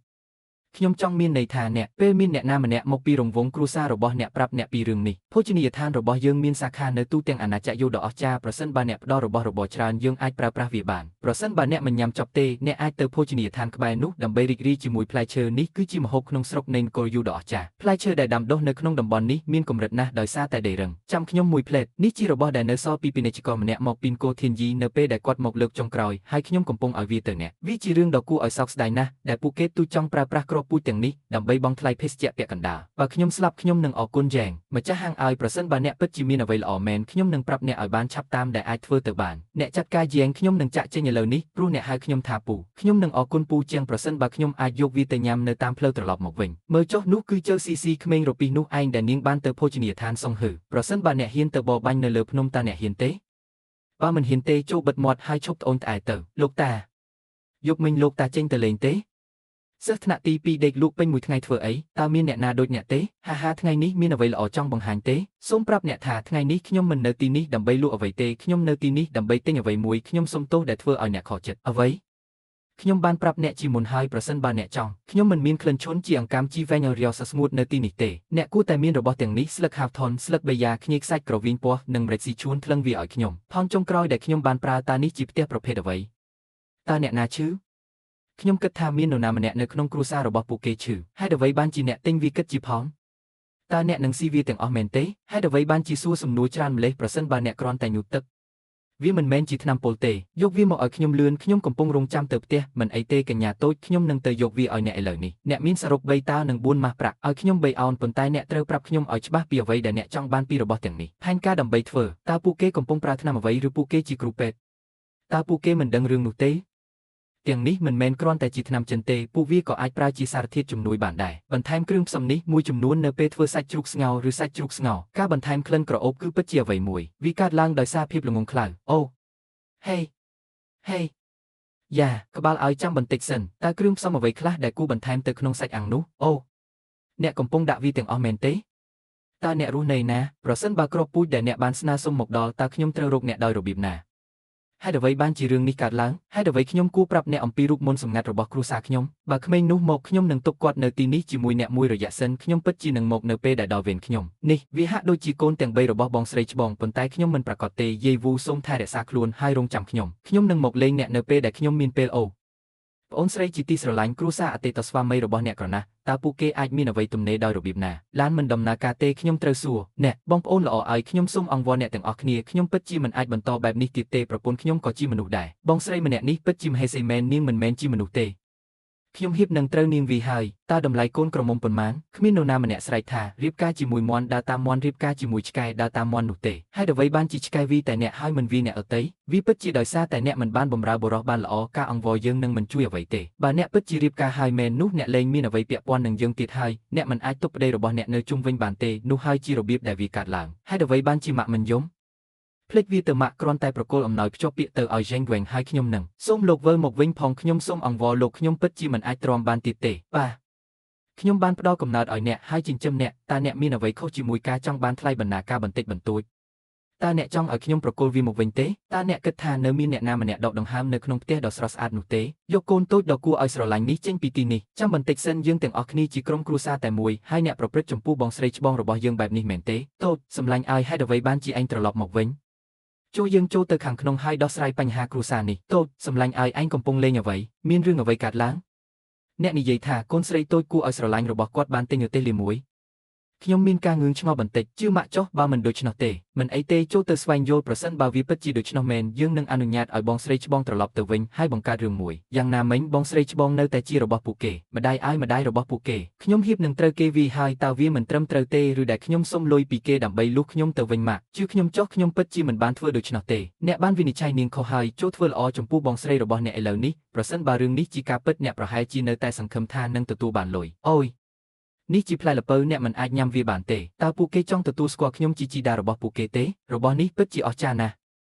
A: ខ្ញុំចង់មានន័យថាអ្នកពេលមានអ្នកណាម្នាក់មកពីរង្វង់គ្រួសាររបស់អ្នកប្រាប់អ្នកពីរឿងនេះភោជនីយដ្ឋានរបស់យើងមានសាខានៅទូទាំងអាណាចក្រយូដ៏អស្ចារ្យប្រសិនបើអ្នកផ្ដល់របស់របរច្រើនយើងអាចប្រើប្រាស់វាបានប្រសិនបើអ្នកមិនញ៉ាំចប់ទេអ្នកអាចទៅភោជនីយដ្ឋានក្បែរនោះដើម្បីរីករាយជាមួយផ្លែឈើនេះគឺជាម្ហូបក្នុងស្រុកនៃនគរយូដ៏អស្ចារ្យផ្លែឈើដែលដាំដុះនៅក្នុងតំបន់នេះមានកម្រិតណាស់ដោយសារតែដីរឹងចាំខ្ញុំមួយផ្លែនេះជារបស់ដែលនៅសល់ពីពាណិជ្ជករម្នាក់មកពីនគរធានយីនៅពេលដែលគាត់មកលើកចុងក្រោយហើយខ្ញុំកំពុងឲ្យវាទៅអ្នកវាជារឿងដ៏គួរឲ្យសោកស្ដាយណាស់ដែលពួកគេទូចង់ប្រើប្រាស់គ្រាប់ពូជទាំងនេះដើម្បីបង់ថ្លៃភេសជ្ជៈពាក់កណ្ដាលបើខ្ញុំស្លាប់ខ្ញុំនឹងអរគុណយ៉ែងម្ចាស់ហាងឲ្យប្រសិនបើអ្នកពិតជាមានអ្វីល្អមែនខ្ញុំនឹងប្រាប់អ្នកឲ្យបានឆាប់តាមដែលអាចធ្វើទៅបានអ្នកចាត់ការយ៉ែងខ្ញុំនឹងចាក់ចេញឥឡូវនេះព្រោះអ្នកហៅខ្ញុំថាពូខ្ញុំនឹងអរគុណពូជាងប្រសិនបើខ្ញុំអាចយកវាទៅញ៉ាំនៅតាមផ្លូវត្រឡប់មកវិញមើលចុះនោះគឺជើស៊ីស៊ីក្មេងរពីសនោះឯងដែលនាងបានទៅភោជនីយដ្ឋានសុងហឺប្រសិនបើអ្នកហ៊ានទៅបរបាញ់នៅលើភ្នំតើអ្នកហ៊ានទេបើមិនហ៊ានទេចូលបិទមាត់ហើយឈប់ត្អូញត្អែទៅលោកតាយប់មិញលោកតាចេញទៅលេងទេសិស្សថ្នាក់ទី2ដេកលក់ពេញមួយថ្ងៃធ្វើអីតើមានអ្នកណាដូចអ្នកទេហាហាថ្ងៃនេះមានអ្វីល្អចង់បង្ហាញទេសូមប្រាប់អ្នកថាថ្ងៃនេះខ្ញុំមិននៅទីនេះដើម្បីលក់អ្វីទេខ្ញុំនៅទីនេះដើម្បីទិញអ្វីមួយខ្ញុំសូមទោសដែលធ្វើឲ្យអ្នកខកចិត្តអ្វីខ្ញុំបានប្រាប់អ្នកជាមុនហើយប្រសិនបើអ្នកចង់ខ្ញុំមិនមានក្លិនឈុនជាអង្កាំជីវែងរាវសស្ងួតនៅទីនេះទេអ្នកគួរតែមានរបស់ទាំងនេះស្លឹកហាវថនស្លឹកបេយ៉ាខ្ញីខ្សាច់ក្រវីងពណ៌និងម្រេចស៊ីឈួនថ្លឹងវាឲ្យខ្ញុំផោនចុងក្រោយដែលខ្ញុំបានប្រើតើនេះជាផ្ទះប្រភេទអ្វីតើអ្នកណាឈឺខ្ញុំគិតថាមាននរណាម្នាក់នៅក្នុងគ្រួសាររបស់ពួកគេឈឺហេតុអ្វីបានជាអ្នកទិញវាគិតជាផងតើអ្នកនឹងស៊ីវាទាំងអស់មែនទេហេតុអ្វីបានជាសួរសំណួរច្រើនម្លេះប្រសិនបើអ្នកគ្រាន់តែញូតទឹកវាមិនមែនជាថ្នាំពុលទេយកវាមកឲ្យខ្ញុំលឿនខ្ញុំកំពុងរងចាំទៅផ្ទះមិនអីទេកញ្ញាតូចខ្ញុំនឹងទៅយកវាឲ្យអ្នកឥឡូវនេះអ្នកមានសរុប3តានិង4ម៉ាស់ប្រាក់ឲ្យខ្ញុំ3អោនប៉ុន្តែអ្នកត្រូវប្រាប់ខ្ញុំឲ្យច្បាស់ពីអ្វីដែលអ្នកចង់បានពីរបស់ទាំងនេះផែនការដើម្បីធ្វើតើពួកគេកំពុងប្រើថ្នាំអ្វីឬពួកគេជាគ្រូពេទ្យតើពួកគេមិនដឹងរឿងនោះទេទាំងនេះមិនមែនគ្រាន់តែជាថ្នាំចិនទេពួកវាក៏អាចប្រើជាសារធាតុជំនួយបានដែរបន្ថែមគ្រឿងផ្សំនេះមួយចំនួននៅពេលធ្វើសាច់ជ្រូកស្ងោរឬសាច់ជ្រូកស្ងោរការបន្ថែមក្លិនក្រអូបគឺពិតជាអ្វីមួយវាកើតឡើងដោយសារភាពល្ងង់ខ្លៅអូហេហេយ៉ាក្បាលឲ្យចាំបន្តិចសិនតើគ្រឿងផ្សំអ្វីខ្លះដែលគួរបន្ថែមទៅក្នុងសាច់អាំងនោះអូអ្នកកំពុងដាក់វាទាំងអស់មែនទេតើអ្នករស់នៅណាប្រសិនបើគ្រាប់ពូជដែលអ្នកបានស្នើសុំមកដល់តើខ្ញុំត្រូវរកអ្នកដោយរបៀបណាហេតុអ្វីបានជារឿងនេះកើតឡើងហេតុអ្វីខ្ញុំគួរប្រាប់អ្នកអំពីរូបមន្តសម្ងាត់របស់គ្រួសារខ្ញុំបើក្មេងនោះមកខ្ញុំនឹងទុកគាត់នៅទីនេះជាមួយអ្នកមួយរយៈសិនខ្ញុំពិតជានឹងមកនៅពេលដែលដល់វេនខ្ញុំនេះវាហាក់ដូចជាកូនទាំង3របស់បងស្រីច្បងប៉ុន្តែខ្ញុំមិនប្រាកដទេយាយវូសូមថែរក្សាខ្លួនហើយរងចាំខ្ញុំខ្ញុំនឹងមកលេងអ្នកនៅពេលដែលខ្ញុំមានពេលអូប្អូនស្រីជាទីស្រឡាញ់គ្រួសារអតិថិស្វាមីរបស់អ្នកក្រណាស់តើពួកគេអាចមានអ្វីទំនេរដោយរបៀបណាឡានមិនដំណើរការទេខ្ញុំត្រូវសួរអ្នកបងប្អូនល្អឲ្យខ្ញុំសូមអង្វរអ្នកទាំងអស់គ្នាខ្ញុំពិតជាមិនអាចបន្តបែបនេះទៀតទេប្រពន្ធខ្ញុំក៏ជាមនុស្សដែរបងស្រីម្នាក់នេះពិតជាមហេសីមែននាងមិនមែនជាមនុស្សទេខ្ញុំហៀបនឹងត្រូវនាងវីហើយតើតម្លៃកូនក្រមុំប៉ុន្មានគ្មាននរណាម្នាក់ស្រែកថារៀបការជាមួយមាន់ដើរតាមមាន់រៀបការជាមួយឆ្កែដើរតាមមាន់នោះទេហេតុអ្វីបានជាឆ្កែវីតែអ្នកហើយមិនវីអ្នកដទៃវីពិតជាដោយសារតែអ្នកមិនបានបម្រើបុរសបានល្អការអង្វរយើងនឹងមិនជួយអ្វីទេបើអ្នកពិតជារៀបការហើយមែននោះអ្នកលែងមានអ្វីពាក់ព័ន្ធនឹងយើងទៀតហើយអ្នកមិនអាចទប់ប្តីរបស់អ្នកនៅជុំវិញបានទេនោះហើយជារបៀបដែលវាកើតឡើងហេតុអ្វីបានជាម៉ាក់មិនយំភ្លេចវាទៅម៉ាក់គ្រាន់តែប្រគល់អំណោយភ្ជាប់ពាក្យទៅឲ្យយ៉ែងវែងហើយខ្ញុំនឹងសូមលោកវិលមកវិញផងខ្ញុំសូមអង្វរលោកខ្ញុំពិតជាមិនអាចទ្រាំបានទៀតទេបាទខ្ញុំបានផ្ដល់កំណើតឲ្យអ្នកហើយចិញ្ចឹមអ្នកតើអ្នកមានអ្វីខុសជាមួយការចង់បានថ្លៃបណ្ណាការបន្តិចបន្តួចតើអ្នកចង់ឲ្យខ្ញុំប្រគល់វាមកវិញទេតើអ្នកគិតថានៅមានអ្នកណាម្នាក់ដកដង្ហើមនៅក្នុងផ្ទះដ៏ស្រស់ស្អាតនោះទេយកកូនតូចដ៏គួរឲ្យស្រឡាញ់នេះចេញពីទីនេះចាំបន្តិចសិនយើងទាំងអស់គ្នាជាក្រុមគ្រួសារតែមួយហើយអ្នកប្រព្រឹត្តចំពោះបងស្រីច្បងរបស់យើងបែបនេះមែនទេតូចសម្លាញ់ឲ្យហេតុអ្វីបានជាឯងត្រឡប់មកវិញចូលយើងចូលទៅខាងក្នុងហើយដោះស្រាយបញ្ហាគ្រួសារនេះតូចសម្លាញ់ឲ្យឯងកំពុងលេងអ្វីមានរឿងអ្វីកើតឡើងអ្នកនិយាយថាកូនស្រីតូចគួរឲ្យស្រឡាញ់របស់គាត់បានទិញឧទេសលីមួយខ្ញុំមានការងឿងឆ្ងល់បន្តិចជឿម៉ាក់ចុះបើមិនដូច្នោះទេមិនអីទេចូលទៅស្វែងយល់ប្រសិនបើវាពិតជាដូច្នោះមែនយើងនឹងអនុញ្ញាតឲ្យបងស្រីច្បងត្រឡប់ទៅវិញហើយបង្កើតរឿងមួយយ៉ាងណាមិញបងស្រីច្បងនៅតែជារបស់ពួកគេម្ដាយឲ្យម្ដាយរបស់ពួកគេខ្ញុំហៀបនឹងត្រូវគេវាយហើយតើវាមិនត្រឹមត្រូវទេឬដែលខ្ញុំសុំលុយពីគេដើម្បីលុះខ្ញុំទៅវិញម៉ាក់ជឿខ្ញុំចុះខ្ញុំពិតជាមិនបានធ្វើដូច្នោះទេអ្នកបានវិនិច្ឆ័យនាងខុសហើយចូលធ្វើល្អចំពោះបងស្រីរបស់អ្នកឥឡូវនេះប្រសិនបើរឿងនេះជាការពិតអ្នកប្រហែលជានៅតែសង្ឃឹមថានឹងទទួលបានលុយអូយនេះជាផ្លែល្ពៅអ្នកមិនអាចញ៉ាំវាបានទេតើពួកគេចង់ទទួលស្គាល់ខ្ញុំជាជីតារបស់ពួកគេទេរបស់នេះពិតជាអស្ចារ្យណាស់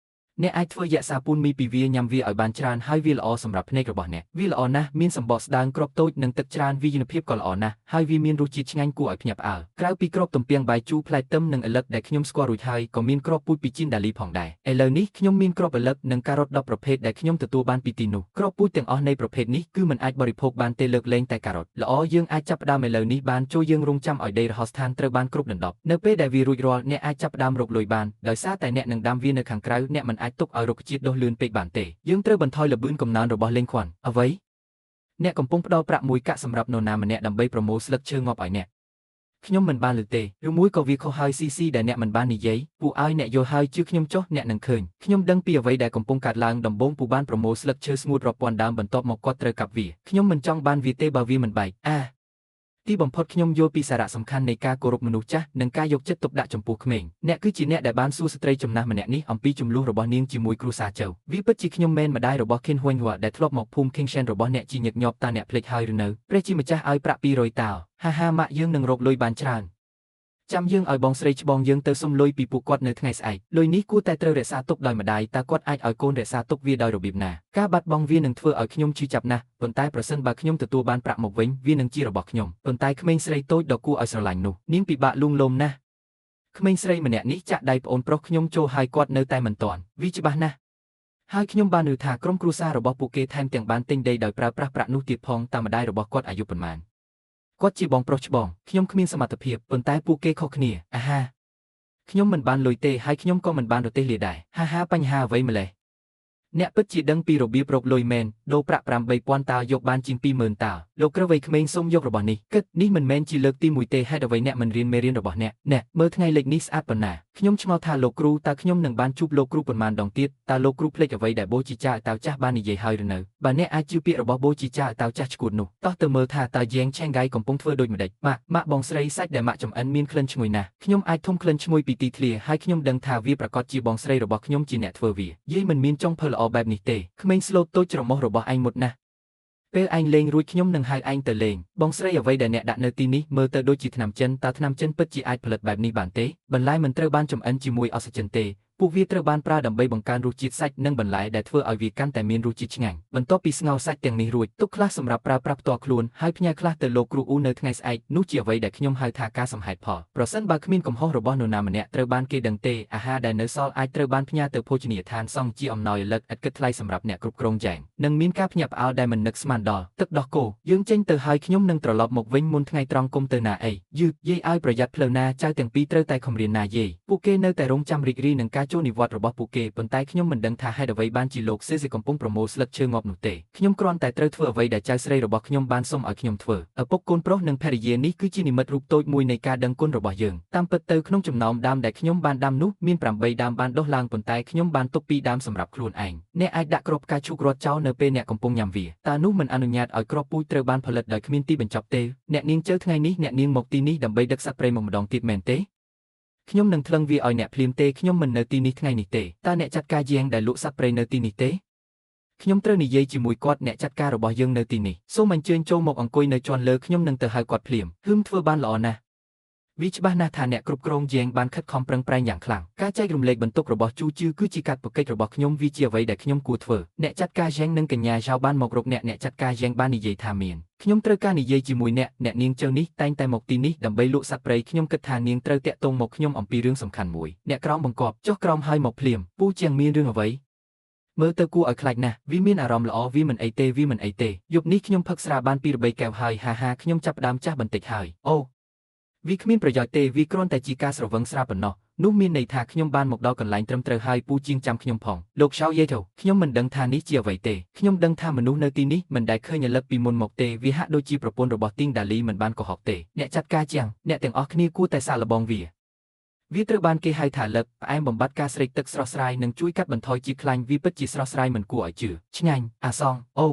A: អ្នកអាចធ្វើយៈសាពូនមីពីវាញ៉ាំវាឲ្យបានច្រើនហើយវាល្អសម្រាប់ភ្នែករបស់អ្នកវាល្អណាស់មានសម្បកស្ដើងគ្រាប់តូចនិងទឹកច្រើនវីយភាពក៏ល្អណាស់ហើយវាមានរសជាតិឆ្ងាញ់គួរឲ្យភ្ញាក់ផ្អើលក្រៅពីគ្រាប់ទំពាំងបាយជូរផ្លែទឹមនិងឪឡឹកដែលខ្ញុំស្គាល់រួចហើយក៏មានគ្រាប់ពូជពីជីនដាលីផងដែរឥឡូវនេះខ្ញុំមានគ្រាប់ឪឡឹកនិងការ៉ុត10ប្រភេទដែលខ្ញុំទទួលបានពីទីនោះគ្រាប់ពូជទាំងអស់នៃប្រភេទនេះគឺមិនអាចបរិភោគបានទេលើកលែងតែការ៉ុតល្អយើងអាចចាប់ផ្ដើមឥឡូវនេះបានចូលយើងរងចាំឲ្យដីរហស្ថានត្រូវបានគ្រប់ដណ្ដប់នៅពេលដែលវារួចរាល់អ្នកអាចចាប់ផ្ដើមរកលុយបានដោយសារតែអ្នកនឹងដាំវានៅខាងក្រៅអ្នកមិនអាចទុកឲ្យរុក្ខជាតិដុះលឿនពេកបានទេយើងត្រូវបន្ថយល្បឿនកំណើនរបស់លេងខ្វាន់អ្វីអ្នកកំពុងផ្ដល់ប្រាក់មួយកាក់សម្រាប់នរណាម្នាក់ដើម្បីប្រមូលស្លឹកឈើងាប់ឲ្យអ្នកខ្ញុំមិនបានលើទេឬមួយក៏វាខុសហើយស៊ីស៊ីដែលអ្នកមិនបាននិយាយពូឲ្យអ្នកយល់ហើយជឿខ្ញុំចុះអ្នកនឹងឃើញខ្ញុំដឹងពីអ្វីដែលកំពុងកើតឡើងដំបូងពូបានប្រមូលស្លឹកឈើស្ងួតរាប់ពាន់ដើមបន្ទាប់មកគាត់ត្រូវកាប់វាខ្ញុំមិនចង់បានវាទេបើវាមិនបែកអាទីបំផុតខ្ញុំយល់ពីសារៈសំខាន់នៃការគោរពមនុស្សចាស់និងការយកចិត្តទុកដាក់ចំពោះក្មេងអ្នកគឺជាអ្នកដែលបានសួរស្ត្រីចំណាស់ម្នាក់នេះអំពីចំនួនរបស់នាងជាមួយគ្រួសារចៅវាពិតជាខ្ញុំមែនម្ដាយរបស់ខិនហួញហួដែលធ្លាប់មកភូមិ Kingshen របស់អ្នកជាញឹកញាប់តាអ្នកភ្លេចហើយឬនៅព្រះជាម្ចាស់ឲ្យប្រាក់200តាល់ហាហាម៉ាក់យើងនឹងរកលុយបានច្រើនចាំយើងឲ្យបងស្រីច្បងយើងទៅសុំលុយពីពួកគាត់នៅថ្ងៃស្អែកលុយនេះគួរតែត្រូវរក្សាទុកដោយម្ដាយតើគាត់អាចឲ្យកូនរក្សាទុកវាដោយរបៀបណាការបាត់បង់វានឹងធ្វើឲ្យខ្ញុំឈឺចាប់ណាស់ប៉ុន្តែប្រសិនបើខ្ញុំទទួលបានប្រាក់មកវិញវានឹងជារបស់ខ្ញុំប៉ុន្តែក្មេងស្រីតូចដ៏គួរឲ្យស្រឡាញ់នោះនាងពិបាកលួងលោមណាស់ក្មេងស្រីម្នាក់នេះចាក់ដៃប្អូនប្រុសខ្ញុំចូលហើយគាត់នៅតែមិនទាន់វាច្បាស់ណាស់ហើយខ្ញុំបានឮថាក្រុមគ្រួសាររបស់ពួកគេថែមទាំងបានទិញដីដោយប្រើប្រាស់ប្រាក់នោះទៀតផងតាមម្ដាយរបស់គាត់អាយុប៉ុន្មានគាត់ជាបងប្រុសច្បងខ្ញុំគ្មានសមត្ថភាពប៉ុន្តែពួកគេខុសគ្នាអាហាខ្ញុំមិនបានលុយទេហើយខ្ញុំក៏មិនបានរទេះលាដែរហាហាបញ្ហាអ្វីម្លេះអ្នកពិតជាដឹងពីរបៀបរកលុយមែនដូរប្រាក់ 8000 តាល់យកបានជាង 20000 តាល់លោកគ្រូវ័យក្មេងសូមយករបស់នេះគិតនេះមិនមែនជាលើកទី1ទេហេតុអ្វីអ្នកមិនរៀនមេរៀនរបស់អ្នកអ្នកមើលថ្ងៃលិចនេះស្អាតប៉ុណ្ណាខ្ញុំឆ្ងល់ថាលោកគ្រូតើខ្ញុំនឹងបានជួបលោកគ្រូប៉ុន្មានដងទៀតតើលោកគ្រូភ្លេចអ្វីដែលបូជាចាឲ្យតៅចាស់បាននិយាយហើយឬនៅបើអ្នកអាចជឿពាក្យរបស់បូជាចាឲ្យតៅចាស់ឈួតនោះតោះទៅមើលថាតើយ៉េងឆេងហ្គៃកំពុងធ្វើដូចម្ដេចម៉ាក់ម៉ាក់បងស្រីសាច់ដែលម៉ាក់ចំអិនមានក្លិនឈ្ងុយណាស់ខ្ញុំអាចធំក្លិនឈ្ងុយពីទីធ្លាហើយខ្ញុំដឹងថាវាប្រាកដជាបងស្រីរបស់ខ្ញុំជាអ្នកធ្វើវាយាយមិនមានចុងភៅល្អបែបនេះទេក្មេងស្លូតតូចច្រមុះរបស់ឯងមុតណាស់ពេលឯងលេងរួចខ្ញុំនឹងហៅឯងទៅលេងបងស្រីអ្វីដែលអ្នកដាក់នៅទីនេះមើលទៅដូចជាថ្នាំចិនតើថ្នាំចិនពិតជាអាចផលិតបែបនេះបានទេបន្លែមិនត្រូវបានចម្អិនជាមួយអុកស៊ីហ្សែនទេពួកវាត្រូវបានប្រើដើម្បីបង្កើនរសជាតិសាច់និងបន្លែដែលធ្វើឲ្យវាកាន់តែមានរសជាតិឆ្ងាញ់បន្ទាប់ពីស្ងោរសាច់ទាំងនេះរួចទុកខ្លះសម្រាប់ប្រើប្រាស់ផ្ទាល់ខ្លួនហើយផ្ញើខ្លះទៅលោកគ្រូអ៊ូនៅថ្ងៃស្អែកនោះជាអ្វីដែលខ្ញុំហៅថាការសម្ហេតុផលប្រសិនបើគ្មានកំហុសរបស់នរណាម្នាក់ត្រូវបានគេដឹងទេអាហារដែលនៅសល់អាចត្រូវបានផ្ញើទៅភោជនីយដ្ឋានសង់ជាអំណោយលឹកឥតគិតថ្លៃសម្រាប់អ្នកគ្រប់គ្រងយ៉ែងនិងមានការភ្ញាក់ផ្អើលដែលមិននឹកស្មានដល់ទឹកដោះគោយើងចេញទៅហើយខ្ញុំនឹងត្រឡប់មកវិញមុនថ្ងៃត្រង់គុំទៅណាអីយឺតយាយឲ្យប្រយ័ត្នផ្លូវណាចៅទាំងពីរត្រូវតែខំរៀនណាយាយពួកគេនៅតែរងចាំរីករាយនឹងការចូលនិវត្តន៍របស់ពួកគេប៉ុន្តែខ្ញុំមិនដឹងថាហេតុអ្វីបានជាលោកសេសេកំពុងប្រមូលស្លឹកឈើងាប់នោះទេខ្ញុំគ្រាន់តែត្រូវធ្វើអ្វីដែលចៅស្រីរបស់ខ្ញុំបានសុំឲ្យខ្ញុំធ្វើឪពុកកូនប្រុសនិងភរិយានេះគឺជានិមិត្តរូបតូចមួយនៃការដឹងគុណរបស់យើងតាមពិតទៅក្នុងចំណោមដើមដែលខ្ញុំបានដាំនោះមាន8ដើមបានដុះឡើងប៉ុន្តែខ្ញុំបានទុក2ដើមសម្រាប់ខ្លួនឯងអ្នកអាចដាក់គ្រាប់ផ្កាឈូករត់ចោលនៅពេលអ្នកកំពុងញ៉ាំវាតើនោះមិនអនុញ្ញាតឲ្យគ្រាប់ពូជត្រូវបានផលិតដោយគ្មានទីបញ្ចប់ទេអ្នកនាងជើថ្ងៃនេះអ្នកនាងមកទីនេះដើម្បីដឹកសត្វព្រៃមកម្ដងទៀតមែនទេខ្ញុំនឹងថ្លឹងវាឲ្យអ្នកភ្លាមទេខ្ញុំមិននៅទីនេះថ្ងៃនេះទេតើអ្នកចាត់ការយ៉ាងដែលលក់សត្វព្រៃនៅទីនេះទេខ្ញុំត្រូវនិយាយជាមួយគាត់អ្នកចាត់ការរបស់យើងនៅទីនេះសូមអញ្ជើញចូលមកអង្គុយនៅជាន់លើខ្ញុំនឹងទៅហៅគាត់ភ្លាមហឹមធ្វើបានល្អណាស់វាច្បាស់ណាស់ថាអ្នកគ្រប់គ្រងយ៉ាងបានខិតខំប្រឹងប្រែងយ៉ាងខ្លាំងការចែករំលែកបន្ទុករបស់ជូជឺគឺជាកាតព្វកិច្ចរបស់ខ្ញុំវាជាអ្វីដែលខ្ញុំគួរធ្វើអ្នកចាត់ការយ៉ាងនិងកញ្ញាយ៉ៅបានមករកអ្នកចាត់ការយ៉ាងបាននិយាយថាមានខ្ញុំត្រូវការនិយាយជាមួយអ្នកអ្នកនាងជើនេះតែងតែមកទីនេះដើម្បីលក់សត្វព្រៃខ្ញុំគិតថានាងត្រូវតាក់ទងមកខ្ញុំអំពីរឿងសំខាន់មួយអ្នកក្រោមបង្គាប់ចុះក្រោមហើយមកភ្លាមពូជាងមានរឿងអ្វីមើលទៅគួរឲ្យខ្លាចណាស់វាមានអារម្មណ៍ល្អវាមិនអីទេវាមិនអីទេយប់នេះខ្ញុំផឹកស្រាបាន2 3កែវហើយហាហាខ្ញុំចាប់ផ្ដើមចាស់បន្តិចហើយអូវាគ្មានប្រយោជន៍ទេវាគ្រាន់តែជាការស្រវឹងស្រាប៉ុណ្ណោះនោះមានន័យថាខ្ញុំបានមកដល់កន្លែងត្រឹមត្រូវហើយពូជាងចាំខ្ញុំផងលោកឆៅយេទៅខ្ញុំមិនដឹងថានេះជាអ្វីទេខ្ញុំដឹងថាមនុស្សនៅទីនេះមិនដែលឃើញឪឡឹកពីមុនមកទេវាហាក់ដូចជាប្រពន្ធរបស់ទីងដាលីមិនបានកុហកទេអ្នកចាត់ការជាងអ្នកទាំងអស់គ្នាគួរតែសាកល្បងវាត្រូវបានគេហៅថាលឹកផ្អែមបំបត្តិការស្រេកទឹកស្រស់ស្រាយនិងជួយកាត់បន្ថយជាតិខ្លាញ់វាពិតជាស្រស់ស្រាយមិនគួរឲ្យជឿឆ្ងាញ់អាសងអូ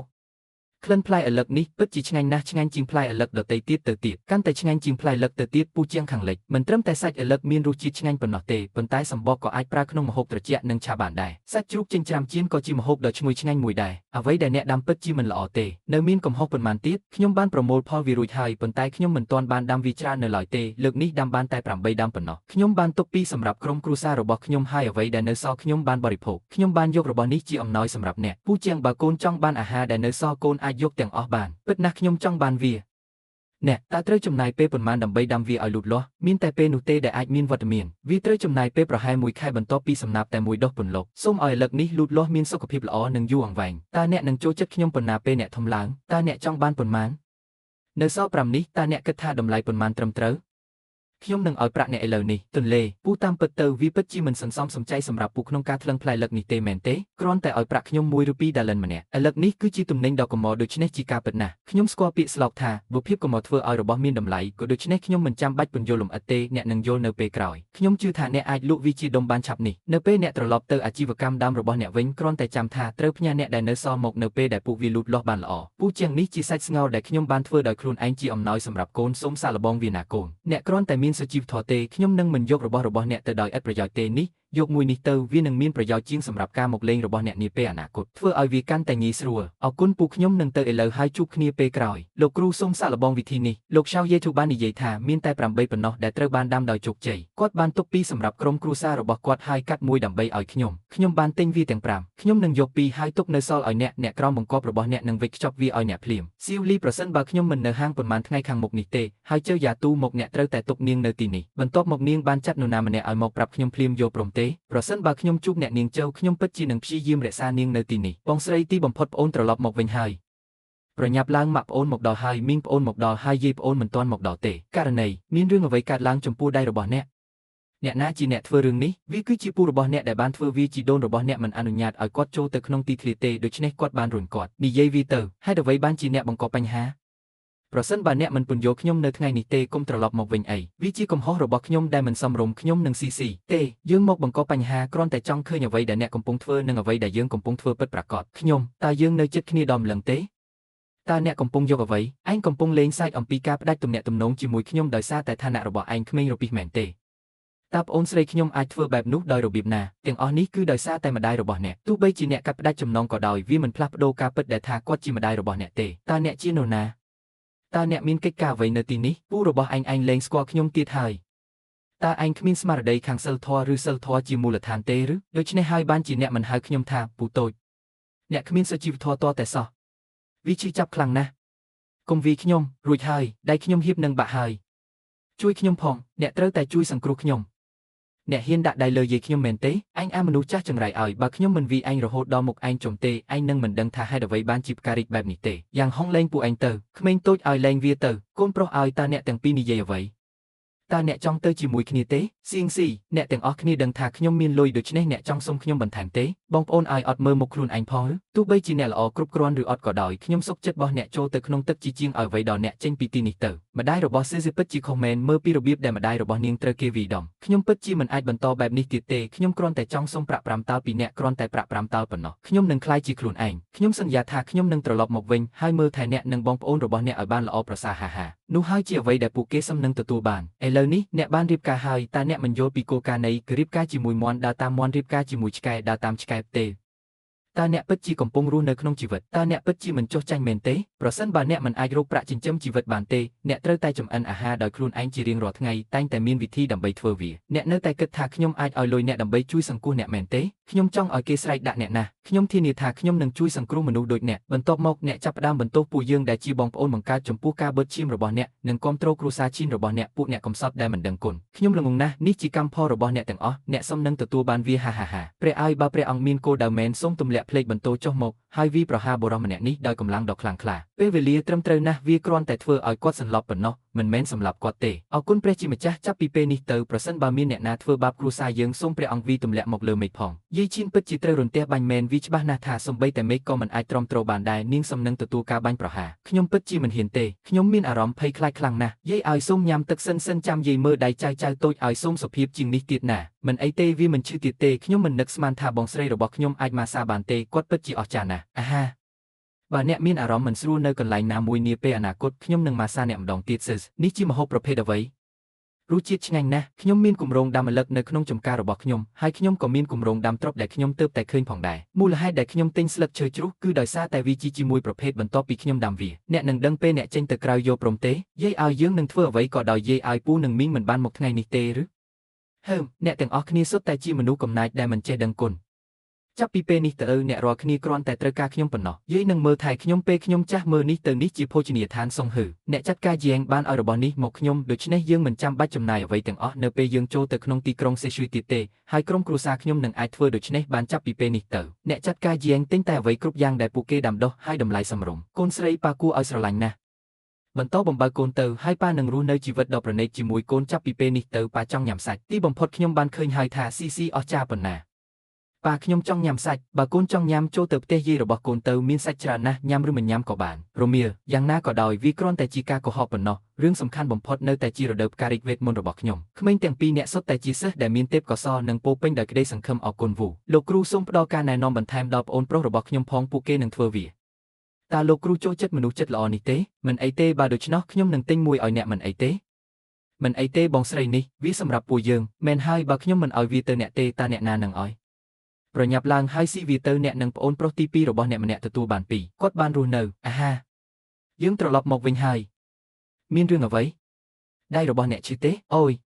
A: ក្លិនផ្លែឪឡឹកនេះពិតជាឆ្ងាញ់ណាស់ឆ្ងាញ់ជាងផ្លែឪឡឹកដទៃទៀតទៅទៀតកាន់តែឆ្ងាញ់ជាងផ្លែឪឡឹកទៅទៀតពូជាងខាងលិចមិនត្រឹមតែសាច់ឪឡឹកមានរសជាតិឆ្ងាញ់ប៉ុណ្ណោះទេប៉ុន្តែសម្បកក៏អាចប្រើក្នុងម្ហូបត្រជាក់និងឆាបានដែរសាច់ជ្រូកចិញ្ច្រាំចៀនក៏ជាម្ហូបដ៏ឈ្ងុយឆ្ងាញ់មួយដែរអ្វីដែលអ្នកដាំពិតជាមិនល្អទេនៅមានកំហុសប៉ុន្មានទៀតខ្ញុំបានប្រមូលផលវារួចហើយប៉ុន្តែខ្ញុំមិនទាន់បានដាំវាច្រើននៅឡើយទេលើកនេះដាំបានតែ8ដើមប៉ុណ្ណោះខ្ញុំបានទុកពីសម្រាប់ក្រុមគ្រួសាររបស់ខ្ញុំហើយអ្វីដែលនៅសល់ខ្ញុំបានបរិភោគខ្ញុំបានយករបស់នេះជាអំណោយសម្រាប់អ្នកពូជាងបើកូនចង់បានអាហារដែលនៅសល់កូនអាចយកទាំងអស់បានពិតណាស់ខ្ញុំចង់បានវាអ្នកតើត្រូវចំណាយពេលប៉ុន្មានដើម្បីដាំវាឲ្យលូតលាស់មានតែពេលនោះទេដែលអាចមានវត្តមានវាត្រូវចំណាយពេលប្រហែល1ខែបន្ទាប់ពីសំណាបតែមួយដុះពន្លកសូមឲ្យឪឡឹកនេះលូតលាស់មានសុខភាពល្អនិងយូរអង្វែងតើអ្នកនឹងចូលចិត្តខ្ញុំប៉ុណ្ណាពេលអ្នកធំឡើងតើអ្នកចង់បានប៉ុន្មាននៅសល់5នេះតើអ្នកគិតថាតម្លៃប៉ុន្មានត្រឹមត្រូវខ្ញុំនឹងឲ្យប្រាក់អ្នកឥឡូវនេះទន្លេពូតាមពិតទៅវាពិតជាមិនសន្សំសំចៃសម្រាប់ពូក្នុងការថ្លឹងផ្លែលឹកនេះទេមែនទេគ្រាន់តែឲ្យប្រាក់ខ្ញុំ1ឬ2ដាលិនម្នាក់ឥឡឹកនេះគឺជាទំនិញដ៏កម្រដូច្នេះជាការពិតណាស់ខ្ញុំស្គាល់ពាក្យស្លោកថាបុព្វភាពកម្រធ្វើឲ្យរបស់មានតម្លៃក៏ដូច្នេះខ្ញុំមិនចាំបាច់ពន្យល់លម្អិតទេអ្នកនឹងយល់នៅពេលក្រោយខ្ញុំជឿថាអ្នកអាចលក់វាជាដុំបានឆាប់នេះនៅពេលអ្នកត្រឡប់ទៅអាជីវកម្មដើមរបស់អ្នកវិញគ្រាន់តែចាំថាត្រូវផ្ញើអ្នកដែលនៅសល់មកនៅពេលដែលពួកវាលូតលាស់បានល្អពូជាងនេះជាសាច់ស្ងោរដែលខ្ញុំបានធ្វើដោយខ្លួនឯងជាអំណោយសម្រាប់កូនសូមសាកល្បងវាណាកូនអ្នកគ្រាន់តែមានសុជីវធម៌ទេខ្ញុំនឹងមិនយករបស់អ្នកទៅដោយឥតប្រយោជន៍ទេនេះយកមួយនេះទៅវានឹងមានប្រយោជន៍ជាងសម្រាប់ការមកលេងរបស់អ្នកនាពេលអនាគតធ្វើឲ្យវាកាន់តែងាយស្រួលអរគុណពូខ្ញុំនឹងទៅឥឡូវហើយជួបគ្នាពេលក្រោយលោកគ្រូសូមសាកល្បងវិធីនេះលោកឆៅយេធូបាននិយាយថាមានតែ8ប៉ុណ្ណោះដែលត្រូវបានដាំដោយជោគជ័យគាត់បានទុកពីសម្រាប់ក្រុមគ្រួសាររបស់គាត់ហើយកាត់មួយដើម្បីឲ្យខ្ញុំខ្ញុំបានទិញវាទាំង5ខ្ញុំនឹងយកពីរហើយទុកនៅសល់ឲ្យអ្នកក្រោមបង្គាប់របស់អ្នកនឹងវេចខ្ចប់វាឲ្យអ្នកភ្លាមសៀវលីប្រសិនបើខ្ញុំមិននៅហាងប៉ុន្មានថ្ងៃខាងមុខនេះទេហើយជើយ៉ាទូមកអ្នកត្រូវតែទុកនាងនៅទីនេះបន្ទាប់មកនាងបានចាត់នរណាម្នាក់ឲ្យមកប្រាប់ខ្ញុំភ្លាមយកព្រមទេប្រសិនបើខ្ញុំជួបអ្នកនាងជើខ្ញុំពិតជានឹងព្យាយាមរក្សានាងនៅទីនេះបងស្រីទីបំផុតប្អូនត្រឡប់មកវិញហើយប្រញាប់ឡើងម៉ាក់ប្អូនមកដល់ហើយមីងប្អូនមកដល់ហើយយាយប្អូនមិនទាន់មកដល់ទេករណីមានរឿងអ្វីកើតឡើងចំពោះដៃរបស់អ្នកអ្នកណាជាអ្នកធ្វើរឿងនេះវាគឺជាពូរបស់អ្នកដែលបានធ្វើវាជីដូនរបស់អ្នកមិនអនុញ្ញាតឲ្យគាត់ចូលទៅក្នុងទីធ្លាទេដូច្នេះគាត់បានរុញគាត់និយាយវាទៅហេតុអ្វីបានជាអ្នកបង្កបញ្ហាប្រសិនបើអ្នកមិនពន្យល់ខ្ញុំនៅថ្ងៃនេះទេកុំត្រឡប់មកវិញអីវាជាកំហុសរបស់ខ្ញុំដែលមិនសមរម្យខ្ញុំនឹងស៊ីស៊ីទេយើងមកបង្កបញ្ហាគ្រាន់តែចង់ឃើញអ្វីដែលអ្នកកំពុងធ្វើនិងអ្វីដែលយើងកំពុងធ្វើពិតប្រាកដខ្ញុំតើយើងនៅជិតគ្នាដល់ម្លឹងទេតើអ្នកកំពុងយកអ្វីឯងកំពុងលេងសើចអំពីការផ្ដាច់ទំនាក់ទំនងជាមួយខ្ញុំដោយសារតែឋានៈរបស់ឯងក្មេងរពិសមែនទេតើប្អូនស្រីខ្ញុំអាចធ្វើបែបនោះដោយរបៀបណាទាំងអស់នេះគឺដោយសារតែម្ដាយរបស់អ្នកទោះបីជាអ្នកកាត់ផ្ដាច់ចំណងក៏ដោយវាមិនផ្លាស់ប្ដូរការពិតដែលថាគាត់ជាម្ដាយរបស់អ្នកទេតើអ្នកជានរណាតើអ្នកមានកិច្ចការអ្វីនៅទីនេះពូរបស់ឯងលែងស្គាល់ខ្ញុំទៀតហើយតើឯងគ្មានស្មារតីខាងសិលធម៌ឬសិលធម៌ជាមូលដ្ឋានទេឬដូច្នេះហើយបានជាអ្នកមិនហៅខ្ញុំថាពូតូចអ្នកគ្មានសុជីវធម៌តតែសោះវាឈឺចាប់ខ្លាំងណាស់កុំវាយខ្ញុំរួចហើយដៃខ្ញុំហៀបនឹងបាក់ហើយជួយខ្ញុំផងអ្នកត្រូវតែជួយសង្គ្រោះខ្ញុំអ្នកហ៊ានដាក់ដៃលើយាយខ្ញុំមែនទេឯងអាមនុស្សចាស់ចង្រៃឲ្យបើខ្ញុំមិនវីឯងរហូតដល់មុខឯងចំទេឯងនឹងមិនដឹងថាហេតុអ្វីបានជាផ្ការីកបែបនេះទេយ៉ាងហុងលែងពួកឯងទៅក្មេងតូចឲ្យលែងវាទៅកូនប្រុសឲ្យតើអ្នកទាំងពីរនិយាយអ្វីតើអ្នកចង់ទៅជាមួយគ្នាទេសៀងស៊ីអ្នកទាំងអស់គ្នាដឹងថាខ្ញុំមានលុយដូច្នេះអ្នកចង់សុំខ្ញុំបន្ថែមទេបងប្អូនឲ្យអត់មើលមុខខ្លួនឯងផងទោះបីជាអ្នកល្អគ្រប់គ្រាន់ឬអត់ក៏ដោយខ្ញុំសុខចិត្តបោះអ្នកចូលទៅក្នុងទឹកជាជាងឲ្យអ្វីដល់អ្នកចេញពីទីនេះទៅម្ដាយរបស់ស៊ីស៊ីពិតជាខុសមែនមើលពីរបៀបដែលម្ដាយរបស់នាងត្រូវគេវាយដំខ្ញុំពិតជាមិនអាចបន្តបែបនេះទៀតទេខ្ញុំគ្រាន់តែចង់សុំប្រាក់5តាល់ពីអ្នកគ្រាន់តែប្រាក់5តាល់ប៉ុណ្ណោះខ្ញុំនឹងក្លាយជាខ្លួនឯងខ្ញុំសន្យាថាខ្ញុំនឹងត្រឡប់មកវិញហើយមើលថែអ្នកនិងបងប្អូនរបស់អ្នកឲ្យបានល្អប្រសើរហាហានោះហើយជាអ្វីដែលពួកគេសមនឹងទទួលបានឥឡូវនេះអ្នកបានរៀបការហើយតើអ្នកមិនយល់ពីគោលការណ៍នៃរៀបការជាមួយមាន់ដើរតាមមាន់រៀបការជាមួយឆ្កែដើរតាមឆ្កែទេតើអ្នកពិតជាកំពុងរស់នៅក្នុងជីវិតតើអ្នកពិតជាមិនចុះចាញ់មែនទេប្រសិនបើអ្នកមិនអាចរកប្រាក់ចិញ្ចឹមជីវិតបានទេអ្នកត្រូវតែចម្អិនអាហារដោយខ្លួនឯងជារៀងរាល់ថ្ងៃតែងតែមានវិធីដើម្បីធ្វើវាអ្នកនៅតែគិតថាខ្ញុំអាចឲ្យលុយអ្នកដើម្បីជួយសង្គ្រោះអ្នកមែនទេខ្ញុំចង់ឲ្យគេស្រែកដាក់អ្នកណាស់ខ្ញុំធានាថាខ្ញុំនឹងជួយសង្គ្រោះមនុស្សដូចអ្នកបន្ទាប់មកអ្នកចាប់ផ្ដើមបន្ទោសពួកយើងដែលជាបងប្អូនបង្កើតចំពោះការបឺតឈាមរបស់អ្នកនិងគាំទ្រគ្រួសារឈាមរបស់អ្នកពួកអ្នកកំសត់ដែលមិនដឹងគុណខ្ញុំល្ងងណាស់នេះជាកម្មផលរបស់អ្នកទាំងអស់អ្នកសមនឹងទទួលបានវាហាហាហាព្រះឲ្យបើព្រះអង្គមានគោលដៅមែនសូមទម្លាក់ភ្លេចបន្ទោចុះមកហើយវីប្រហារបរិសម្នាក់នេះដោយកម្លាំងដ៏ខ្លាំងក្លាពេលវេលាត្រឹមត្រូវណាស់វាគ្រាន់តែធ្វើឲ្យគាត់សន្លប់ប៉ុណ្ណោះមិនមែនសម្លាប់គាត់ទេអរគុណព្រះជាម្ចាស់ចាប់ពីពេលនេះទៅប្រសិនបើមានអ្នកណាធ្វើបាបគ្រួសារយើងសូមព្រះអង្គវីទម្លាក់មកលើមេឃផងយាយឈានពិតជាត្រូវរន្ទះបាញ់មែនវីច្បាស់ណាស់ថាសំបីតែមេឃក៏មិនអាចទ្រាំទ្របានដែរនាងសំនឹងទទួលការបាញ់ប្រហារខ្ញុំពិតជាមិនហ៊ានទេខ្ញុំមានអារម្មណ៍ភ័យខ្លាចខ្លាំងណាស់យាយឲ្យសូមញ៉ាំទឹកសិនសិនចាំយាយមើលដៃចៅចៅតូចឲ្យសូមសុភាពជាងនេះទៀតណាមិនអីទេវាមិនឈឺទៀតទេខ្ញុំមិននឹកស្មានថាបងស្រីរបស់ខ្ញុំអាចមកសាបានទេគាត់ពិតជាអស្ចារ្យណាស់អាហា បើអ្នកមានអារម្មណ៍មិនស្រួលនៅកន្លែងណាមួយនាពេលអនាគតខ្ញុំនឹងម៉ាសាអ្នកម្ដងទៀតស៊ឹសនេះជាម្ហូបប្រភេទអ្វីរសជាតិឆ្ងាញ់ណាស់ខ្ញុំមានគម្រោងដាំម្លឹកនៅក្នុងចម្ការរបស់ខ្ញុំហើយខ្ញុំក៏មានគម្រោងដាំត្រប់ដែលខ្ញុំទើបតែឃើញផងដែរមូលហេតុដែលខ្ញុំទិញស្លឹកឈើជ្រុះគឺដោយសារតែវាជាមួយប្រភេទបន្ទាប់ពីខ្ញុំដាំវាអ្នកនឹងដឹងពេលអ្នកចេញទៅក្រៅយកព្រមទេយាយឲ្យយើងនឹងធ្វើអ្វីក៏ដោយយាយឲ្យពូនឹងមីងមិនបានមកថ្ងៃនេះទេឬហើមអ្នកទាំងអស់គ្នាសុទ្ធតែជាមនុស្សកំណាចដែលមិនចេះដឹងគុណចាប់ពីពេលនេះទៅអ្នករាល់គ្នាគ្រាន់តែត្រូវការខ្ញុំប៉ុណ្ណោះយាយនឹងមើលថែខ្ញុំពេលខ្ញុំចាស់មើលនេះទៅនេះជាភោជនីយដ្ឋានសុងហឺអ្នកចាត់ការយាងបានឲ្យរបស់នេះមកខ្ញុំដូច្នេះយើងមិនចាំបាច់ចំណាយអ្វីទាំងអស់នៅពេលយើងចូលទៅក្នុងទីក្រុងសេស៊ុយទៀតទេហើយក្រុមគ្រួសារខ្ញុំនឹងអាចធ្វើដូច្នេះបានចាប់ពីពេលនេះទៅអ្នកចាត់ការយាងទិញតែអ្វីគ្រប់យ៉ាងដែលពួកគេដាំដុះហើយតម្លៃសមរម្យកូនស្រីប៉ាគួរឲ្យស្រឡាញ់ណាស់បន្តបំបើកូនទៅហើយប៉ានឹងរស់នៅជីវិតដ៏ប្រណីតជាមួយកូនចាប់ពីពេលនេះទៅប៉ាចង់ញ៉ាំសាច់ទីបំផុតខ្ញុំបានឃើញហើយថាស៊ីស៊ីអស្ចារ្យប៉ុណ្ណាប៉ាខ្ញុំចង់ញ៉ាំសាច់បើកូនចង់ញ៉ាំចូលទៅផ្ទះយាយរបស់កូនទៅមានសាច់ច្រើនណាស់ញ៉ាំឬមិនញ៉ាំក៏បានរមៀលយ៉ាងណាក៏ដោយវាគ្រាន់តែជាការកុហកប៉ុណ្ណោះរឿងសំខាន់បំផុតនៅតែជារដូវផ្ការីកវេទមន្តរបស់ខ្ញុំក្មេងទាំងពីរអ្នកសុទ្ធតែជាសិស្សដែលមានទេពកោសល្យនិងពោពេញដោយក្តីសង្ឃឹមអរគុណវូលោកគ្រូសូមផ្ដល់ការណែនាំបន្ថែមដល់ប្អូនប្រុសរបស់ខ្ញុំផងពួកគេនឹងធ្វើវាតើលោកគ្រូចូលចិត្តមនុស្សចិត្តល្អនេះទេមិនអីទេបើដូច្នោះខ្ញុំនឹងទិញមួយឲ្យអ្នកមិនអីទេមិនអីទេបងស្រីនេះវាសម្រាប់ពួកយើងមែនហើយបើខ្ញុំមិនឲ្យវាទៅអ្នកទេតើអ្នកណានឹងឲ្យប្រញាប់ឡើងហើយស៊ីវាទៅអ្នកនិងប្អូនប្រុសទី2របស់អ្នកម្នាក់ទទួលបានពីរគាត់បានរស់នៅអាហាយើងត្រឡប់មកវិញហើយមានរឿងអ្វីដៃរបស់អ្នកឈឺទេអូយ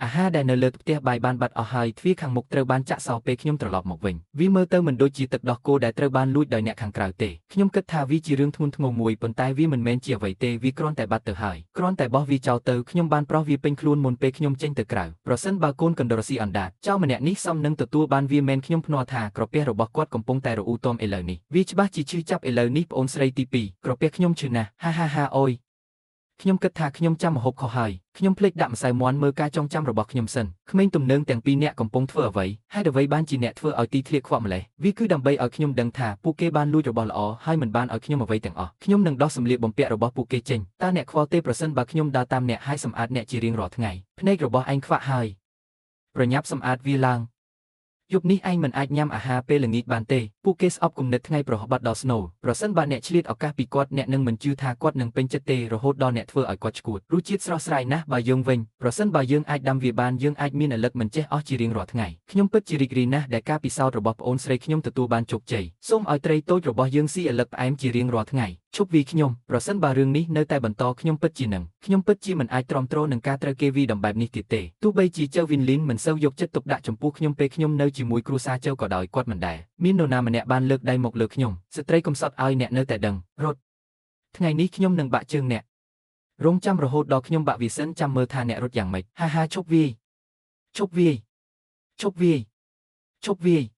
A: អាហារដែលនៅលើផ្ទះបាយបានបាត់អស់ហើយទ្វារខាងមុខត្រូវបានចាក់សោពេលខ្ញុំត្រឡប់មកវិញវាមើលទៅមិនដូចជាទឹកដោះគោដែលត្រូវបានលួចដោយអ្នកខាងក្រៅទេខ្ញុំគិតថាវាជារឿងធ្ងន់ធ្ងរមួយប៉ុន្តែវាមិនមែនជាអ្វីទេវាគ្រាន់តែបាត់ទៅហើយគ្រាន់តែបោះវាចោលទៅខ្ញុំបានប្រោះវាពេញខ្លួនមុនពេលខ្ញុំចេញទៅក្រៅប្រសិនបើកូនកណ្ដុរស៊ីអណ្ដាតចៅម្នាក់នេះសមនឹងទទួលបានវាមែនខ្ញុំភ្នាល់ថាក្រពះរបស់គាត់កំពុងតែរអ៊ូទាំឥឡូវនេះវាច្បាស់ជាឈឺចាប់ឥឡូវនេះប្អូនស្រីទី2ក្រពះខ្ញុំឈឺណាស់ហាហាហាអូយខ្ញុំគិតថាខ្ញុំចាំម្ហូបខុសហើយខ្ញុំភ្លេចដាក់ម្សៅមាន់មើលការចងចាំរបស់ខ្ញុំសិនក្មេងទំនើងទាំងពីរនាក់កំពុងធ្វើអ្វីហេតុអ្វីបានជាអ្នកធ្វើឲ្យទីធ្លាខ្វក់ម្លេះវាគឺដើម្បីឲ្យខ្ញុំដឹងថាពួកគេបានលួចរបស់ល្អហើយមិនបានឲ្យខ្ញុំអ្វីទាំងអស់ខ្ញុំនឹងដោះសម្លៀកបំពាក់របស់ពួកគេចេញតើអ្នកខ្វល់ទេប្រសិនបើខ្ញុំដើរតាមអ្នកហើយសម្អាតអ្នកជារៀងរាល់ថ្ងៃភ្នែករបស់ឯងខ្វាក់ហើយប្រញាប់សម្អាតវាឡើងយប់នេះឯងមិនអាចញ៉ាំអាហារពេលល្ងាចបានទេពួកគេស្អប់គំនិតថ្ងៃប្រហបត្តិដល់ស្នូលប្រសិនបើអ្នកឆ្លៀតឱកាសពីគាត់អ្នកនឹងមិនជឿថាគាត់នឹងពេញចិត្តទេរហូតដល់អ្នកធ្វើឲ្យគាត់ឆ្កួតរសជាតិស្រស់ស្រាយណាស់បើយើងវិញប្រសិនបើយើងអាចដាំវាបានយើងអាចមានឪឡឹកមិនចេះអស់ជារៀងរាល់ថ្ងៃខ្ញុំពិតជារីករាយណាស់ដែលការពិសោធន៍របស់ប្អូនស្រីខ្ញុំទទួលបានជោគជ័យសូមឲ្យត្រីតូចរបស់យើងស៊ីឪឡឹកផ្អែមជារៀងរាល់ថ្ងៃឈប់វីខ្ញុំប្រសិនបើរឿងនេះនៅតែបន្តខ្ញុំពិតជានឹងខ្ញុំពិតជាមិនអាចទ្រាំទ្រនឹងការត្រូវគេវីដំបែបនេះទៀតទេទោះបីជាចៅវិនលីនមិនសូវយកចិត្តទុកដាក់ចំពោះខ្ញុំពេលខ្ញុំនៅជាមួយគ្រួសារចៅក៏ដោយគាត់មិនដែលមាននរណាម្នាក់បានលើកដៃមកលើខ្ញុំស្ត្រីកំសត់ឲ្យអ្នកនៅតែដឹងរត់ថ្ងៃនេះខ្ញុំនឹងបាក់ជើងអ្នករងចាំរហូតដល់ខ្ញុំបាក់វាសិនចាំមើលថាអ្នករត់យ៉ាងម៉េចហាហាឈប់វាយឈប់វាយឈប់វាយឈប់វាយ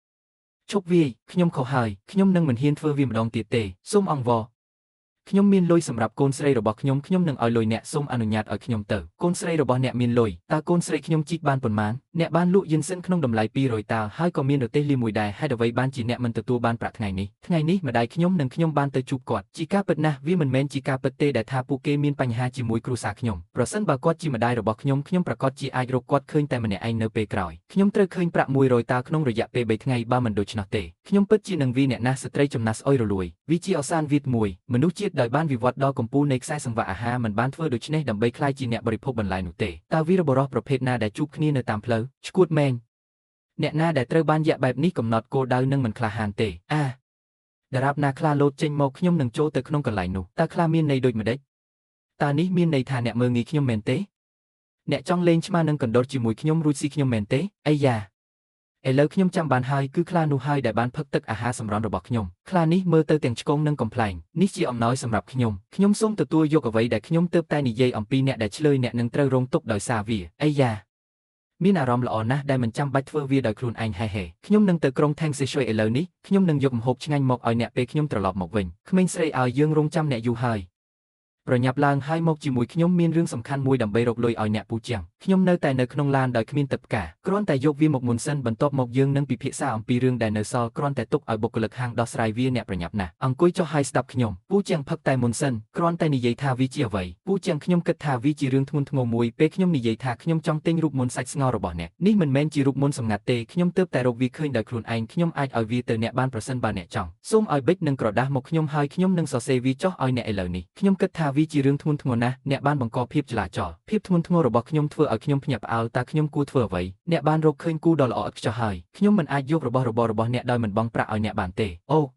A: ឈប់វាយខ្ញុំខុសហើយខ្ញុំនឹងមិនហ៊ានធ្វើវាម្ដងទៀតទេសូមអង្វរខ្ញុំមានលុយសម្រាប់កូនស្រីរបស់ខ្ញុំខ្ញុំនឹងឲ្យលុយអ្នកសូមអនុញ្ញាតឲ្យខ្ញុំទៅកូនស្រីរបស់អ្នកមានលុយតើកូនស្រីខ្ញុំជីកបានប៉ុន្មានអ្នកបានលក់យិនសិនក្នុងតម្លៃ200តាលហើយក៏មានរទេះលីមួយដែរហេតុអ្វីបានជាអ្នកមិនទទួលបានប្រាក់ថ្ងៃនេះថ្ងៃនេះម្ដាយខ្ញុំនិងខ្ញុំបានទៅជួបគាត់ជាការពិតណាស់វាមិនមែនជាការពិតទេដែលថាពួកគេមានបញ្ហាជាមួយគ្រួសារខ្ញុំប្រសិនបើគាត់ជាម្ដាយរបស់ខ្ញុំខ្ញុំប្រាកដជាអាចរកគាត់ឃើញតែម្នាក់ឯងនៅពេលក្រោយខ្ញុំត្រូវឃើញប្រាក់100តាលក្នុងរយៈពេល3ថ្ងៃបើមិនដូច្នោះទេខ្ញុំពិតជានឹងវីអ្នកណាស់ស្ត្រីចំណាស់ស្អុយរលួយវាជាឱសានវាទមួយមនុស្សជាតិដោយបានវិវត្តដល់កំពូលនៃខ្សែសង្វាក់អាហារមិនបានធ្វើដូច្នេះដើម្បីក្លាយជាអ្នកបរិភោគបន្លែនោះទេតើវីរបុរសប្រភេទណាដែលជួបគ្នានៅតាមផ្លូវឆ្កួតមែនអ្នកណាដែលត្រូវបានយ៉ាក់បែបនេះកំណត់គោលដៅនឹងមិនក្លាហានទេអាដរាបណាខ្លាលោតចេញមកខ្ញុំនឹងចូលទៅក្នុងកន្លែងនោះតើខ្លាមានន័យដូចម្ដេចតើនេះមានន័យថាអ្នកមើលងាយខ្ញុំមែនទេអ្នកចង់លេងឆ្មានឹងកណ្ដុរជាមួយខ្ញុំរួចស៊ីខ្ញុំមែនទេអីយ៉ាឥឡូវខ្ញុំចាំបានហើយគឺខ្លានោះហើយដែលបានផឹកទឹកអាហារសម្រន់របស់ខ្ញុំខ្លានេះមើលទៅទាំងឆ្កងនិងកំប្លែងនេះជាអំណោយសម្រាប់ខ្ញុំខ្ញុំសូមទទួលយកអ្វីដែលខ្ញុំទើបតែនិយាយអំពីអ្នកដែលឆ្លើយអ្នកនឹងត្រូវរងទុក្ខដោយសារវាអីយ៉ាមានអារម្មណ៍ល្អណាស់ដែលមិនចាំបាច់ធ្វើវាដោយខ្លួនឯងហេហេខ្ញុំនឹងទៅក្រុងថេងសេស៊ុយឥឡូវនេះខ្ញុំនឹងយកម្ហូបឆ្ងាញ់មកឲ្យអ្នកពេលខ្ញុំត្រឡប់មកវិញក្មេងស្រីឲ្យយើងរងចាំអ្នកយូរហើយ ប្រញាប់ឡើងហើយមកជាមួយខ្ញុំមានរឿងសំខាន់មួយដើម្បីរកលុយឲ្យអ្នកពូជាងខ្ញុំនៅតែនៅក្នុងឡានដោយគ្មានទឹកផ្កាគ្រាន់តែយកវាមកមុនសិនបន្ទាប់មកយើងនឹងពិភាក្សាអំពីរឿងដែលនៅសល់គ្រាន់តែទុកឲ្យបុគ្គលិកហាងដោះស្រាយវាអ្នកប្រញាប់ណាស់អង្គុយចុះហើយស្ដាប់ខ្ញុំពូជាងផឹកតែមុនសិនគ្រាន់តែនិយាយថាវាជាអ្វីពូជាងខ្ញុំគិតថាវាជារឿងធ្ងន់ធ្ងរមួយពេលខ្ញុំនិយាយថាខ្ញុំចង់ទិញរូបមន្តសាច់ស្ងោររបស់អ្នកនេះមិនមែនជារូបមន្តសម្ងាត់ទេខ្ញុំទើបតែរកវាឃើញដោយខ្លួនឯងខ្ញុំអាចឲ្យវាទៅអ្នកបានប្រសិនបើអ្នកចង់សូមឲ្យប៊ិចនិងក្រដាសមកខ្ញុំហើយខ្ញុំនឹងសរសេរវាចុះឲ្យអ្នកឥឡូវនេះខ្ញុំគិតថាវាជារឿងធ្ងន់ធ្ងរណាស់អ្នកបានបង្កភាពចលាចលភាពធ្ងន់ធ្ងររបស់ខ្ញុំធ្វើឲ្យខ្ញុំភ្ញាក់ផ្អើលតើខ្ញុំគួរធ្វើអ្វីអ្នកបានរកឃើញគូដ៏ល្អឥតខ្ចោះហើយខ្ញុំមិនអាចយករបស់របររបស់អ្នកដោយមិនបង់ប្រាក់ឲ្យអ្នកបានទេអូ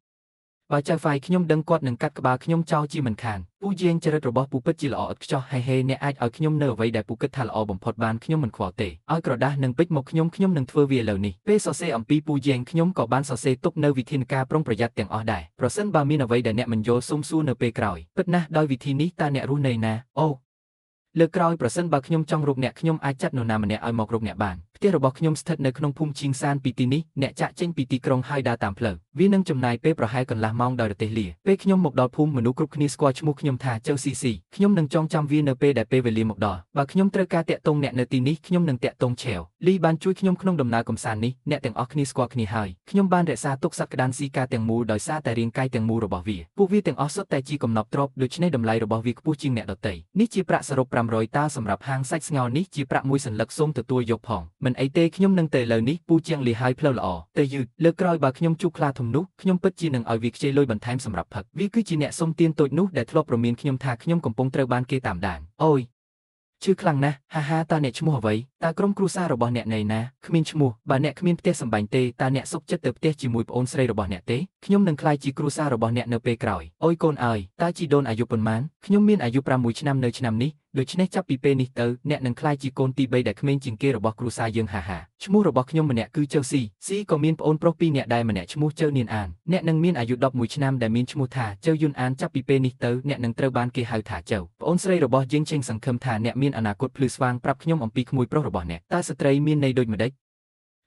A: បើចៅហ្វាយខ្ញុំដឹងគាត់នឹងកាត់ក្បាលខ្ញុំចោលជាមិនខានពូយាងចរិតរបស់ពូពិតជាល្អឥតខ្ចោះហេហេអ្នកអាចឲ្យខ្ញុំនៅអ្វីដែលពូគិតថាល្អបំផុតបានខ្ញុំមិនខ្វល់ទេឲ្យក្រដាសនិងពេជ្រមកខ្ញុំខ្ញុំនឹងធ្វើវាឥឡូវនេះពេលសរសេរអំពីពូយាងខ្ញុំក៏បានសរសេរទុកនៅវិធានការប្រុងប្រយ័ត្នទាំងអស់ដែរប្រសិនបើមានអ្វីដែលអ្នកមិនយល់សូមសួរនៅពេលក្រោយពិតណាស់ដោយវិធីនេះតើអ្នករស់នៅណាអូលើកក្រោយប្រសិនបើខ្ញុំចង់រកអ្នកខ្ញុំអាចចាត់នរណាម្នាក់ឲ្យមករកអ្នកបានផ្ទះរបស់ខ្ញុំស្ថិតនៅក្នុងភូមិឈៀងសានពីទីនេះអ្នកចាក់ចេញពីទីក្រុងហើយដើរតាមផ្លូវវានឹងចំណាយពេលប្រហែលកន្លះម៉ោងដោយរទេះលាពេលខ្ញុំមកដល់ភូមិមនុស្សគ្រប់គ្នាស្គាល់ឈ្មោះខ្ញុំថាចៅស៊ីស៊ីខ្ញុំនឹងចងចាំវានៅពេលដែលពេលវេលាមកដល់បើខ្ញុំត្រូវការតាក់ទងអ្នកនៅទីនេះខ្ញុំនឹងតាក់ទងឆេវលីបានជួយខ្ញុំក្នុងដំណើរកម្សាន្តនេះអ្នកទាំងអស់គ្នាស្គាល់គ្នាហើយខ្ញុំបានរក្សាទុកសត្វក្តានស៊ីកាទាំងមូលដោយសារតែរាងកាយទាំងមូលរបស់វាពួកវាទាំងអស់សុទ្ធតែជាកំណប់ទ្រព្យដូច្នេះតម្លៃរបស់វាខ្ពស់ជាងអ្នកដទៃនេះជាប្រាក់សរុប500តាសម្រាប់ហាងសាច់ស្ងោរនេះជាប្រាក់មួយសន្លឹកសូមទទួលយកផងមិនអីទេខ្ញុំនឹងទៅឥឡូវនេះពូជាងលីហើយផ្លូវល្អទៅយឺតលើកក្រោយបើខ្ញុំជួបខ្លាធំនោះខ្ញុំពិតជានឹងឲ្យវាខ្ចីលុយបន្ថែមសម្រាប់ផឹកវាគឺជាអ្នកសុំទានតូចនោះដែលធ្លាប់ព្រមានខ្ញុំថាខ្ញុំកំពុងត្រូវបានគេតាមដានអូយឈឺខ្លាំងណាស់ហាហាតើអ្នកឈ្មោះអ្វីតើក្រុមគ្រួសាររបស់អ្នកនៅណាគ្មានឈ្មោះបើអ្នកគ្មានផ្ទះសម្បែងទេតើអ្នកសុខចិត្តទៅផ្ទះជាមួយប្អូនស្រីរបស់អ្នកទេខ្ញុំនឹងក្លាយជាគ្រួសាររបស់អ្នកនៅពេលក្រោយអូយកូនអើយតើជីដូនអាយុប៉ុន្មានខ្ញុំមានអាយុ6ឆ្នាំនៅឆ្នាំនេះដូច្នេះចាប់ពីពេលនេះទៅអ្នកនឹងក្លាយជាកូនទី3ដែលក្មេងជាងគេរបស់គ្រួសារយើងហាហាឈ្មោះរបស់ខ្ញុំម្នាក់គឺចៅស៊ីស៊ីក៏មានប្អូនប្រុស2នាក់ដែរម្នាក់ឈ្មោះចៅនានអានអ្នកនឹងមានអាយុ11ឆ្នាំដែលមានឈ្មោះថាចៅយុនអានចាប់ពីពេលនេះទៅអ្នកនឹងត្រូវបានគេហៅថាចៅប្អូនស្រីរបស់យើងឆេងសង្ឃឹមថាអ្នកមានអនាគតភ្លឺស្វាងប្រាប់ខ្ញុំអំពីក្មួយប្រុសរបស់អ្នកតើស្ត្រីមានន័យដូចម្តេច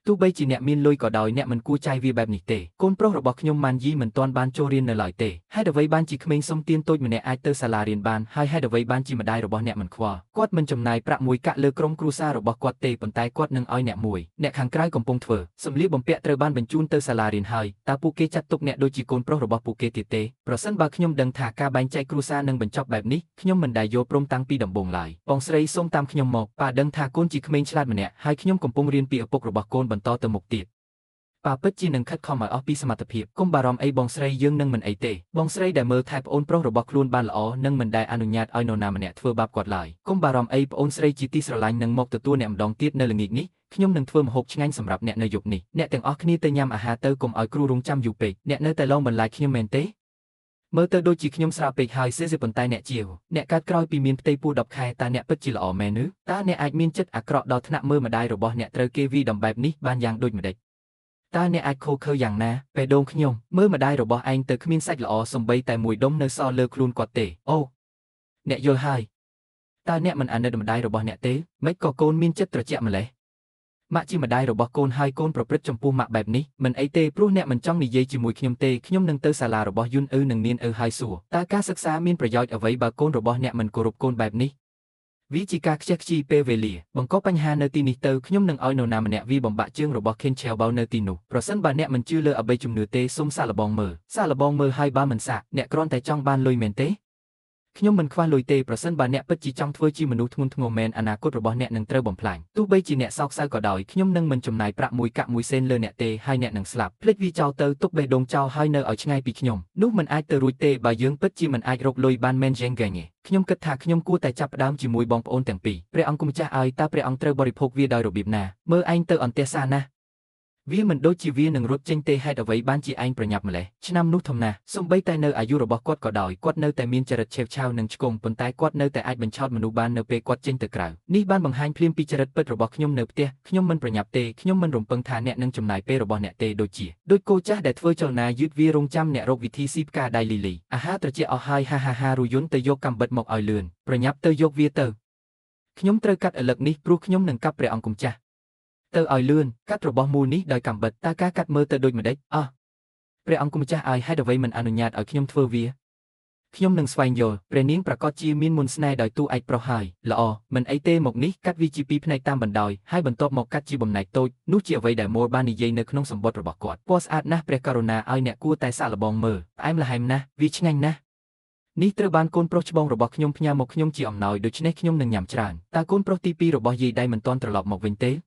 A: ទោះបីជាអ្នកមានលុយក៏ដោយអ្នកមិនគួរចាយវាបែបនេះទេកូនប្រុសរបស់ខ្ញុំម៉ាន់យីមិនទាន់បានចូលរៀននៅឡើយទេហេតុអ្វីបានជាក្មេងសុំទានតូចម្នាក់អាចទៅសាលារៀនបានហើយហេតុអ្វីបានជាម្ដាយរបស់អ្នកមិនខ្វល់គាត់មិនចំណាយប្រាក់មួយកាក់លើក្រុមគ្រួសាររបស់គាត់ទេប៉ុន្តែគាត់នឹងឲ្យអ្នកមួយអ្នកខាងក្រៅកំពុងធ្វើសម្លៀកបំពាក់ត្រូវបានបញ្ជូនទៅសាលារៀនហើយតើពួកគេចាត់ទុកអ្នកដូចជាកូនប្រុសរបស់ពួកគេទៀតទេប្រសិនបើខ្ញុំដឹងថាការបែងចែកគ្រួសារនឹងបញ្ចប់បែបនេះខ្ញុំមិនដែលយល់ព្រមតាំងពីដំបូងឡើយបងស្រីសូមតាមខ្ញុំមកប៉ាដឹងថាកូនជាក្មេងឆ្លាតម្នាក់ហើយខ្ញុំកំពុងរៀនពីឪពុករបស់កូនបន្តទៅមុខទៀតប៉ាពិតជានឹងខិតខំឲ្យអស់ពីសមត្ថភាពកុំបារម្ភអីបងស្រីយើងនឹងមិនអីទេបងស្រីដែលមើលថែប្អូនប្រុសរបស់ខ្លួនបានល្អនឹងមិនដែលអនុញ្ញាតឲ្យនរណាម្នាក់ធ្វើបាបគាត់ឡើយកុំបារម្ភអីប្អូនស្រីជាទីស្រឡាញ់នឹងមកទទួលអ្នកម្ដងទៀតនៅល្ងាចនេះខ្ញុំនឹងធ្វើម្ហូបឆ្ងាញ់សម្រាប់អ្នកនៅយប់នេះអ្នកទាំងអស់គ្នាទៅញ៉ាំអាហារទៅកុំឲ្យគ្រូរងចាំយូរពេកអ្នកនៅតែឡងបន្លាចខ្ញុំមែនទេមើលទៅដូចជាខ្ញុំស្រាពេកហើយសេប៉ុន្តែអ្នកជាវអ្នកកើតក្រោយពីមានផ្ទៃពោះ10ខែតើអ្នកពិតជាល្អមែនឬតើអ្នកអាចមានចិត្តអាក្រក់ដល់ថ្នាក់មើលម្ដាយរបស់អ្នកត្រូវគេវីដំបែបនេះបានយ៉ាងដូចម្តេចតើអ្នកអាចខូខើយ៉ាងណាពេលដូងខ្ញុំមើលម្ដាយរបស់ឯងទៅគ្មានសាច់ល្អសំបីតែមួយដុំនៅសល់លើខ្លួនគាត់ទេអូអ្នកយល់ហើយតើអ្នកមិនអាណិតម្ដាយរបស់អ្នកទេម៉េចក៏កូនមានចិត្តត្រជាក់ម្ល៉េះម៉ាក់ជាម្ដាយរបស់កូនហើយកូនប្រព្រឹត្តចំពោះម៉ាក់បែបនេះមិនអីទេព្រោះអ្នកមិនចង់និយាយជាមួយខ្ញុំទេខ្ញុំនឹងទៅសាលារបស់យុនអ៊ឺនិងនានអ៊ឺហើយសួរតើការសិក្សាមានប្រយោជន៍អ្វីបើកូនរបស់អ្នកមិនគោរពកូនបែបនេះវាជាការខ្ជះខ្ជាយពេលវេលាបង្កបញ្ហានៅទីនេះទៅខ្ញុំនឹងឲ្យនរណាម្នាក់វាបំបាក់ជើងរបស់ Ken Chelbao នៅទីនោះប្រសិនបើអ្នកមិនជឿលើអបិយជំនឿទេសូមសាកល្បងមើលសាកល្បងមើលហើយបើមិនសាកអ្នកគ្រាន់តែចង់បានលុយមែនទេខ្ញុំមិនខ្វះលុយទេប្រសិនបើអ្នកពិតជាចង់ធ្វើជាមនុស្សធ្ងន់ធ្ងរមែនអនាគតរបស់អ្នកនឹងត្រូវបំផ្លាញទោះបីជាអ្នកសោកសៅក៏ដោយខ្ញុំនឹងមិនចំណាយប្រាក់មួយកាក់មួយសេនលើអ្នកទេហើយអ្នកនឹងស្លាប់ភ្លេចវាចោលទៅទុកបេះដូងចោលហើយនៅឲ្យឆ្ងាយពីខ្ញុំនោះមិនអាចទៅរួចទេបើយើងពិតជាមិនអាចរកលុយបានមែនយ៉ាងហ្គេងខ្ញុំគិតថាខ្ញុំគួរតែចាប់ផ្ដើមជាមួយបងប្អូនទាំងពីរព្រះអង្គម្ចាស់ឲ្យតើព្រះអង្គត្រូវបរិភោគវាដោយរបៀបណាមើលឯងទៅអន្ទះសារណាស់វាមិនដូចជាវានឹងរត់ចេញទេហេតុអ្វីបានជាឯងប្រញាប់ម្ល៉េះឆ្នាំនោះធំណាស់សូម្បីតែនៅអាយុរបស់គាត់ក៏ដោយគាត់នៅតែមានចរិតឆេវឆាវនិងឆ្គងប៉ុន្តែគាត់នៅតែអាចបញ្ឆោតមនុស្សបាននៅពេលគាត់ចេញទៅក្រៅនេះបានបង្ហាញភ្លាមពីចរិតពិតរបស់ខ្ញុំនៅផ្ទះខ្ញុំមិនប្រញាប់ទេខ្ញុំមិនរំពឹងថាអ្នកនឹងចំណាយពេលរបស់អ្នកទេដូចជាដូចគោចាស់ដែលធ្វើចលនាយឺតវារងចាំអ្នករកវិធីស៊ីផ្កាដៃលីលីអាហារត្រជាក់អស់ហើយហាហាហារូយុនទៅយកកាំបិតមកឲ្យលឿនប្រញាប់ទៅយកវាទៅខ្ញុំត្រូវកាត់ឥឡឹកនេះព្រោះខ្ញុំនឹងកាប់ព្រះអង្គម្ចាស់ទៅឲ្យលឿនកាត់របស់មូលនេះដោយកាំបិតតើការកាត់មើលទៅដូចម្តេចអោះព្រះអង្គម្ចាស់ឲ្យហេតុអ្វីមិនអនុញ្ញាតឲ្យខ្ញុំធ្វើវា ខ្ញុំនឹងស្វែងយល់ព្រះនាងប្រាកដជាមានមន្តស្នេហ៍ដោយតួឯកប្រុសហើយល្អមិនអីទេមកនេះកាត់វាជាពីរផ្នែកតាមបណ្ដោយហើយបន្ទាប់មកកាត់ជាបំណែកតូចនោះជាអ្វីដែលមូលបាននិយាយនៅក្នុងសម្បត្តិរបស់គាត់ពណ៌ស្អាតណាស់ព្រះករុណាឲ្យអ្នកគួរតែសាកល្បងមើលផ្អែមល្ហែមណាស់វាឆ្ងាញ់ណាស់នេះត្រូវបានកូនប្រុសច្បងរបស់ខ្ញុំផ្ញើមកខ្ញុំជាអំណោយដូច្នេះខ្ញុំនឹងញ៉ាំច្រើនតើកូនប្រុសទី2របស់យាយដៃមិនទាន់ត្រឡប់មកវិញទ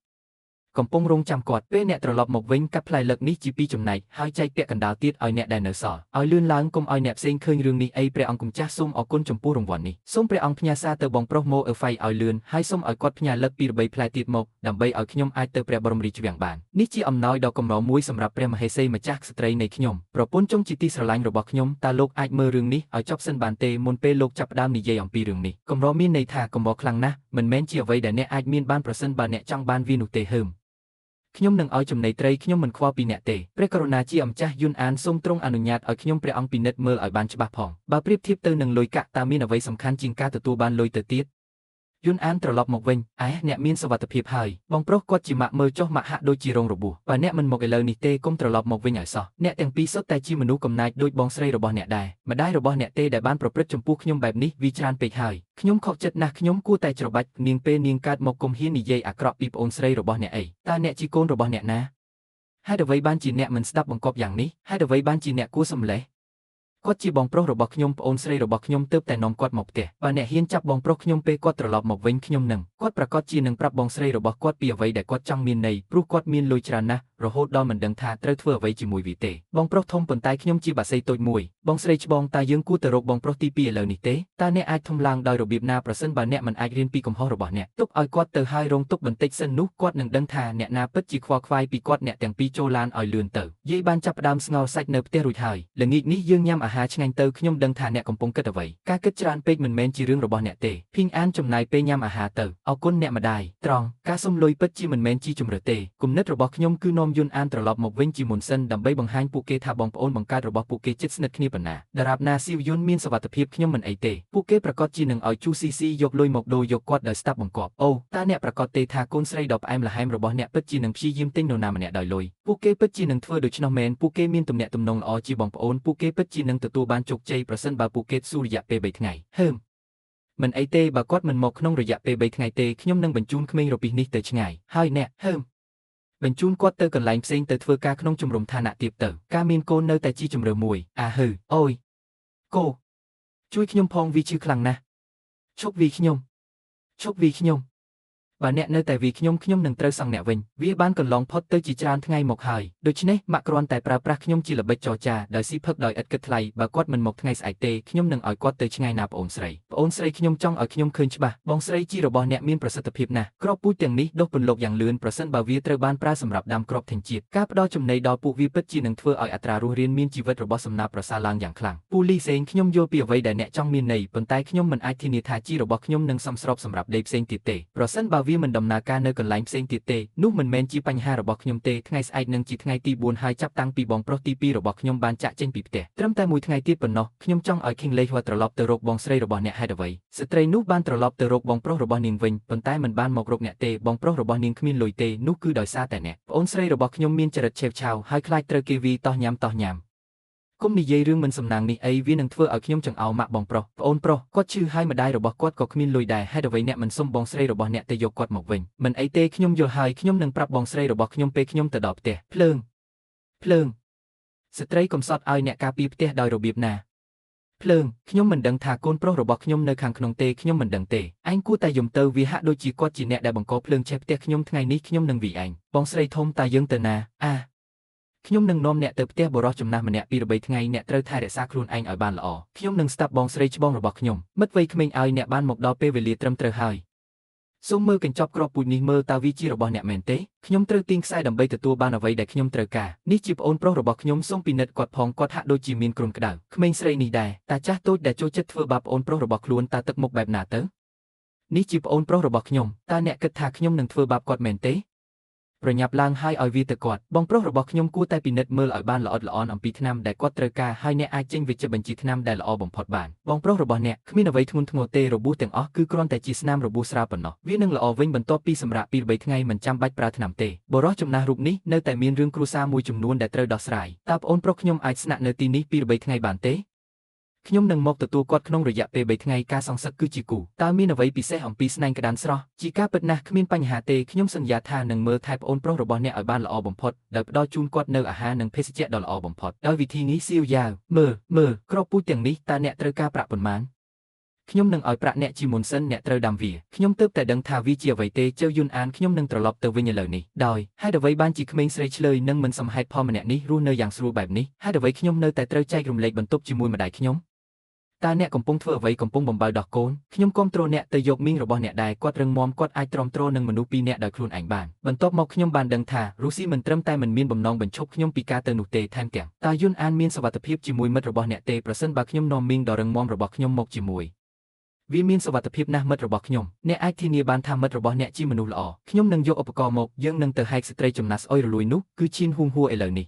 A: េកំពុងរងចាំគាត់ពេលអ្នកត្រឡប់មកវិញកាត់ផ្លែលឹកនេះជាពីរចំណែកហើយចែកពាក់កណ្ដាលទៀតឲ្យអ្នកដែលនៅសល់ឲ្យលឿនឡើងកុំឲ្យអ្នកផ្សេងឃើញរឿងនេះអីព្រះអង្គម្ចាស់សូមអរគុណចំពោះរង្វាន់នេះសូមព្រះអង្គផ្ញើសារទៅបងប្រុសម៉ូអឺហ្វៃឲ្យលឿនហើយសូមឲ្យគាត់ផ្ញើលឹកពីរបីផ្លែទៀតមកដើម្បីឲ្យខ្ញុំអាចទៅព្រះបរមរាជវាំងបាននេះជាអំណោយដ៏កម្រមួយសម្រាប់ព្រះមហេសីម្ចាស់ស្ត្រីនៃខ្ញុំប្រពន្ធចុងជាទីស្រឡាញ់របស់ខ្ញុំតើលោកអាចមើលរឿងនេះឲ្យចប់សិនបានទេមុនពេលលោកចាប់ផ្ដើមនិយាយអំពីរឿងនេះកម្រមានន័យថាកម្រខ្លាំងណាស់មិនមែនជាអ្វីដែលអ្នកអាចមានបានប្រសិនបើអ្នកចង់បានវានោះទេហឹមខ្ញុំនឹងឲ្យចំណីត្រីខ្ញុំមិនខ្វល់ពីអ្នកទេព្រះករុណាជាម្ចាស់យុនអានសូមទ្រង់អនុញ្ញាតឲ្យខ្ញុំព្រះអង្គពិនិត្យមើលឲ្យបានច្បាស់ផងបើប្រៀបធៀបទៅនឹងលុយកាក់តើមានអ្វីសំខាន់ជាងការទទួលបានលុយទៅទៀតយុនអានត្រឡប់មកវិញឯអ្នកមានសុវត្ថិភាពហើយបងប្រុសគាត់ជាម៉ាក់មើលចុះម៉ាក់ហាក់ដូចជារងរបួសបើអ្នកមិនមកឥឡូវនេះទេកុំត្រឡប់មកវិញឲ្យសោះអ្នកទាំងពីរសុទ្ធតែជាមនុស្សកំណាចដូចបងស្រីរបស់អ្នកដែរម្ដាយរបស់អ្នកទេដែលបានប្រព្រឹត្តចំពោះខ្ញុំបែបនេះវាច្រើនពេកហើយខ្ញុំខកចិត្តណាស់ខ្ញុំគួរតែច្របាច់នាងពេលនាងកើតមកកុំហ៊ាននិយាយអាក្រក់ពីប្អូនស្រីរបស់អ្នកអីតើអ្នកជាកូនរបស់អ្នកណាហេតុអ្វីបានជាអ្នកមិនស្ដាប់បង្គាប់យ៉ាងនេះហេតុអ្វីបានជាអ្នកគួរសម្លេះគាត់ជាបងប្រុសរបស់ខ្ញុំប្អូនស្រីរបស់ខ្ញុំទើបតែនាំគាត់មកផ្ទះបើអ្នកហ៊ានចាប់បងប្រុសខ្ញុំពេលគាត់ត្រឡប់មកវិញខ្ញុំនឹងគាត់ប្រាកដជានឹងប្រាប់បងស្រីរបស់គាត់ពីអ្វីដែលគាត់ចង់មានន័យព្រោះគាត់មានលុយច្រើនណាស់រហូតដល់មិនដឹងថាត្រូវធ្វើអ្វីជាមួយវាទេបងប្រុសធំប៉ុន្តែខ្ញុំជាបាសីតូចមួយបងស្រីច្បងតើយើងគួរទៅរកបងប្រុសទី2ឥឡូវនេះទេតើអ្នកអាចធំឡើងដោយរបៀបណាប្រសិនបើអ្នកមិនអាចរៀនពីកំហុសរបស់អ្នកទុកឲ្យគាត់ទៅហើយរងទុកបន្តិចសិននោះគាត់នឹងដឹងថាអ្នកណាពិតជាខ្វល់ខ្វាយពីគាត់អ្នកទាំងពីរចូលឡានឲ្យលឿនទៅយាយបានចាប់ផ្ដើមស្ងោរសាច់នៅផ្ទះរួចហើយល្ងាចនេះយើងញ៉ាំអាហារឆ្ងាញ់ទៅខ្ញុំដឹងថាអ្នកកំពុងគិតអ្វីការគិតច្រើនពេកមិនមែនជារឿងរបស់អ្នកទេភីងអានចំណាយពេលញ៉ាំអាហារទៅអរគុណអ្នកម្ដាយត្រង់ការសុំលុយពិតជាមិនមែនជាជម្រើសទេគំនិតរបស់ខ្ញុំគឺនាំយុនអានត្រឡប់មកវិញជាមុនសិនដើម្បីបង្ហាញពួកគេថាបងប្អូនបង្កើតរបស់ពួកគេជិតស្និទ្ធគ្នាប៉ុណ្ណាដរាបណាស៊ីវយុនមានសុវត្ថិភាពខ្ញុំមិនអីទេពួកគេប្រកាសជានឹងឲ្យជូស៊ីស៊ីយកលុយមកដូរយកគាត់ដោយស្ដាប់បង្គាប់អូតើអ្នកប្រកាសទេថាកូនស្រីដ៏ផ្អែមល្ហែមរបស់អ្នកពិតជានឹងព្យាយាមទិញនរណាម្នាក់ដោយលុយពួកគេពិតជានឹងធ្វើដូច្នោះមែនពួកគេមានទំនាក់ទំនងល្អជាបងប្អូនពួកគេពិតជានឹងទទួលបានជោគជ័យប្រសិនបើពួកគេស៊ូរយៈពេល3ថ្ងៃហឹមមិនអីទេបើគាត់មិនមកក្នុងរយៈពេល3ថ្ងៃទេខ្ញុំនឹងបញ្ជូនក្មេងរពីនេះទៅឆ្ងាយហើយអ្នកហឹមបញ្ជូនគាត់ទៅកន្លែងផ្សេងទៅធ្វើការក្នុងជំរំឋានៈទាបទៅការមានកូននៅតែជាជម្រើសមួយអាហឺអូយកូជួយខ្ញុំផងវាឈឺខ្លាំងណាស់ឈប់វីខ្ញុំឈប់វីខ្ញុំបើអ្នកនៅតែវីខ្ញុំខ្ញុំនឹងត្រូវសង់អ្នកវិញវាបានកន្លងផុតទៅជាច្រើនថ្ងៃមកហើយដូច្នេះម៉ាក់គ្រាន់តែប្រើប្រាស់ខ្ញុំជាល្បិចចរចាដោយស៊ីផឹកដោយឥតគិតថ្លៃបើគាត់មិនមកថ្ងៃស្អែកទេខ្ញុំនឹងឲ្យគាត់ទៅឆ្ងាយណាប្អូនស្រីប្អូនស្រីខ្ញុំចង់ឲ្យខ្ញុំឃើញច្បាស់បងស្រីជារបស់អ្នកមានប្រសិទ្ធភាពណាស់គ្រាប់ពូជទាំងនេះដុះពន្លកយ៉ាងលឿនប្រសិនបើវាត្រូវបានប្រើសម្រាប់ដាំគ្រាប់ធញ្ញជាតិការផ្ដល់ចំណីដល់ពួកវាពិតជានឹងធ្វើឲ្យអត្រារស់រានមានជីវិតរបស់សំណាបប្រសើរឡើងយ៉ាងខ្លាំងពូលីសេងខ្ញុំយល់ពីអ្វីដែលអ្នកចង់មានន័យប៉ុន្តែខ្ញុំមិនអាចធានាថាជីរបស់ខ្ញុំនឹងសមស្របសម្រាប់ដីផ្សេងទៀតទេប្រសិនបើវាមិនដំណើរការនៅកន្លែងផ្សេងទៀតទេនោះមិនមែនជាបញ្ហារបស់ខ្ញុំទេថ្ងៃស្អែកនឹងជាថ្ងៃទី4ហើយចាប់តាំងពីបងប្រុសទី2របស់ខ្ញុំបានចាក់ចេញពីផ្ទះត្រឹមតែមួយថ្ងៃទៀតប៉ុណ្ណោះខ្ញុំចង់ឲ្យ King Lei Hua ត្រឡប់ទៅរកបងស្រីរបស់អ្នកហេតុអ្វីស្ត្រីនោះបានត្រឡប់ទៅរកបងប្រុសរបស់នាងវិញប៉ុន្តែមិនបានមករកអ្នកទេបងប្រុសរបស់នាងគ្មានលុយទេនោះគឺដោយសារតែអ្នកប្អូនស្រីរបស់ខ្ញុំមានចរិតឆេវឆាវហើយខ្លាចត្រូវគេវាយតោះញ៉ាំតោះញ៉ាំគុំនិយាយរឿងមិនសំណាងនេះអីវានឹងធ្វើឲ្យខ្ញុំចង្អោរម៉ាក់បងប្រុសប្អូនប្រុសគាត់ឈឺហើយម្ដាយរបស់គាត់ក៏គ្មានលុយដែរហេតុអ្វីអ្នកមិនសុំបងស្រីរបស់អ្នកទៅយកគាត់មកវិញមិនអីទេខ្ញុំយល់ហើយខ្ញុំនឹងប្រាប់បងស្រីរបស់ខ្ញុំពេលខ្ញុំទៅដល់ផ្ទះភ្លើងភ្លើងស្ត្រីកំសត់ឲ្យអ្នកការពារផ្ទះដោយរបៀបណាភ្លើងខ្ញុំមិនដឹងថាកូនប្រុសរបស់ខ្ញុំនៅខាងក្នុងទេខ្ញុំមិនដឹងទេឯងគួរតែយំទៅវាហាក់ដូចជាគាត់ជាអ្នកដែលបង្កភ្លើងឆេះផ្ទះខ្ញុំថ្ងៃនេះខ្ញុំនឹងវាឯងបងស្រីធំតើយើងទៅណាអាខ្ញុំនឹងនាំអ្នកទៅផ្ទះបុរសចំណាស់ម្នាក់ពីរបីថ្ងៃអ្នកត្រូវថែរក្សាខ្លួនឯងឲ្យបានល្អខ្ញុំនឹងស្ដាប់បងស្រីច្បងរបស់ខ្ញុំមិត្តវ័យក្មេងឲ្យអ្នកបានមកដល់ពេលវេលាត្រឹមត្រូវហើយសូមមើលកញ្ចប់គ្រាប់ពូជនេះមើលតើវាជារបស់អ្នកមែនទេខ្ញុំត្រូវទាញខ្សែដើម្បីទទួលបានអ្វីដែលខ្ញុំត្រូវការនេះជាប្អូនប្រុសរបស់ខ្ញុំសូមពិនិត្យគាត់ផងគាត់ហាក់ដូចជាមានគ្រុនក្តៅក្មេងស្រីនេះដែរតាចាស់តូចដែលចូលចិត្តធ្វើបាបប្អូនប្រុសរបស់ខ្លួនតើទឹកមុខបែបណាទៅនេះជាប្អូនប្រុសរបស់ខ្ញុំតើអ្នកគិតថាខ្ញុំនឹងធ្វើបាបគាត់មែនទេ ប្រញាប់ឡើងហើយឲ្យវាទៅគាត់បងប្រុសរបស់ខ្ញុំគួរតែពិនិត្យមើលឲ្យបានល្អិតល្អន់អំពីថ្នាំដែលគាត់ត្រូវការហើយអ្នកអាចចេញវេជ្ជបញ្ជីថ្នាំដែលល្អបំផុតបានបងប្រុសរបស់អ្នកគ្មានអ្វីធ្ងន់ធ្ងរទេរបួសទាំងអស់គឺគ្រាន់តែជាស្នាមរបួសស្រាលប៉ុណ្ណោះវានឹងល្អវិញបន្ទាប់ពីសម្រាកពី3ថ្ងៃមិនចាំបាច់ប្រើថ្នាំទេបុរសចំណាស់រូបនេះនៅតែមានរឿងគ្រួសារមួយចំនួនដែលត្រូវដោះស្រាយតើប្អូនប្រុសខ្ញុំអាចស្នាក់នៅទីនេះពី3ថ្ងៃបានទេ ខ្ញុំនឹងមកទទួលគាត់ក្នុងរយៈពេល3ថ្ងៃការសងសឹកគឺជាគូតើមានអ្វីពិសេសអំពីស្នែងក្តានស្រស់ជាការពិតណាស់គ្មានបញ្ហាទេខ្ញុំសន្យាថានឹងមើលថែប្អូនប្រុសរបស់អ្នកឲ្យបានល្អបំផុតដោយផ្ដល់ជូនគាត់នូវអាហារនិងភេសជ្ជៈដ៏ល្អបំផុតដោយវិធីនេះសៀវយ៉ាវមើលមើលគ្រាប់ពូជទាំងនេះតើអ្នកត្រូវការប្រាក់ប៉ុន្មានខ្ញុំនឹងឲ្យប្រាក់អ្នកជាមុនសិនអ្នកត្រូវដាំវាខ្ញុំទើបតែដឹងថាវាជាអ្វីទេជើយុនអានខ្ញុំនឹងត្រឡប់ទៅវិញឥឡូវនេះដោយហេតុអ្វីបានជាក្មេងស្រីឆ្លើយនិងមិនសមហេតុផលម្នាក់នេះរស់នៅយ៉ាងស្រួលបែបនេះហេតុអ្វីខ្ញុំនៅតែត្រូវចែករំលែកបន្ទប់ជាមួយម្ដាយខ្ញុំតើអ្នកកំពុងធ្វើអ្វីកំពុងបំបៅដោះកូនខ្ញុំគាំទ្រអ្នកទៅយកមីងរបស់អ្នកដែរគាត់រឹងមាំគាត់អាចទ្រាំទ្រនឹងមនុស្សពីរនាក់ដោយខ្លួនឯងបានបន្ទាប់មកខ្ញុំបានដឹងថារុស្ស៊ីមិនត្រឹមតែមិនមានបំណងបញ្ឈប់ខ្ញុំពីការទៅនោះទេថែមទាំងតើយុនអានមានសុវត្ថិភាពជាមួយមិត្តរបស់អ្នកទេប្រសិនបើខ្ញុំនាំមីងដ៏រឹងមាំរបស់ខ្ញុំមកជាមួយវាមានសុវត្ថិភាពណាស់មិត្តរបស់ខ្ញុំអ្នកអាចធានាបានថាមិត្តរបស់អ្នកជាមនុស្សល្អខ្ញុំនឹងយកឧបករណ៍មកយើងនឹងទៅហែកស្ត្រីចំណាស់ស្អុយរលួយនោះគឺឈីនហ៊ូងហួរឥឡូវនេះ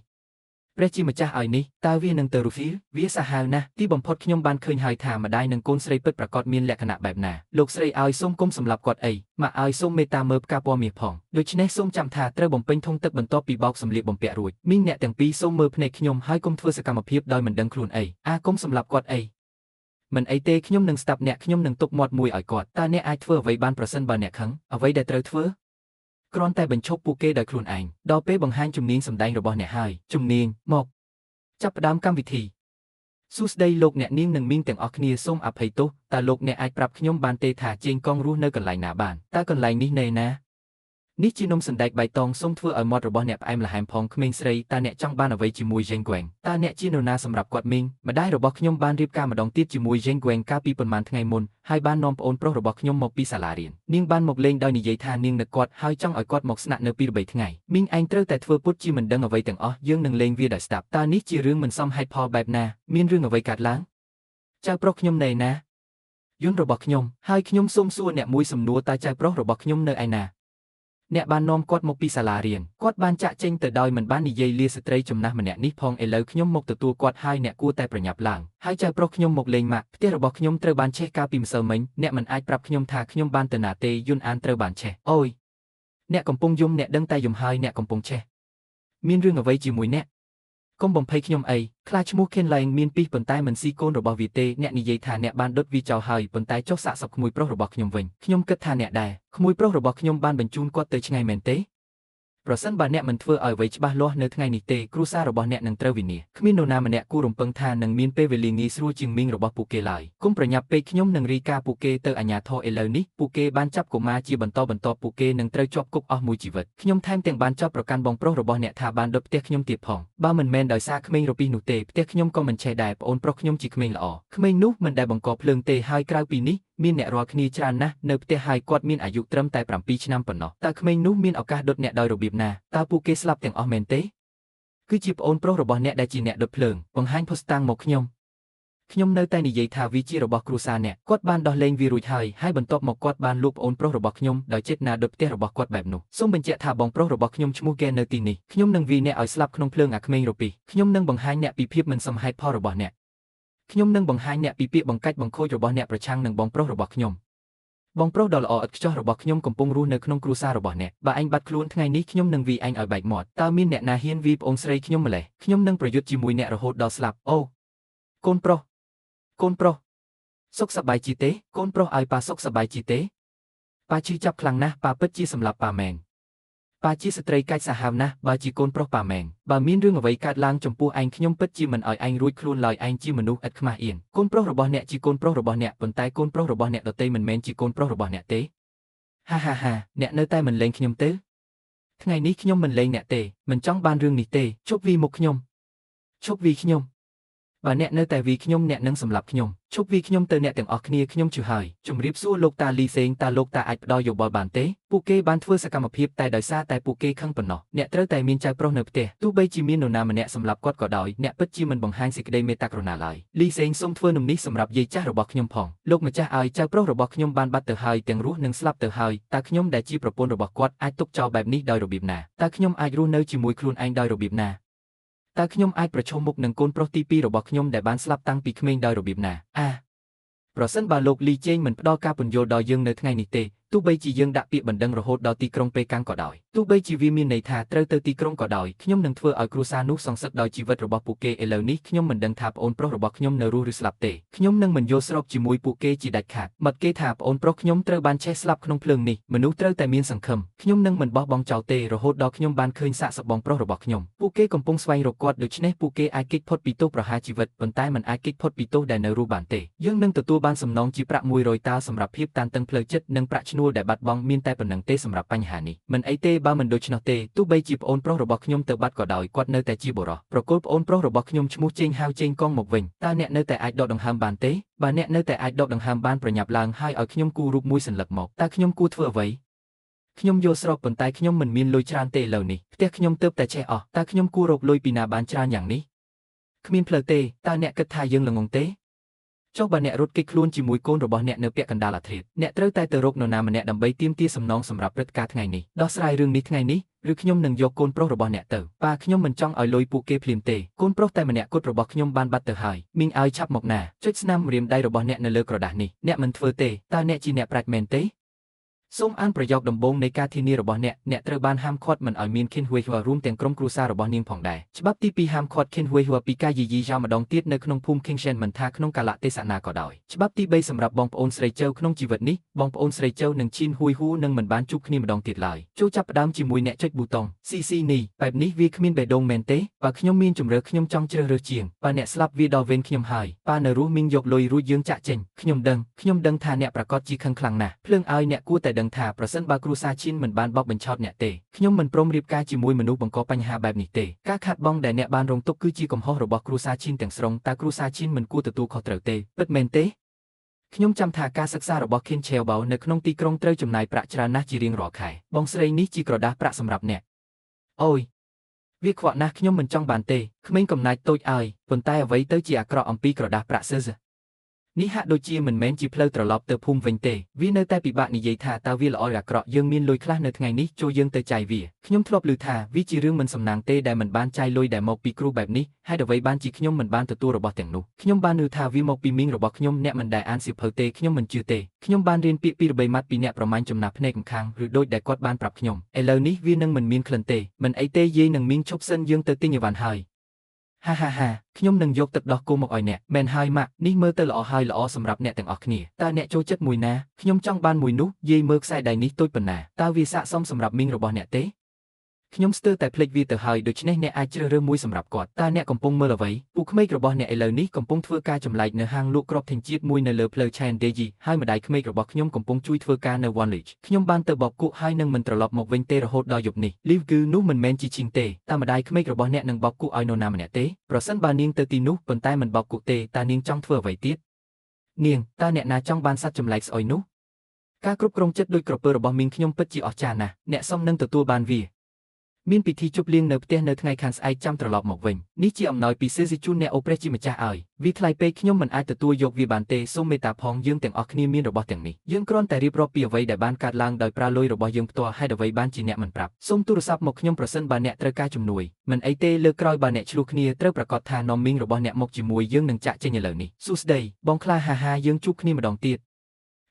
A: ព្រះជាម្ចាស់ឲ្យនេះតើវានឹងទៅរុស្ស៊ីវាសាហាវណាស់ទីបំផុតខ្ញុំបានឃើញហើយថាម្ដាយនិងកូនស្រីពិតប្រាកដមានលក្ខណៈបែបណាលោកស្រីឲ្យសូមគុំសម្លាប់គាត់អីម៉ាក់ឲ្យសូមមេត្តាមើលផ្កាពណ៌មាសផងដូច្នេះសូមចាំថាត្រូវបំពេញធុងទឹកបន្ទាប់ពីបោកសម្លៀកបំពាក់រួចមីងអ្នកទាំងពីរសូមមើលភ្នែកខ្ញុំហើយកុំធ្វើសកម្មភាពដោយមិនដឹងខ្លួនអីអាគុំសម្លាប់គាត់អីមិនអីទេខ្ញុំនឹងស្ដាប់អ្នកខ្ញុំនឹងទុកមាត់មួយឲ្យគាត់តើអ្នកអាចធ្វើអ្វីបានប្រសិនបើអ្នកខឹងអ្វីដែលត្រូវធ្វើគ្រាន់តែបញ្ឈប់ពួកគេដោយខ្លួនឯងដល់ពេលបង្ហាញជំនាញសម្ដែងរបស់អ្នកហើយជំនាញមកចាប់ផ្ដើមកម្មវិធីសួស្តីលោកអ្នកនាងនិងមីងទាំងអស់គ្នាសូមអភ័យទោសតើលោកអ្នកអាចប្រាប់ខ្ញុំបានទេថាជេងកងរស់នៅកន្លែងណាបានតើកន្លែងនេះនៅណានេះជានំសណ្តែកបៃតងសូមធ្វើឲ្យមាត់របស់អ្នកផ្អែមល្ហែមផងក្មេងស្រីតើអ្នកចង់បានអ្វីជាមួយយេងហ្គែងតើអ្នកជានរណាសម្រាប់គាត់មីងម្ដាយរបស់ខ្ញុំបានរៀបការម្ដងទៀតជាមួយយេងហ្គែងកាលពីប៉ុន្មានថ្ងៃមុនហើយបាននាំប្អូនប្រុសរបស់ខ្ញុំមកពីសាលារៀននាងបានមកលេងដោយនិយាយថានាងនឹកគាត់ហើយចង់ឲ្យគាត់មកស្នាក់នៅពីរបីថ្ងៃមីងឯងត្រូវតែធ្វើពុតជាមិនដឹងអ្វីទាំងអស់យើងនឹងលេងវាដោយស្ដាប់តើនេះជារឿងមិនសមហេតុផលបែបណាមានរឿងអ្វីកើតឡើងចៅប្រុសខ្ញុំនៅឯណាយន្តរបស់ខ្ញុំហើយខ្ញុំសូមសួរអ្នកមួយសំណួរតើចៅប្រុសរបស់ខ្ញុំនៅឯណាអ្នកបាននាំគាត់មកពីសាលារៀនគាត់បានចាក់ចេញទៅដោយមិនបាននិយាយលាស្ត្រីចំណាស់ម្នាក់នេះផងឥឡូវខ្ញុំមកទទួលគាត់ហើយអ្នកគួរតែប្រញាប់ឡើងហើយចៅប្រុសខ្ញុំមកលេងម៉ាក់ផ្ទះរបស់ខ្ញុំត្រូវបានឆេះកាលពីម្សិលមិញអ្នកមិនអាចប្រាប់ខ្ញុំថាខ្ញុំបានទៅណាទេយុនអានត្រូវបានឆេះអូយអ្នកកំពុងយំអ្នកដឹងតែយំហើយអ្នកកំពុងឆេះមានរឿងអ្វីជាមួយអ្នកកុំបំភ័យខ្ញុំអីខ្លាឈ្មោះខេនឡែងមានពីសប៉ុន្តែមិនស៊ីកូនរបស់វាទេអ្នកនិយាយថាអ្នកបានដុតវាចោលហើយប៉ុន្តែចុះសាកសពក្មួយប្រុសរបស់ខ្ញុំវិញខ្ញុំគិតថាអ្នកដែរក្មួយប្រុសរបស់ខ្ញុំបានបញ្ជូនគាត់ទៅឆ្ងាយមែនទេប្រសិនបើអ្នកមិនធ្វើឲ្យអ្វីច្បាស់លាស់នៅថ្ងៃនេះទេគ្រួសាររបស់អ្នកនឹងត្រូវវិនាសគ្មាននរណាម្នាក់គួររំពឹងថានឹងមានពេលវេលាងាយស្រួលជាងមីងរបស់ពួកគេឡើយកុំប្រញាប់ពេកខ្ញុំនឹងរាយការណ៍ពួកគេទៅអាជ្ញាធរឥឡូវនេះពួកគេបានចាប់កុមារជាបន្តបន្ទាប់ពួកគេនឹងត្រូវជាប់គុកអស់មួយជីវិតខ្ញុំថែមទាំងបានចាប់ប្រកាន់បងប្រុសរបស់អ្នកថាបានដុតផ្ទះខ្ញុំទៀតផងបើមិនមែនដោយសារក្មេងរពីនោះទេផ្ទះខ្ញុំក៏មិនឆេះដែរប្អូនប្រុសខ្ញុំជាក្មេងល្អក្មេងនោះមិនដែលបង្កភ្លើងទេហើយក្រៅពីនេះមានអ្នករាល់គ្នាច្រើនណាស់នៅផ្ទះហើយគាត់មានអាយុត្រឹមតែ7ឆ្នាំប៉ុណ្ណោះតើក្មេងនោះមានឱកាសដុតអ្នកដោយរបៀបណាតើពួកគេស្លាប់ទាំងអស់មែនទេគឺជាប្អូនប្រុសរបស់អ្នកដែលជាអ្នកដុតភ្លើងបង្ហាញភស្តុតាងមកខ្ញុំខ្ញុំនៅតែនិយាយថាវាជារបស់គ្រួសារអ្នកគាត់បានដោះលែងវារួចហើយហើយបន្ទាប់មកគាត់បានលួចប្អូនប្រុសរបស់ខ្ញុំដោយចេតនាដុតផ្ទះរបស់គាត់បែបនោះសូមបញ្ជាក់ថាបងប្រុសរបស់ខ្ញុំឈ្មោះគេនៅទីនេះខ្ញុំនឹងវាយអ្នកឲ្យស្លាប់ក្នុងភ្លើងអាក្មេងរពីខ្ញុំនឹងបង្ហាញអ្នកពីភាពមិនសមហេតុផលរបស់អ្នកខ្ញុំនឹងបង្ហាញអ្នកពីពាក្យបង្កាច់បង្ខូចរបស់អ្នកប្រឆាំងនឹងបងប្រុសរបស់ខ្ញុំបងប្រុសដ៏ល្អឥតខ្ចោះរបស់ខ្ញុំកំពុងរស់នៅក្នុងគ្រួសាររបស់អ្នកបើឯងបាត់ខ្លួនថ្ងៃនេះខ្ញុំនឹងវាយឯងឲ្យបែកមាត់តើមានអ្នកណាហ៊ានវាយប្អូនស្រីខ្ញុំម្លេះខ្ញុំនឹងប្រយុទ្ធជាមួយអ្នករហូតដល់ស្លាប់អូកូនប្រុសកូនប្រុសសុខសប្បាយជាទេកូនប្រុសឲ្យប៉ាសុខសប្បាយជាទេប៉ាឈឺចាប់ខ្លាំងណាស់ប៉ាពិតជាសម្លាប់ប៉ាមែនប៉ាជាស្ត្រីកាចសាហាវណាស់បើជាកូនប្រុសប៉ាមែនបើមានរឿងអ្វីកើតឡើងចំពោះឯងខ្ញុំពិតជាមិនឲ្យឯងរួចខ្លួនឡើយឯងជាមនុស្សឥតខ្មាស់អៀនកូនប្រុសរបស់អ្នកជាកូនប្រុសរបស់អ្នកប៉ុន្តែកូនប្រុសរបស់អ្នកដទៃមិនមែនជាកូនប្រុសរបស់អ្នកទេហាហាហាអ្នកនៅតែមិនលេងខ្ញុំទេថ្ងៃនេះខ្ញុំមិនលេងអ្នកទេមិនចង់បានរឿងនេះទេជប់វីមុខខ្ញុំជប់វីខ្ញុំបើអ្នកនៅតែវីខ្ញុំអ្នកនឹងសម្លាប់ខ្ញុំឈប់វីខ្ញុំទៅអ្នកទាំងអស់គ្នាខ្ញុំជឿហើយជំរាបសួរលោកតាលីសេងតើលោកតាអាចផ្ដល់យោបល់បានទេពួកគេបានធ្វើសកម្មភាពតែដោយសារតែពួកគេខឹងប៉ុណ្ណោះអ្នកត្រូវតែមានចៅប្រុសនៅផ្ទះទោះបីជាមាននរណាម្នាក់សម្លាប់គាត់ក៏ដោយអ្នកពិតជាមិនបង្ហាញសេចក្តីមេត្តាករុណាឡើយលីសេងសូមធ្វើនំនេះសម្រាប់យាយចាស់របស់ខ្ញុំផងលោកម្ចាស់ឲ្យចៅប្រុសរបស់ខ្ញុំបានបាត់ទៅហើយទាំងរស់និងស្លាប់ទៅហើយតើខ្ញុំដែលជាប្រពន្ធរបស់គាត់អាចទុកចោលបែបនេះដោយរបៀបណាតើខ្ញុំអាចរស់នៅជាមួយខ្លួនឯងដោយរបៀបណាតើខ្ញុំអាចប្រឈមមុខនឹងកូនប្រុសទី2របស់ខ្ញុំដែលបានស្លាប់តាំងពីក្មេងដោយរបៀបណាអាប្រសិនបើលោកលីជេងមិនផ្ដល់ការពន្យល់ដល់យើងនៅថ្ងៃនេះទេទោះបីជាយើងដាក់ពាក្យបណ្ដឹងរហូតដល់ទីក្រុងប៉េកាំងក៏ដោយ ទោះបីជាវាមានន័យថាត្រូវទៅទីក្រុងក៏ដោយខ្ញុំនឹងធ្វើឲ្យគ្រួសារនោះសងសឹកដោយជីវិតរបស់ពួកគេឥឡូវនេះខ្ញុំមិនដឹងថាប្អូនប្រុសរបស់ខ្ញុំនៅរស់ឬស្លាប់ទេខ្ញុំនឹងមិនយល់ស្របជាមួយពួកគេជាដាច់ខាតមាត់គេថាប្អូនប្រុសខ្ញុំត្រូវបានឆេះស្លាប់ក្នុងភ្លើងនេះមនុស្សត្រូវតែមានសង្ឃឹមខ្ញុំនឹងមិនបោះបង់ចោលទេរហូតដល់ខ្ញុំបានឃើញសាកសពបងប្រុសរបស់ខ្ញុំពួកគេកំពុងស្វែងរកគាត់ដូច្នេះពួកគេអាចគេចផុតពីទោសប្រហារជីវិតប៉ុន្តែមិនអាចគេចផុតពីទោសដែលនៅរស់បានទេយើងនឹងទទួលបានសំណងជាប្រាក់100តាលសម្រាប់ភាពតានតឹងផ្លូវចិត្តនិងប្រាក់ឈ្នួលដែលបាត់បង់មានតែប៉ុណ្ណឹងទេសម្រាប់បញ្ហានេះមិនអីទេបើមិនដូច្នោះទេទោះបីជាប្អូនប្រុសរបស់ខ្ញុំទៅបាត់ក៏ដោយគាត់នៅតែជាបុរសប្រគល់ប្អូនប្រុសរបស់ខ្ញុំឈ្មោះចេងហៅចេងកងមកវិញតើអ្នកនៅតែអាចដកដង្ហើមបានទេបើអ្នកនៅតែអាចដកដង្ហើមបានប្រញាប់ឡើងហើយឲ្យខ្ញុំគូរូបមួយសន្លឹកមកតើខ្ញុំគួរធ្វើអ្វីខ្ញុំយល់ស្របប៉ុន្តែខ្ញុំមិនមានលុយច្រើនទេឥឡូវនេះផ្ទះខ្ញុំទើបតែឆេះអស់តើខ្ញុំគួររកលុយពីណាបានច្រើនយ៉ាងនេះគ្មានផ្លូវទេតើអ្នកគិតថាយើងល្ងង់ទេចុះបើអ្នករត់គេចខ្លួនជាមួយកូនរបស់អ្នកនៅពាក់កណ្ដាលអាធ្រាត្រអ្នកត្រូវតែទៅរកនរណាម្នាក់ដើម្បីទាមទារសំណងសម្រាប់ព្រឹត្តិការណ៍ថ្ងៃនេះដោះស្រាយរឿងនេះថ្ងៃនេះឬខ្ញុំនឹងយកកូនប្រុសរបស់អ្នកទៅប៉ាខ្ញុំមិនចង់ឲ្យលុយពួកគេភ្លាមទេកូនប្រុសតែម្នាក់គត់របស់ខ្ញុំបានបាត់ទៅហើយមីងឲ្យឆាប់មកណាចុចស្នាមម្រាមដៃរបស់អ្នកនៅលើក្រដាសនេះអ្នកមិនធ្វើទេតើអ្នកជាអ្នកប្រាជ្ញមែនទេសូមអានប្រយោគដំបូងនៃការធានារបស់អ្នកអ្នកត្រូវបានហាមឃាត់មិនឲ្យមានខិនហួយហួររួមទាំងក្រុមគ្រួសាររបស់នាងផងដែរច្បាប់ទី2ហាមឃាត់ខិនហួយហួរពីការយាយីយ៉ាម្ដងទៀតនៅក្នុងភូមិ Kingshen មិនថាក្នុងកាលៈទេសៈណាក៏ដោយច្បាប់ទី3សម្រាប់បងប្អូនស្រីចៅក្នុងជីវិតនេះបងប្អូនស្រីចៅនិងឈីនហួយហួរនឹងមិនបានជួបគ្នាម្ដងទៀតឡើយចូលចាប់ផ្ដើមជាមួយអ្នកចុចប៊ូតុង CC នេះបែបនេះវាគ្មានបេះដូងមែនទេបើខ្ញុំមានជម្រើសខ្ញុំចង់ជ្រើសរើសជាងបើអ្នកស្លាប់វាដល់វេនខ្ញុំហើយប៉ានៅរស់មីងយកលុយរួចយើងចាក់ចេញខ្ញុំដឹងថាអ្នកប្រកាសជាខឹងខ្លាំងណាស់ភ្លើងឲ្យអ្នកគួរតែដឹងថាប្រសិនបើគ្រួសារឈិនមិនបានបោកបញ្ឆោតអ្នកទេខ្ញុំមិនព្រមរៀបការជាមួយមនុស្សបង្កបញ្ហាបែបនេះទេការខាតបង់ដែលអ្នកបានរងទុក្ខគឺជាកំហុសរបស់គ្រួសារឈិនទាំងស្រុងតើគ្រួសារឈិនមិនគួរទទួលខុសត្រូវទេពិតមែនទេខ្ញុំចាំថាការសិក្សារបស់ Kin Cheobao នៅក្នុងទីក្រុងត្រូវចំណាយប្រាក់ច្រើនណាស់ជារៀងរាល់ខែបងស្រីនេះជាក្រដាសប្រាក់សម្រាប់អ្នកអូយវាខ្វក់ណាស់ខ្ញុំមិនចង់បានទេក្មេងកំណាចតូចឲ្យប៉ុន្តែអ្វីទៅជាអាក្រក់អំពីក្រដាសប្រាក់សើនេះហាក់ដូចជាមិនមែនជាផ្លូវត្រឡប់ទៅភូមិវិញទេវានៅតែពិបាកនិយាយថាតើវាល្អឬអាក្រក់យើងមានលុយខ្លះនៅថ្ងៃនេះចូលយើងទៅចាយវាខ្ញុំធ្លាប់ឮថាវាជារឿងមិនសំណាងទេដែលមិនបានចាយលុយដែលមកពីគ្រូបែបនេះហេតុអ្វីបានជាខ្ញុំមិនបានទទួលរបស់ទាំងនោះខ្ញុំបានឮថាវាមកពីមីងរបស់ខ្ញុំអ្នកមិនដែលអានសៀវភៅទេខ្ញុំមិនជឿទេខ្ញុំបានរៀនពាក្យពីរបីម៉ាត់ពីអ្នកប្រមាញ់ចំណាស់ភ្នែកម្ខាងឬដូចដែលគាត់បានប្រាប់ខ្ញុំឥឡូវនេះវានឹងមិនមានក្លិនទេមិនអីទេយាយនឹងមីងឈប់សិនយើងទៅទិញអីវ៉ាន់ហើយហាហាហាខ្ញុំនឹងយកទឹកដោះគោមកឲ្យអ្នកមែនហើយម៉ាក់នេះមើលទៅល្អហើយល្អសម្រាប់អ្នកទាំងអស់គ្នាតើអ្នកចូលចិត្តមួយណាខ្ញុំចង់បានមួយនោះយាយមើលខ្សែដៃនេះតូចប៉ុណ្ណាតើវាស័ក្តិសមសម្រាប់មីងរបស់អ្នកទេខ្ញុំស្ទើរតែភ្លេចវាទៅហើយដូច្នេះអ្នកអាចជ្រើសរើសមួយសម្រាប់គាត់តើអ្នកកំពុងមើលអ្វីពួកក្មេករបស់អ្នកឥឡូវនេះកំពុងធ្វើការចម្លែកនៅហាងលក់គ្រាប់ធញ្ញជាតិមួយនៅលើផ្លូវ Chandegi ហើយម្ដាយក្មេករបស់ខ្ញុំកំពុងជួយធ្វើការនៅ One Lake ខ្ញុំបានទៅបោកគក់ហើយនឹងមិនត្រឡប់មកវិញទេរហូតដល់យប់នេះលីវគឺនោះមិនមែនជាឈីងទេតើម្ដាយក្មេករបស់អ្នកនឹងបោកគក់ឲ្យនរណាម្នាក់ទេប្រសិនបើនាងទៅទីនោះប៉ុន្តែមិនបោកគក់ទេតើនាងចង់ធ្វើអ្វីទៀតនាងតើអ្នកណាចង់បានសត្វចម្លែកស្អុយនោះការគ្រប់គ្រងចិត្តដូចក្រពើរបស់មីងខ្ញុំពិតជាអស្ចារ្យណាស់អ្នកសមនឹងទទួលបានវាមានពិធីជប់លៀងនៅផ្ទះនៅថ្ងៃខាងស្អែកចាំត្រឡប់មកវិញនេះជាអំណោយពីសេស៊ីជូនអ្នកអូព្រះជាម្ចាស់ឲ្យវាថ្លៃពេកខ្ញុំមិនអាចទទួលយកវាបានទេសូមមេត្តាផងយើងទាំងអស់គ្នាមានរបស់ទាំងនេះយើងគ្រាន់តែរៀបរាប់ពីអ្វីដែលបានកើតឡើងដោយប្រើលុយរបស់យើងផ្ទាល់ហេតុអ្វីបានជាអ្នកមិនប្រាប់សូមទូរស័ព្ទមកខ្ញុំប្រសិនបើអ្នកត្រូវការជំនួយមិនអីទេលើកក្រោយបើអ្នកឆ្លោះគ្នាត្រូវប្រាកដថានាំមីងរបស់អ្នកមកជាមួយយើងនឹងចាក់ចេញឥឡូវនេះសួស្តីបងខ្លាហាហាយើងជួបគ្នាម្ដងទៀ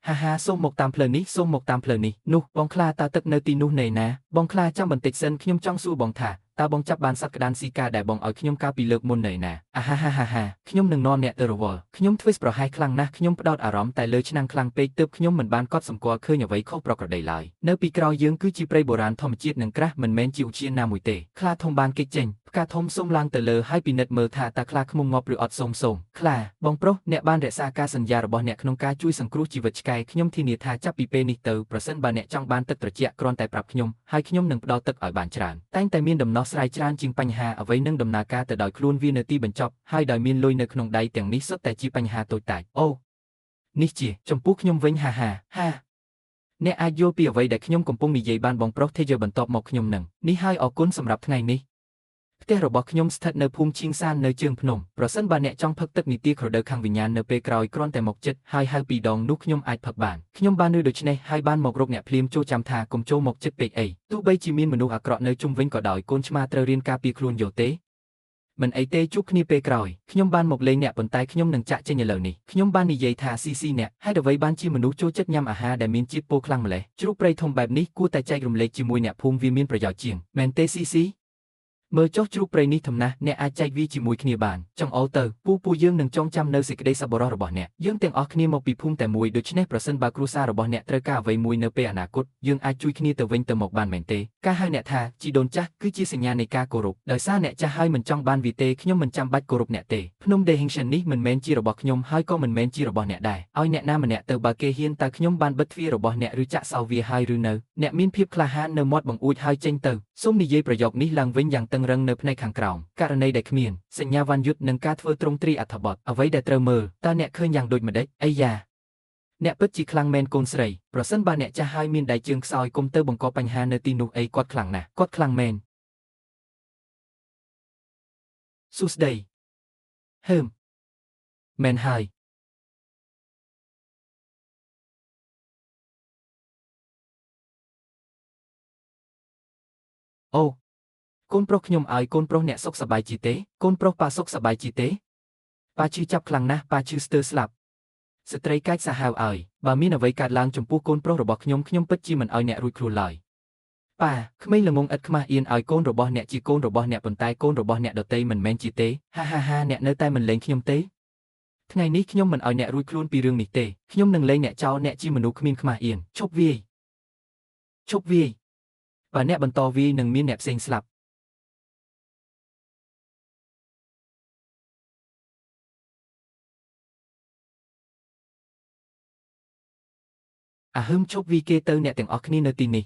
A: តហាហាសូមមកតាមផ្លូវនេះសូមមកតាមផ្លូវនេះនោះបងខ្លាតើទឹកនៅទីនោះណែណាបងខ្លាចាំបន្តិចសិនខ្ញុំចង់សួរបងថាតើបងចាប់បានសត្វក្តានស៊ីកាដែលបងឲ្យខ្ញុំកាលពីលើកមុនណែណាអាហាហាហាហាខ្ញុំនឹងនាំអ្នកទៅរវល់ខ្ញុំធ្វើប្រហែសខ្លាំងណាស់ខ្ញុំផ្ដោតអារម្មណ៍តែលើឆ្នាំងខ្លាំងពេកទើបខ្ញុំមិនបានកត់សម្គាល់ឃើញអ្វីខុសប្រក្រតីឡើយនៅពីក្រោយយើងគឺជាព្រៃបុរាណធម្មជាតិនិងក្រាស់មិនមែនជាឧទ្យានណាមួយទេខ្លាធំបានគេចចេញផ្កាធំសូមឡើងទៅលើហើយពិនិត្យមើលថាតើខ្លាឃ្មុំងាប់ឬអត់សូមសូមខ្លាបងប្រុសអ្នកបានរក្សាការសន្យារបស់អ្នកក្នុងការជួយសង្គ្រោះជីវិតឆ្កែខ្ញុំធានាថាចាប់ពីពេលនេះទៅប្រសិនបើអ្នកចង់បានទឹកត្រជាក់គ្រាន់តែប្រាប់ខ្ញុំហើយខ្ញុំនឹងផ្ដល់ទឹកឲ្យបានច្រើនតែងតែមានដំណោះស្រាយច្រើនជាងបញ្ហាអ្វីនឹងដំណើរការទៅដោយខ្លួនវានៅទីបញ្ចប់ហើយដោយមានលុយនៅក្នុងដៃទាំងនេះសុទ្ធតែជាបញ្ហាតូចតាចអូនេះជាចំពោះខ្ញុំវិញហាហាហាអ្នកអាចយល់ពីអ្វីដែលខ្ញុំកំពុងនិយាយបានបងប្រុសទេយើបន្ទាប់មកខ្ញុំនឹងនេះហើយអរគុណសម្រាប់ថ្ងៃនេះផ្ទះរបស់ខ្ញុំស្ថិតនៅភូមិឈៀងសាននៅជើងភ្នំប្រសិនបើអ្នកចង់ផឹកទឹកនិទាក្រដូវខាងវិញ្ញាណនៅពេលក្រោយគ្រាន់តែមកចិត្តហើយហៅពីរដងនោះខ្ញុំអាចផឹកបានខ្ញុំបានឮដូច្នេះហើយបានមករកអ្នកភ្លាមចូលចាំថាកុំចូលមកចិត្តពេកអីទោះបីជាមានមនុស្សអាក្រក់នៅជុំវិញក៏ដោយកូនឆ្មាត្រូវរៀនការពារខ្លួនយល់ទេ មិនអីទេជួបគ្នាពេលក្រោយខ្ញុំបានមកលេងអ្នកប៉ុន្តែខ្ញុំនឹងចាក់ចេញឥឡូវនេះខ្ញុំបាននិយាយថាស៊ីស៊ីអ្នកហេតុអ្វីបានជាមនុស្សចូលចិត្តញ៉ាំអាហារដែលមានជាតិពុលខ្លាំងម្ល៉េះជ្រូកព្រៃធំបែបនេះគួរតែចែករំលែកជាមួយអ្នកភូមិវាមានប្រយោជន៍ជាងមែនទេស៊ីស៊ីមើលចុះជ្រូកព្រៃនេះធំណាស់អ្នកអាចចែកវាជាមួយគ្នាបានចង្អុលទៅពូយើងនឹងចងចាំនៅសេចក្តីសប្បុរសរបស់អ្នកយើងទាំងអស់គ្នាមកពីភូមិតែមួយដូច្នេះប្រសិនបើគ្រួសាររបស់អ្នកត្រូវការអ្វីមួយនៅពេលអនាគតយើងអាចជួយគ្នាទៅវិញទៅមកបានមែនទេការហៅអ្នកថាជីដូនចាស់គឺជាសញ្ញានៃការគោរពដោយសារអ្នកចាស់ហើយមិនចង់បានវាទេខ្ញុំមិនចាំបាច់គោរពអ្នកទេភ្នំដេហិងសិននេះមិនមែនជារបស់ខ្ញុំហើយក៏មិនមែនជារបស់អ្នកដែរឲ្យអ្នកណាម្នាក់ទៅបើគេហ៊ានតើខ្ញុំបានបិទទ្វាររបស់អ្នកឬចាក់សោវាហើយឬនៅអ្នកមានភាពក្លាហាននៅមាត់បង្អួចហើយចេញទៅសូមនិយាយប្រយោគនេះឡើងវិញយ៉ាងតឹងរឹងនៅផ្នែកខាងក្រោមករណីដែលគ្មានសញ្ញាវ៉ាន់យុទ្ធនិងការធ្វើទ្រង់ទ្រាយអត្ថបទអ្វីដែលត្រូវមើលតើអ្នកឃើញយ៉ាងដូចម្តេចអីយ៉ាអ្នកពិតជាខ្លាំងមែនកូនស្រីប្រសិនបើអ្នកចាស់ហើយមានដៃជើងខ្សោយគុំទៅបង្កបញ្ហានៅទីនោះអីគាត់ខ្លាំងណាស់គាត់ខ្លាំងមែនសួស្តីហឹមមែនហើយអូកូនប្រុសខ្ញុំឲ្យកូនប្រុសអ្នកសុខសប្បាយជាទេកូនប្រុសប៉ាសុខសប្បាយជាទេប៉ាឈឺចាប់ខ្លាំងណាស់ប៉ាឈឺស្ទើរស្លាប់ស្ត្រីកាចសាហាវឲ្យបើមានអ្វីកើតឡើងចំពោះកូនប្រុសរបស់ខ្ញុំខ្ញុំពិតជាមិនឲ្យអ្នករួចខ្លួនឡើយប៉ាក្មេងល្ងងឥតខ្មាស់អៀនឲ្យកូនរបស់អ្នកជាកូនរបស់អ្នកប៉ុន្តែកូនរបស់អ្នកដទៃមិនមែនជាទេហាហាហាអ្នកនៅតែមិនលែងខ្ញុំទេថ្ងៃនេះខ្ញុំមិនឲ្យអ្នករួចខ្លួនពីរឿងនេះទេខ្ញុំនឹងលែងអ្នកចោលអ្នកជាមនុស្សគ្មានខ្មាស់អៀនឈប់វាយឈប់វាយបើអ្នកបន្តវាយនឹងមានអ្នកផ្សេងស្លាប់អាហឹមឈប់វីគេទៅអ្នកទាំងអស់គ្នានៅទីនេះ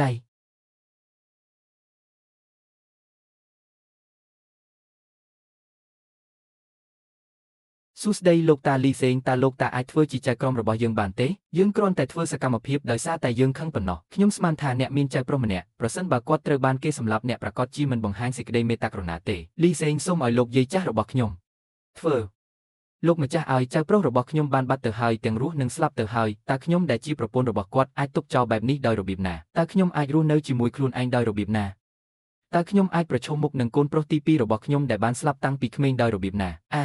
A: ដៃសួស្តីលោកតាលីសេងតើលោកតាអាចធ្វើជាចៅក្រមរបស់យើងបានទេយើងគ្រាន់តែធ្វើសកម្មភាពដោយសារតែយើងខឹងប៉ុណ្ណោះខ្ញុំស្មានថាអ្នកមានចៅប្រុសម្នាក់ប្រសិនបើគាត់ត្រូវបានគេសម្លាប់អ្នកប្រាកដជាមិនបង្ហាញសេចក្តីមេត្តាករុណាទេលីសេងសូមឲ្យលោកយាយចាស់របស់ខ្ញុំធ្វើលោកម្ចាស់ឲ្យចៅប្រុសរបស់ខ្ញុំបានបាត់ទៅហើយទាំងរស់និងស្លាប់ទៅហើយតើខ្ញុំដែលជាប្រពន្ធរបស់គាត់អាចទុកចោលបែបនេះដោយរបៀបណាតើខ្ញុំអាចរស់នៅជាមួយខ្លួនឯងដោយរបៀបណាតើខ្ញុំអាចប្រឈមមុខនឹងកូនប្រុសទី2របស់ខ្ញុំដែលបានស្លាប់តាំងពីក្មេងដោយរបៀបណាអា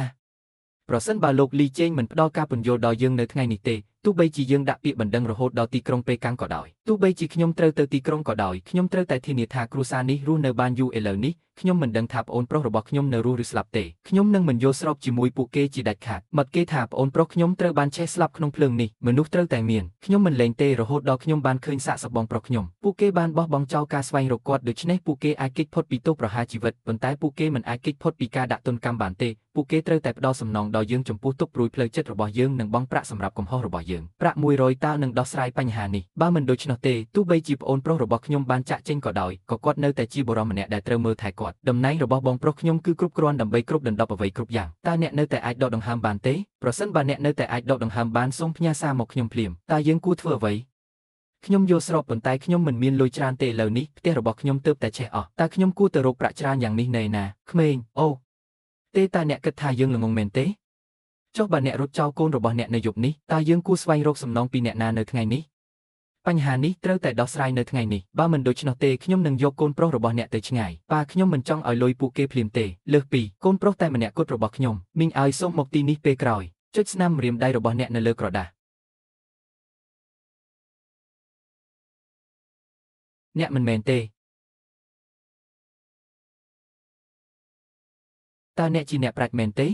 A: ប្រសិនបើលោកលីចេងមិនផ្ដល់ការពន្យល់ដល់យើងនៅថ្ងៃនេះទេទោះបីជាយើងដាក់ពាក្យបណ្ដឹងរហូតដល់ទីក្រុងប៉េកាំងក៏ដោយទោះបីជាខ្ញុំត្រូវទៅទីក្រុងក៏ដោយខ្ញុំត្រូវតែធានាថាគ្រួសារនេះរស់នៅបានយូរឥឡូវនេះខ្ញុំមិនដឹងថាប្អូនប្រុសរបស់ខ្ញុំនៅរស់ឬស្លាប់ទេខ្ញុំនឹងមិនយល់ស្របជាមួយពួកគេជាដាច់ខាតមាត់គេថាប្អូនប្រុសខ្ញុំត្រូវបានឆេះស្លាប់ក្នុងភ្លើងនេះមនុស្សត្រូវតែមានខ្ញុំមិនលែងទេរហូតដល់ខ្ញុំបានឃើញសាកសបងប្រុសខ្ញុំពួកគេបានបោះបង់ចោលការស្វែងរកគាត់ដូច្នេះពួកគេអាចគេចផុតពីទោសប្រហារជីវិតប៉ុន្តែពួកគេមិនអាចគេចផុតពីការដាក់ទណ្ឌកម្មបានទេពួកគេត្រូវតែផ្ដល់សំណងដល់យើងចំពោះទុក្ខព្រួយផ្លូវចិត្តរបស់យើងនិងបង់ប្រាក់សម្រាប់កំហុសរបស់យើងប្រាក់100តើនឹងដោះស្រាយបញ្ហានេះបើមិនដូច្នោះទេទោះបីជាប្អូនប្រុសរបស់ខ្ញុំបានចាក់ចេញក៏ដោយក៏គាត់នៅតែជាបុរសម្នាក់ដែលត្រូវមើលថែគាត់តំណែងរបស់បងប្រុសខ្ញុំគឺគ្រប់គ្រាន់ដើម្បីគ្រប់ដណ្ដប់អ្វីគ្រប់យ៉ាងតើអ្នកនៅតែអាចដកដង្ហើមបានទេប្រសិនបើអ្នកនៅតែអាចដកដង្ហើមបានសូមផ្ញើសារមកខ្ញុំភ្លាមតើយើងគួរធ្វើអ្វីខ្ញុំយល់ស្របប៉ុន្តែខ្ញុំមិនមានលុយច្រើនទេឥឡូវនេះផ្ទះរបស់ខ្ញុំទើបតែឆេះអស់តើខ្ញុំគួរទៅរកប្រាក់ច្រើនយ៉ាងនេះនៅឯណាក្មេងអូទេតើអ្នកគិតថាយើងល្ងងមែនទេចុះបើអ្នករត់ចោលកូនរបស់អ្នកនៅយប់នេះតើយើងគួរស្វែងរកសំណងពីអ្នកណានៅថ្ងៃនេះបញ្ហានេះត្រូវតែដោះស្រាយនៅថ្ងៃនេះបើមិនដូច្នោះទេខ្ញុំនឹងយកកូនប្រុសរបស់អ្នកទៅឆ្ងាយប៉ាខ្ញុំមិនចង់ឲ្យលុយពួកគេភ្លាមទេលើសពីកូនប្រុសតែម្នាក់គត់របស់ខ្ញុំមីងឲ្យសូមមកទីនេះពេលក្រោយចុចស្នាមម្រាមដៃរបស់អ្នកនៅលើក្រដាសអ្នកមិនមែនទេតើអ្នកជាអ្នកប្រាជ្ញមែនទេ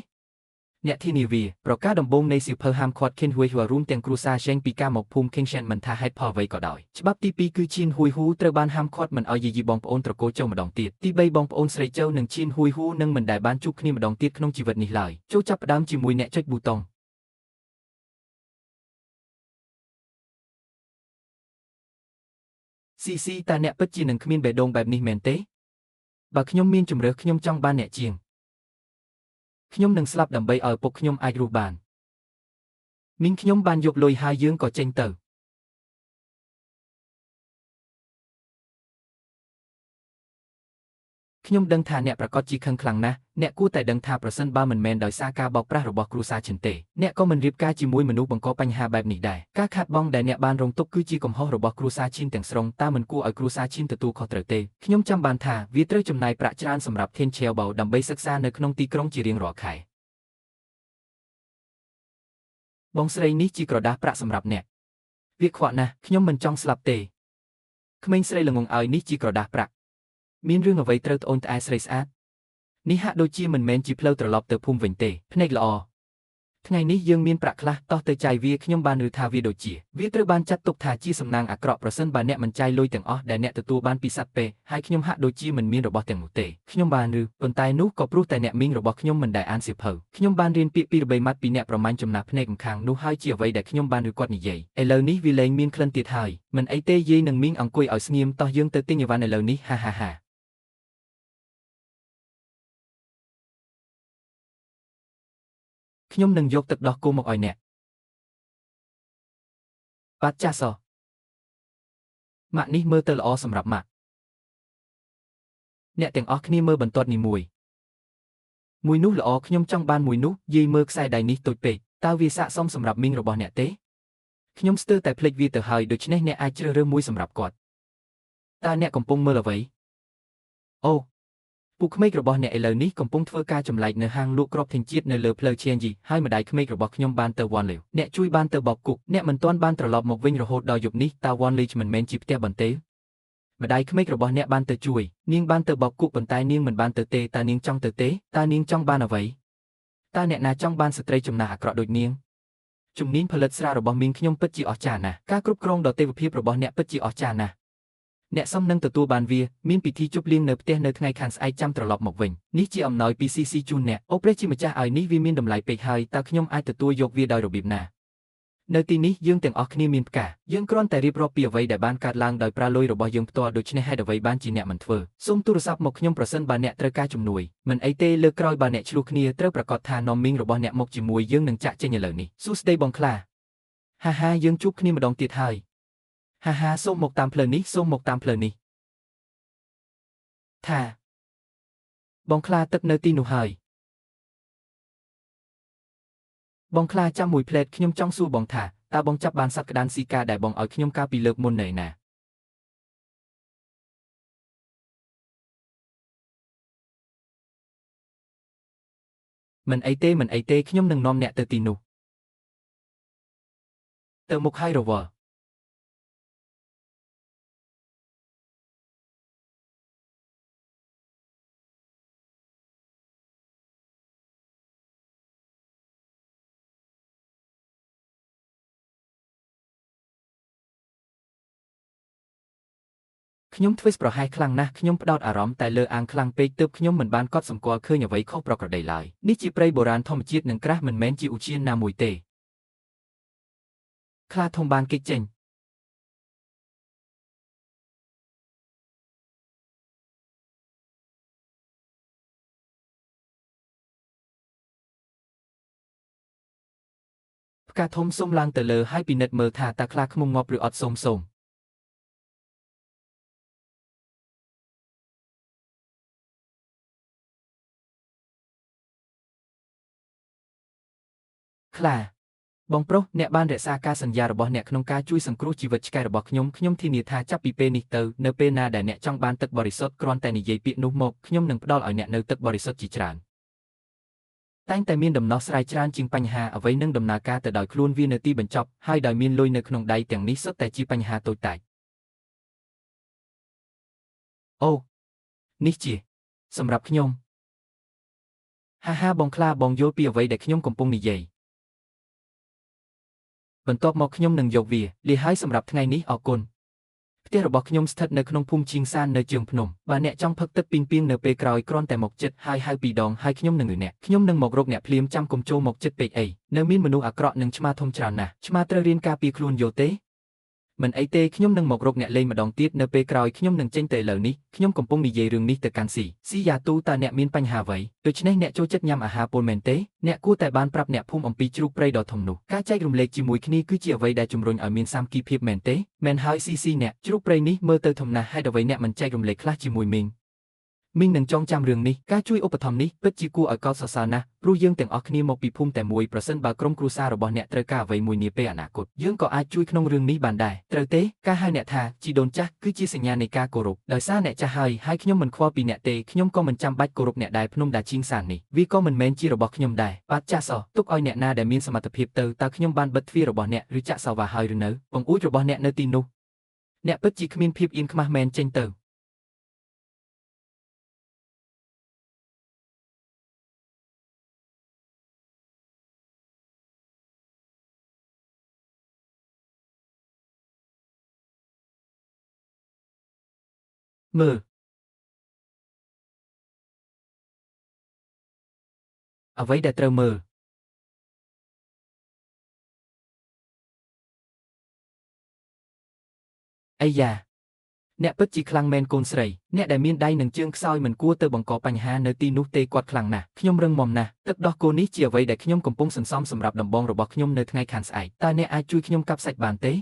A: អ្នកធានាវាប្រការដំបូងនៃសៀវភៅហាមឃាត់ខិនហ៊ួយហួររួមទាំងគ្រួសារចេញពីការមកភូមិខេងឆែនមិនថាហេតុផលអ្វីក៏ដោយច្បាប់ទី2គឺឈៀនហ៊ួយហ៊ូត្រូវបានហាមឃាត់មិនឲ្យយាយីបងប្អូនត្រកូលចៅម្ដងទៀតទី3បងប្អូនស្រីចៅនិងឈៀនហ៊ួយហ៊ូនឹងមិនដែលបានជួបគ្នាម្ដងទៀតក្នុងជីវិតនេះឡើយចូលចាប់ផ្ដើមជាមួយអ្នកចុចប៊ូតុងស៊ីស៊ីតើអ្នកពិតជានឹងគ្មានបេះដូងបែបនេះមែនទេបើខ្ញុំមានជម្រើសខ្ញុំចង់បានអ្នកជាងខ្ញុំនឹងស្លាប់ដើម្បីឲ្យពុកខ្ញុំអាចរស់បានមីងខ្ញុំបានយកលុយហើយយើងក៏ចេញទៅ ខ្ញុំដឹងថាអ្នកប្រាកដជាខឹងខ្លាំងណាស់អ្នកគួរតែដឹងថាប្រសិនបើមិនមែនដោយសារការបោកប្រាស់របស់គ្រួសារឈិនទេអ្នកក៏មិនរៀបការជាមួយមនុស្សបង្កបញ្ហាបែបនេះដែរការខាតបង់ដែលអ្នកបានរងទុក្ខគឺជាកំហុសរបស់គ្រួសារឈិនទាំងស្រុងតើមិនគួរឲ្យគ្រួសារឈិនទទួលខុសត្រូវទេខ្ញុំចាំបានថាវាត្រូវចំណាយប្រាក់ច្រើនសម្រាប់ធានឆេវបៅដើម្បីសិក្សានៅក្នុងទីក្រុងជារៀងរាល់ខែបងស្រីនេះជាក្រដាសប្រាក់សម្រាប់អ្នកវាខ្វក់ណាស់ខ្ញុំមិនចង់ស្លាប់ទេក្មេងស្រីល្ងងឲ្យនេះជាក្រដាសប្រាក់មានរឿងអ្វីត្រូវត្អូញត្អែស្រីស្អាតនេះហាក់ដូចជាមិនមែនជាផ្លូវត្រឡប់ទៅភូមិវិញទេភ្នែកល្អថ្ងៃនេះយើងមានប្រាក់ខ្លះតោះទៅចាយវាខ្ញុំបានឮថាវាដូចជាវាត្រូវបានចាត់ទុកថាជាសំណាងអាក្រក់ប្រសិនបើអ្នកមិនចាយលុយទាំងអស់ដែលអ្នកទទួលបានពីសត្វពេហើយខ្ញុំហាក់ដូចជាមិនមានរបស់ទាំងនោះទេខ្ញុំបានឮប៉ុន្តែនោះក៏ព្រោះតែអ្នកមីងរបស់ខ្ញុំមិនដែលអានសៀវភៅខ្ញុំបានរៀនពាក្យពីរបីម៉ាត់ពីអ្នកប្រមាញ់ចំណាស់ភ្នែកម្ខាងនោះហើយជាអ្វីដែលខ្ញុំបានឮគាត់និយាយឥឡូវនេះវាលែងមានក្លិនទៀតហើយមិនអីទេយាយនឹងមីងអង្គុយឲ្យស្ងៀមតោះយើងទៅទិញអីវ៉ាន់ឥឡូវនេះហាហាហាខ្ញុំនឹងយកទឹកដោះគោមកឲ្យអ្នកបាទចាសម៉ាក់នេះមើលទៅល្អសម្រាប់ម៉ាក់អ្នកទាំងអស់គ្នាមើលបន្ទាត់នេះមួយមួយនោះល្អខ្ញុំចង់បានមួយនោះយាយមើលខ្សែដៃនេះតូចពេកតើវាស័ក្តិសមសម្រាប់មីងរបស់អ្នកទេខ្ញុំស្ទើរតែភ្លេចវាទៅហើយដូច្នេះអ្នកអាចជ្រើសរើសមួយសម្រាប់គាត់តើអ្នកកំពុងមើលអ្វីអូពួកក្មេករបស់អ្នកឥឡូវនេះកំពុងធ្វើការចម្លែកនៅហាងលក់គ្រាប់ធញ្ញជាតិនៅលើផ្លូវឈៀនយីហើយម្ដាយក្មេករបស់ខ្ញុំបានទៅវ៉ាន់លេវអ្នកជួយបានទៅបោកគុកអ្នកមិនទាន់បានត្រឡប់មកវិញរហូតដល់យប់នេះតើវ៉ាន់លេវមិនមែនជាផ្ទះបន្ទេម្ដាយក្មេករបស់អ្នកបានទៅជួយនាងបានទៅបោកគុកប៉ុន្តែនាងមិនបានទៅទេតើនាងចង់ទៅទេតើនាងចង់បានអ្វីតើអ្នកណាចង់បានស្ត្រីចំណាស់អាក្រក់ដូចនាងជំនាញផលិតស្រារបស់មីងខ្ញុំពិតជាអស្ចារ្យណាស់ការគ្រប់គ្រងដ៏ទេវភាពរបស់អ្នកពិតជាអស្ចារ្យណាស់អ្នកសមនឹងទទួលបានវាមានពិធីជប់លៀងនៅផ្ទះនៅថ្ងៃខាងស្អែកចាំត្រឡប់មកវិញនេះជាអំណោយពី CC ជូនអ្នកអូព្រះជាម្ចាស់ឲ្យនេះវាមានតម្លៃពេកហើយតើខ្ញុំអាចទទួលយកវាដោយរបៀបណានៅទីនេះយើងទាំងអស់គ្នាមានផ្កាយើងគ្រាន់តែរៀបរាប់ពីអ្វីដែលបានកើតឡើងដោយប្រើលុយរបស់យើងផ្ទាល់ដូច្នេះហេតុអ្វីបានជាអ្នកមិនធ្វើសូមទូរស័ព្ទមកខ្ញុំប្រសិនបើអ្នកត្រូវការជំនួយមិនអីទេលើកក្រោយបើអ្នកឆ្លោះគ្នាត្រូវប្រាកដថានាំមីងរបស់អ្នកមកជាមួយយើងនឹងចាក់ចេញឥឡូវនេះសួស្តីបងខ្លាហាហាយើងជួបគ្នាម្ដងទៀតហើយហាហាសូមមកតាមផ្លូវនេះសូមមកតាមផ្លូវនេះថាបងខ្លាទឹកនៅទីនោះហើយបងខ្លាចាំមួយផ្លែតខ្ញុំចង់សួរបងថាតើបងចាប់បានសត្វក្តានស៊ីកាដែលបងឲ្យខ្ញុំកាលពីលើកមុននៅណាមិនអីទេមិនអីទេខ្ញុំនឹងនាំអ្នកទៅទីនោះទៅមុខហើយរវល់ខ្ញុំធ្វេសប្រហែសខ្លាំងណាស់ខ្ញុំផ្ដោតអារម្មណ៍តែលើអាងខ្លាំងពេកទើបខ្ញុំមិនបានកត់សម្គាល់ឃើញអ្វីខុសប្រក្រតីឡើយនេះជាព្រៃបុរាណធម្មជាតិនិងក្រាស់មិនមែនជាឧទ្យានណាមួយទេខ្លាធំបានគេចចេញផ្កាធំសូមឡើងទៅលើហើយពិនិត្យមើលថាតើខ្លាឃ្មុំងាប់ឬអត់សូមសូមខ្លាបងប្រុសអ្នកបានរក្សាការសន្យារបស់អ្នកក្នុងការជួយសង្គ្រោះជីវិតឆ្កែរបស់ខ្ញុំខ្ញុំធានាថាចាប់ពីពេលនេះទៅនៅពេលណាដែលអ្នកចង់បានទឹកបរិសុទ្ធគ្រាន់តែនិយាយពាក្យនោះមកខ្ញុំនឹងផ្ដល់ឲ្យអ្នកនូវទឹកបរិសុទ្ធជាច្រើនតែងតែមានដំណោះស្រាយច្រើនជាងបញ្ហាអ្វីនឹងដំណើរការទៅដោយខ្លួនវានៅទីបញ្ចប់ហើយដោយមានលុយនៅក្នុងដៃទាំងនេះសុទ្ធតែជាបញ្ហាតូចតាចអូនេះជាសម្រាប់ខ្ញុំហាហាបងខ្លាបងយល់ពីអ្វីដែលខ្ញុំកំពុងនិយាយបន្ទាប់មកខ្ញុំនឹងយកវាលាហើយសម្រាប់ថ្ងៃនេះអរគុណផ្ទះរបស់ខ្ញុំស្ថិតនៅក្នុងភូមិឈៀងសាននៅជើងភ្នំបើអ្នកចង់ផឹកទឹកពីងពាងនៅពេលក្រោយគ្រាន់តែមកចិត្តហើយហៅពីរដងហើយខ្ញុំនឹងអ្នកខ្ញុំនឹងមករកអ្នកភ្លាមចាំកុំចូលមកចិត្តពេកអីនៅមានមនុស្សអាក្រក់និងឆ្មាធំច្រើនណាស់ឆ្មាត្រូវរៀនការពារខ្លួនយល់ទេ មិនអីទេខ្ញុំនឹងមករកអ្នកលេងម្ដងទៀតនៅពេលក្រោយខ្ញុំនឹងចេញទៅឥឡូវនេះខ្ញុំកំពុងនិយាយរឿងនេះទៅកាន់ស៊ីស៊ីយ៉ាទូតើអ្នកមានបញ្ហាអ្វីដូច្នេះអ្នកចូលចិត្តញ៉ាំអាហារពុលមែនទេអ្នកគួរតែបានប្រាប់អ្នកភូមិអំពីជ្រូកព្រៃដ៏ធំនោះការចែករំលែកជាមួយគ្នាគឺជាអ្វីដែលជំរុញឲ្យមានសាមគ្គីភាពមែនទេមែនហើយស៊ីស៊ីអ្នកជ្រូកព្រៃនេះមើលទៅធំណាស់ហេតុអ្វីអ្នកមិនចែករំលែកខ្លះជាមួយមីង មីងនឹងចងចាំរឿងនេះការជួយឧបត្ថម្ភនេះពិតជាគួរឲ្យកោតសរសើរណាស់ព្រោះយើងទាំងអស់គ្នាមកពីភូមិតែមួយប្រសិនបើក្រុមគ្រួសាររបស់អ្នកត្រូវការអ្វីមួយនាពេលអនាគតយើងក៏អាចជួយក្នុងរឿងនេះបានដែរត្រូវទេការហៅអ្នកថាជីដូនចាស់គឺជាសញ្ញានៃការគោរពដោយសារអ្នកចាស់ហើយខ្ញុំមិនខ្វល់ពីអ្នកទេខ្ញុំក៏មិនចាំបាច់គោរពអ្នកដែរភ្នំដាជីងសាននេះវាក៏មិនមែនជារបស់ខ្ញុំដែរបាទចាស់សោះទុកឲ្យអ្នកណាដែលមានសមត្ថភាពទៅតើខ្ញុំបានបិទទ្វាររបស់អ្នកឬចាក់សោវ៉ាហើយឬនៅបង្អួចរបស់អ្នកនៅទីនោះអ្នកពិតជាគ្មានភាពអៀនខ្មាស់មែនចេញទៅមើលអ្វីដែលត្រូវមើលអាយ៉ាអ្នកពិតជាខ្លាំងមែនកូនស្រីអ្នកដែលមានដៃនិងជើងខ្សោយមិនគួរទៅបង្កបញ្ហានៅទីនោះទេគាត់ខ្លាំងណាស់ខ្ញុំរឹងមាំណាស់ទឹកដោះគោនេះជាអ្វីដែលខ្ញុំកំពុងសន្សំសម្រាប់ដំបងរបស់ខ្ញុំនៅថ្ងៃខាងស្អែកតើអ្នកអាចជួយខ្ញុំកាប់សាច់បានទេ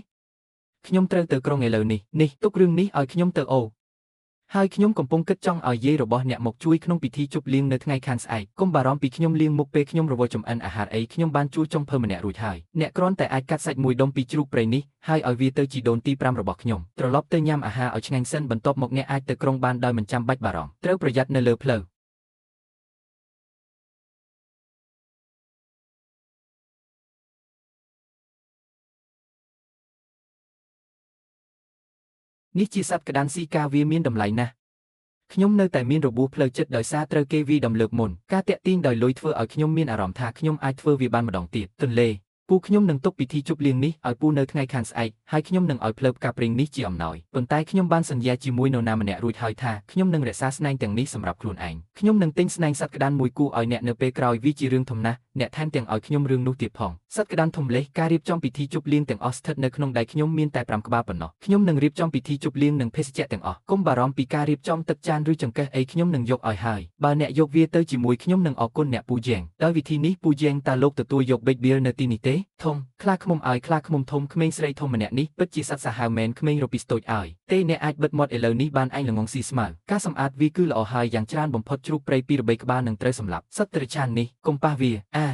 A: ខ្ញុំត្រូវទៅក្រុងឥឡូវនេះនេះទុករឿងនេះឲ្យខ្ញុំទៅអូហើយខ្ញុំកំពុងគិតចង់ឲ្យយាយរបស់អ្នកមកជួយក្នុងពិធីជប់លៀងនៅថ្ងៃខាងស្អែកកុំបារម្ភពីខ្ញុំលៀងមុខពេលខ្ញុំរវល់ចម្អិនអាហារអីខ្ញុំបានជួលចុងភៅម្នាក់រួចហើយអ្នកគ្រាន់តែអាចកាត់សាច់មួយដុំពីជ្រូកព្រៃនេះហើយឲ្យវាទៅជីដូនទី5របស់ខ្ញុំត្រឡប់ទៅញ៉ាំអាហារឲ្យឆ្ងាញ់សិនបន្ទាប់មកអ្នកអាចទៅក្រុងបានដោយមិនចាំបាច់បារម្ភត្រូវប្រយ័ត្ននៅលើផ្លូវនេះជាសត្វក្តានស៊ីកាវាមានតម្លៃណាស់ខ្ញុំនៅតែមានរបួសផ្លូវចិត្តដោយសារត្រូវគេវាយដំលើកមុនការតាក់ទាញដោយលុយធ្វើឲ្យខ្ញុំមានអារម្មណ៍ថាខ្ញុំអាចធ្វើវាបានម្ដងទៀតទន្លេពូខ្ញុំនឹងទុកពិធីជប់លៀងនេះឲ្យពូនៅថ្ងៃខាងស្អែកហើយខ្ញុំនឹងឲ្យផ្លូវផ្កាព្រីងនេះជាអំណោយប៉ុន្តែខ្ញុំបានសន្យាជាមួយនរណាម្នាក់រួចហើយថាខ្ញុំនឹងរក្សាស្នែងទាំងនេះសម្រាប់ខ្លួនឯងខ្ញុំនឹងទិញស្នែងសត្វក្តានមួយគូឲ្យអ្នកនៅពេលក្រោយវាជារឿងធំណាស់អ្នកថែមទាំងឲ្យខ្ញុំរឿងនោះទៀតផងសត្វក្តានធំលេះការរៀបចំពិធីជប់លៀងទាំងអស់ស្ថិតនៅក្នុងដៃខ្ញុំមានតែ5ក្បាលប៉ុណ្ណោះខ្ញុំនឹងរៀបចំពិធីជប់លៀងនិងភេសជ្ជៈទាំងអស់កុំបារម្ភពីការរៀបចំទឹកចានឬចង្កឹះអីខ្ញុំនឹងយកឲ្យហើយបើអ្នកយកវាទៅជាមួយខ្ញុំនឹងអរគុណអ្នកពូយ៉ែងដោយវិធីនេះពូយ៉ែងតើលោកទទួលយកបេកបៀលនៅទីនេះទេធំខ្លាឃ្មុំឲ្យខ្លាឃ្មុំធំក្មេងស្រីធំម្នាក់នេះពិតជាសត្វសាហាវមែនក្មេងរពីស្តូចឲ្យទេអ្នកអាចបិទមាត់ឥឡូវនេះបានឯងល្ងងស៊ីស្មៅការសម្អាតវាគឺល្អហើយយ៉ាងច្រើនបំផុតជ្រូកព្រៃពីរបីក្បាលនឹងត្រូវសម្លាប់សត្វត្រឆាននេះកុំប៉ះវាអា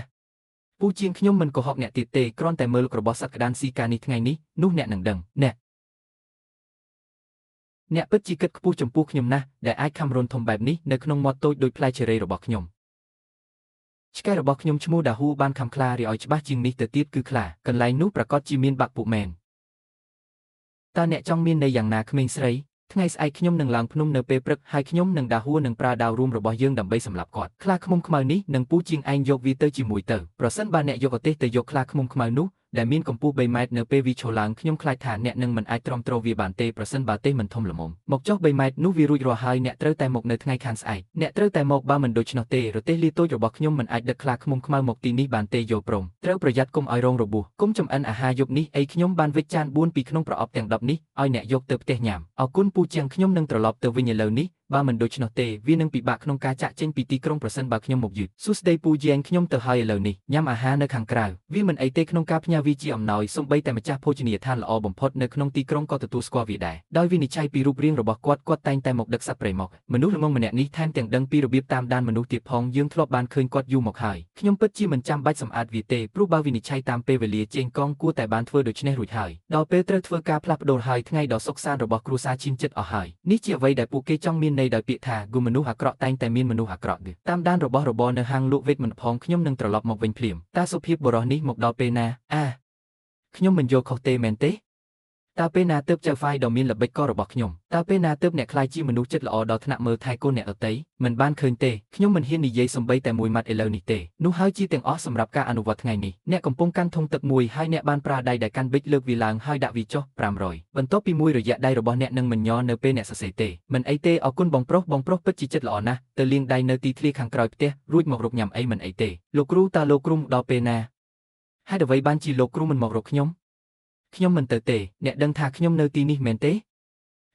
A: ពូជាងខ្ញុំមិនកុហកអ្នកទៀតទេគ្រាន់តែមើលរបស់សត្វក្តានស៊ីកានេះថ្ងៃនេះនោះអ្នកនឹងដឹងអ្នកពិតជាគិតខ្ពស់ចំពោះខ្ញុំណាស់ដែលអាចខំរុនធំបែបនេះនៅក្នុងមាត់តូចដូចផ្លែឆេរីរបស់ខ្ញុំឆ្កែរបស់ខ្ញុំឈ្មោះដាហ៊ូបានខំខ្លារីឲ្យច្បាស់ជាងនេះទៅទៀតគឺខ្លាកន្លែងនោះប្រកាសជាមានបាក់ពួកមែនតើអ្នកចង់មានន័យយ៉ាងណាក្មេងស្រីថ្ងៃស្អែកខ្ញុំនឹងឡើងភ្នំនៅពេលព្រឹកហើយខ្ញុំនឹងដាហ៊ូនឹងប្រើដាវរួមរបស់យើងដើម្បីសម្លាប់គាត់ខ្លាឃ្មុំខ្មៅនេះនឹងពូជាងឯងយកវាទៅជាមួយទៅប្រសិនបើអ្នកយកឧទេសទៅយកខ្លាឃ្មុំខ្មៅនោះដែលមានកម្ពស់3ម៉ែត្រនៅពេលវាឈរឡើងខ្ញុំខ្លាចថាអ្នកនឹងមិនអាចទ្រាំទ្រវាបានទេប្រសិនបើទេមិនធំល្មមមកចុះ3ម៉ែត្រនោះវារួចរាល់ហើយអ្នកត្រូវតែមកនៅថ្ងៃខាងស្អែកអ្នកត្រូវតែមកបើមិនដូច្នោះទេរទេះលាតូចរបស់ខ្ញុំមិនអាចដឹកខ្លាឃ្មុំខ្មៅមកទីនេះបានទេយល់ព្រមត្រូវប្រយ័ត្នកុំឲ្យរងរបួសកុំចម្អិនអាហារយប់នេះអីខ្ញុំបានវេចចាន4ពីក្នុងប្រអប់ទាំង10នេះឲ្យអ្នកយកទៅផ្ទះញ៉ាំអរគុណពូជាងខ្ញុំនឹងត្រឡប់ទៅវិញឥឡូវនេះបើមិនដូច្នោះទេវានឹងពិបាកក្នុងការចាក់ចេញពីទីក្រុងប្រសិនបើខ្ញុំមកយឺតសួស្តីពូយ៉ែងខ្ញុំទៅហើយឥឡូវនេះញ៉ាំអាហារនៅខាងក្រៅវាមិនអីទេក្នុងការផ្ញើវាជាអំណោយសូម្បីតែម្ចាស់ភោជនីយដ្ឋានល្អបំផុតនៅក្នុងទីក្រុងក៏ទទួលស្គាល់វាដែរដោយវិនិច្ឆ័យពីរូបរាងរបស់គាត់គាត់តែងតែមកដឹកសត្វព្រៃមកមនុស្សល្ងងម្នាក់នេះថែមទាំងដឹងពីរបៀបតាមដានមនុស្សទៀតផងយើងធ្លាប់បានឃើញគាត់យូរមកហើយខ្ញុំពិតជាមិនចាំបាច់សម្អាតវាទេព្រោះបើវិនិច្ឆ័យតាមពេលវេលាជេងកងគួរតែបានធ្វើដូច្នេះរួចហើយដល់ពេលត្រូវធ្វើការផ្លាស់ប្ដូរហើយថ្ងៃដ៏សុខសាន្តរបស់គ្រួសារឈានចិត្តអស់ហើយនេះជាអ្វីដែលពួកគេចង់មានន័យដោយពាក្យថាគូមនុស្សអាក្រក់តែងតែមានមនុស្សអាក្រក់តាមដានរបស់របរនៅហាងលក់វេទមន្តផងខ្ញុំនឹងត្រឡប់មកវិញភ្លាមតើសុភាពបុរសនេះមកដល់ពេលណាអាខ្ញុំមិនយកខុសទេមែនទេតើពេលណាទើបចៅហ្វាយដ៏មានល្បិចកលរបស់ខ្ញុំតើពេលណាទើបអ្នកក្លាយជាមនុស្សចិត្តល្អដល់ថ្នាក់មើលថែកូនអ្នកដទៃមិនបានឃើញទេខ្ញុំមិនហ៊ាននិយាយសំបីតែមួយម៉ាត់ឥឡូវនេះទេនោះហើយជាទាំងអស់សម្រាប់ការអនុវត្តថ្ងៃនេះអ្នកកំពុងកាន់ធុងទឹកមួយហើយអ្នកបានប្រើដៃដែលកាន់ប៊ិចលើកវាឡើងហើយដាក់វាចុះ500បន្ទាប់ពីមួយរយៈដៃរបស់អ្នកនឹងមិនញ័រនៅពេលអ្នកសរសេរទេមិនអីទេអរគុណបងប្រុសបងប្រុសពិតជាចិត្តល្អណាស់ទៅលាងដៃនៅទីធ្លាខាងក្រោយផ្ទះរួចមករកញ៉ាំអីមិនអីទេលោកគ្រូតើលោកគ្រូមកដល់ពេលណាហេតុអ្វីបានជាលោកគ្រូមិនមករកខ្ញុំខ្ញុំមិនទៅទេអ្នកដឹងថាខ្ញុំនៅទីនេះមែនទេ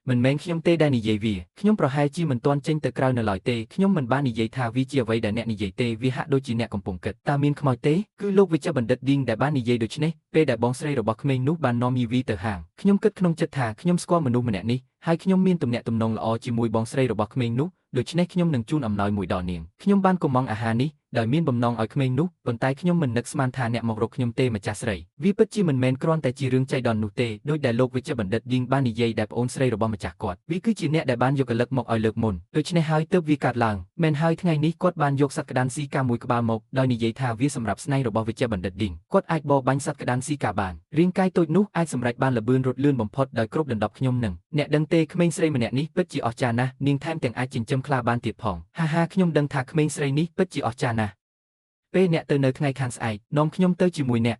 A: មិនមែនខ្ញុំទេដែលនិយាយវាខ្ញុំប្រហែលជាមិនទាន់ចេញទៅក្រៅនៅឡើយទេខ្ញុំមិនបាននិយាយថាវាជាអ្វីដែលអ្នកនិយាយទេវាហាក់ដូចជាអ្នកកំពុងគិតតើមានខ្មោចទេគឺលោកវិជ្ជបណ្ឌិតឌីងដែលបាននិយាយដូច្នេះពេលដែលបងស្រីរបស់ក្មេងនោះបាននាំយីវីទៅហាងខ្ញុំគិតក្នុងចិត្តថាខ្ញុំស្គាល់មនុស្សម្នាក់នេះ ហើយខ្ញុំមានទំនាក់ទំនងល្អជាមួយបងស្រីរបស់ក្មេងនោះដូច្នេះខ្ញុំនឹងជូនអំណោយមួយដល់នាងខ្ញុំបានកុម្ម៉ង់អាហារនេះដោយមានបំណងឲ្យក្មេងនោះប៉ុន្តែខ្ញុំមិននឹកស្មានថាអ្នកមករកខ្ញុំទេម្ចាស់ស្រីវាពិតជាមិនមែនគ្រាន់តែជារឿងចៃដន្យនោះទេដោយដែលលោកវេជ្ជបណ្ឌិតយីងបាននិយាយដែលប្អូនស្រីរបស់ម្ចាស់គាត់វាគឺជាអ្នកដែលបានយកកលឹកមកឲ្យលើកមុនដូច្នេះហើយទើបវាកើតឡើងមែនហើយថ្ងៃនេះគាត់បានយកសត្វក្តានស៊ីកាមួយក្បាលមកដោយនិយាយថាវាសម្រាប់ស្នៃរបស់វេជ្ជបណ្ឌិតឌីងគាត់អាចបរបាញ់សត្វក្តានស៊ីកាបានរាងកាយតូចនោះអាចសម្រេចបានល្បឿនរត់លឿនបំផុតដោយគ្រប់ដណ្ដប់ខ្ញុំនឹងអ្នកដឹងទេក្មេងស្រីម្នាក់នេះពិតជាអស្ចារ្យណាស់នាងថែមទាំងអាចចិញ្ចឹមខ្លាបានទៀតផងហាហាខ្ញុំដឹងថាក្មេងស្រីនេះពិតជាអស្ចារ្យណាស់ពេលអ្នកទៅនៅថ្ងៃខាងស្អែកនាំខ្ញុំទៅជាមួយអ្នក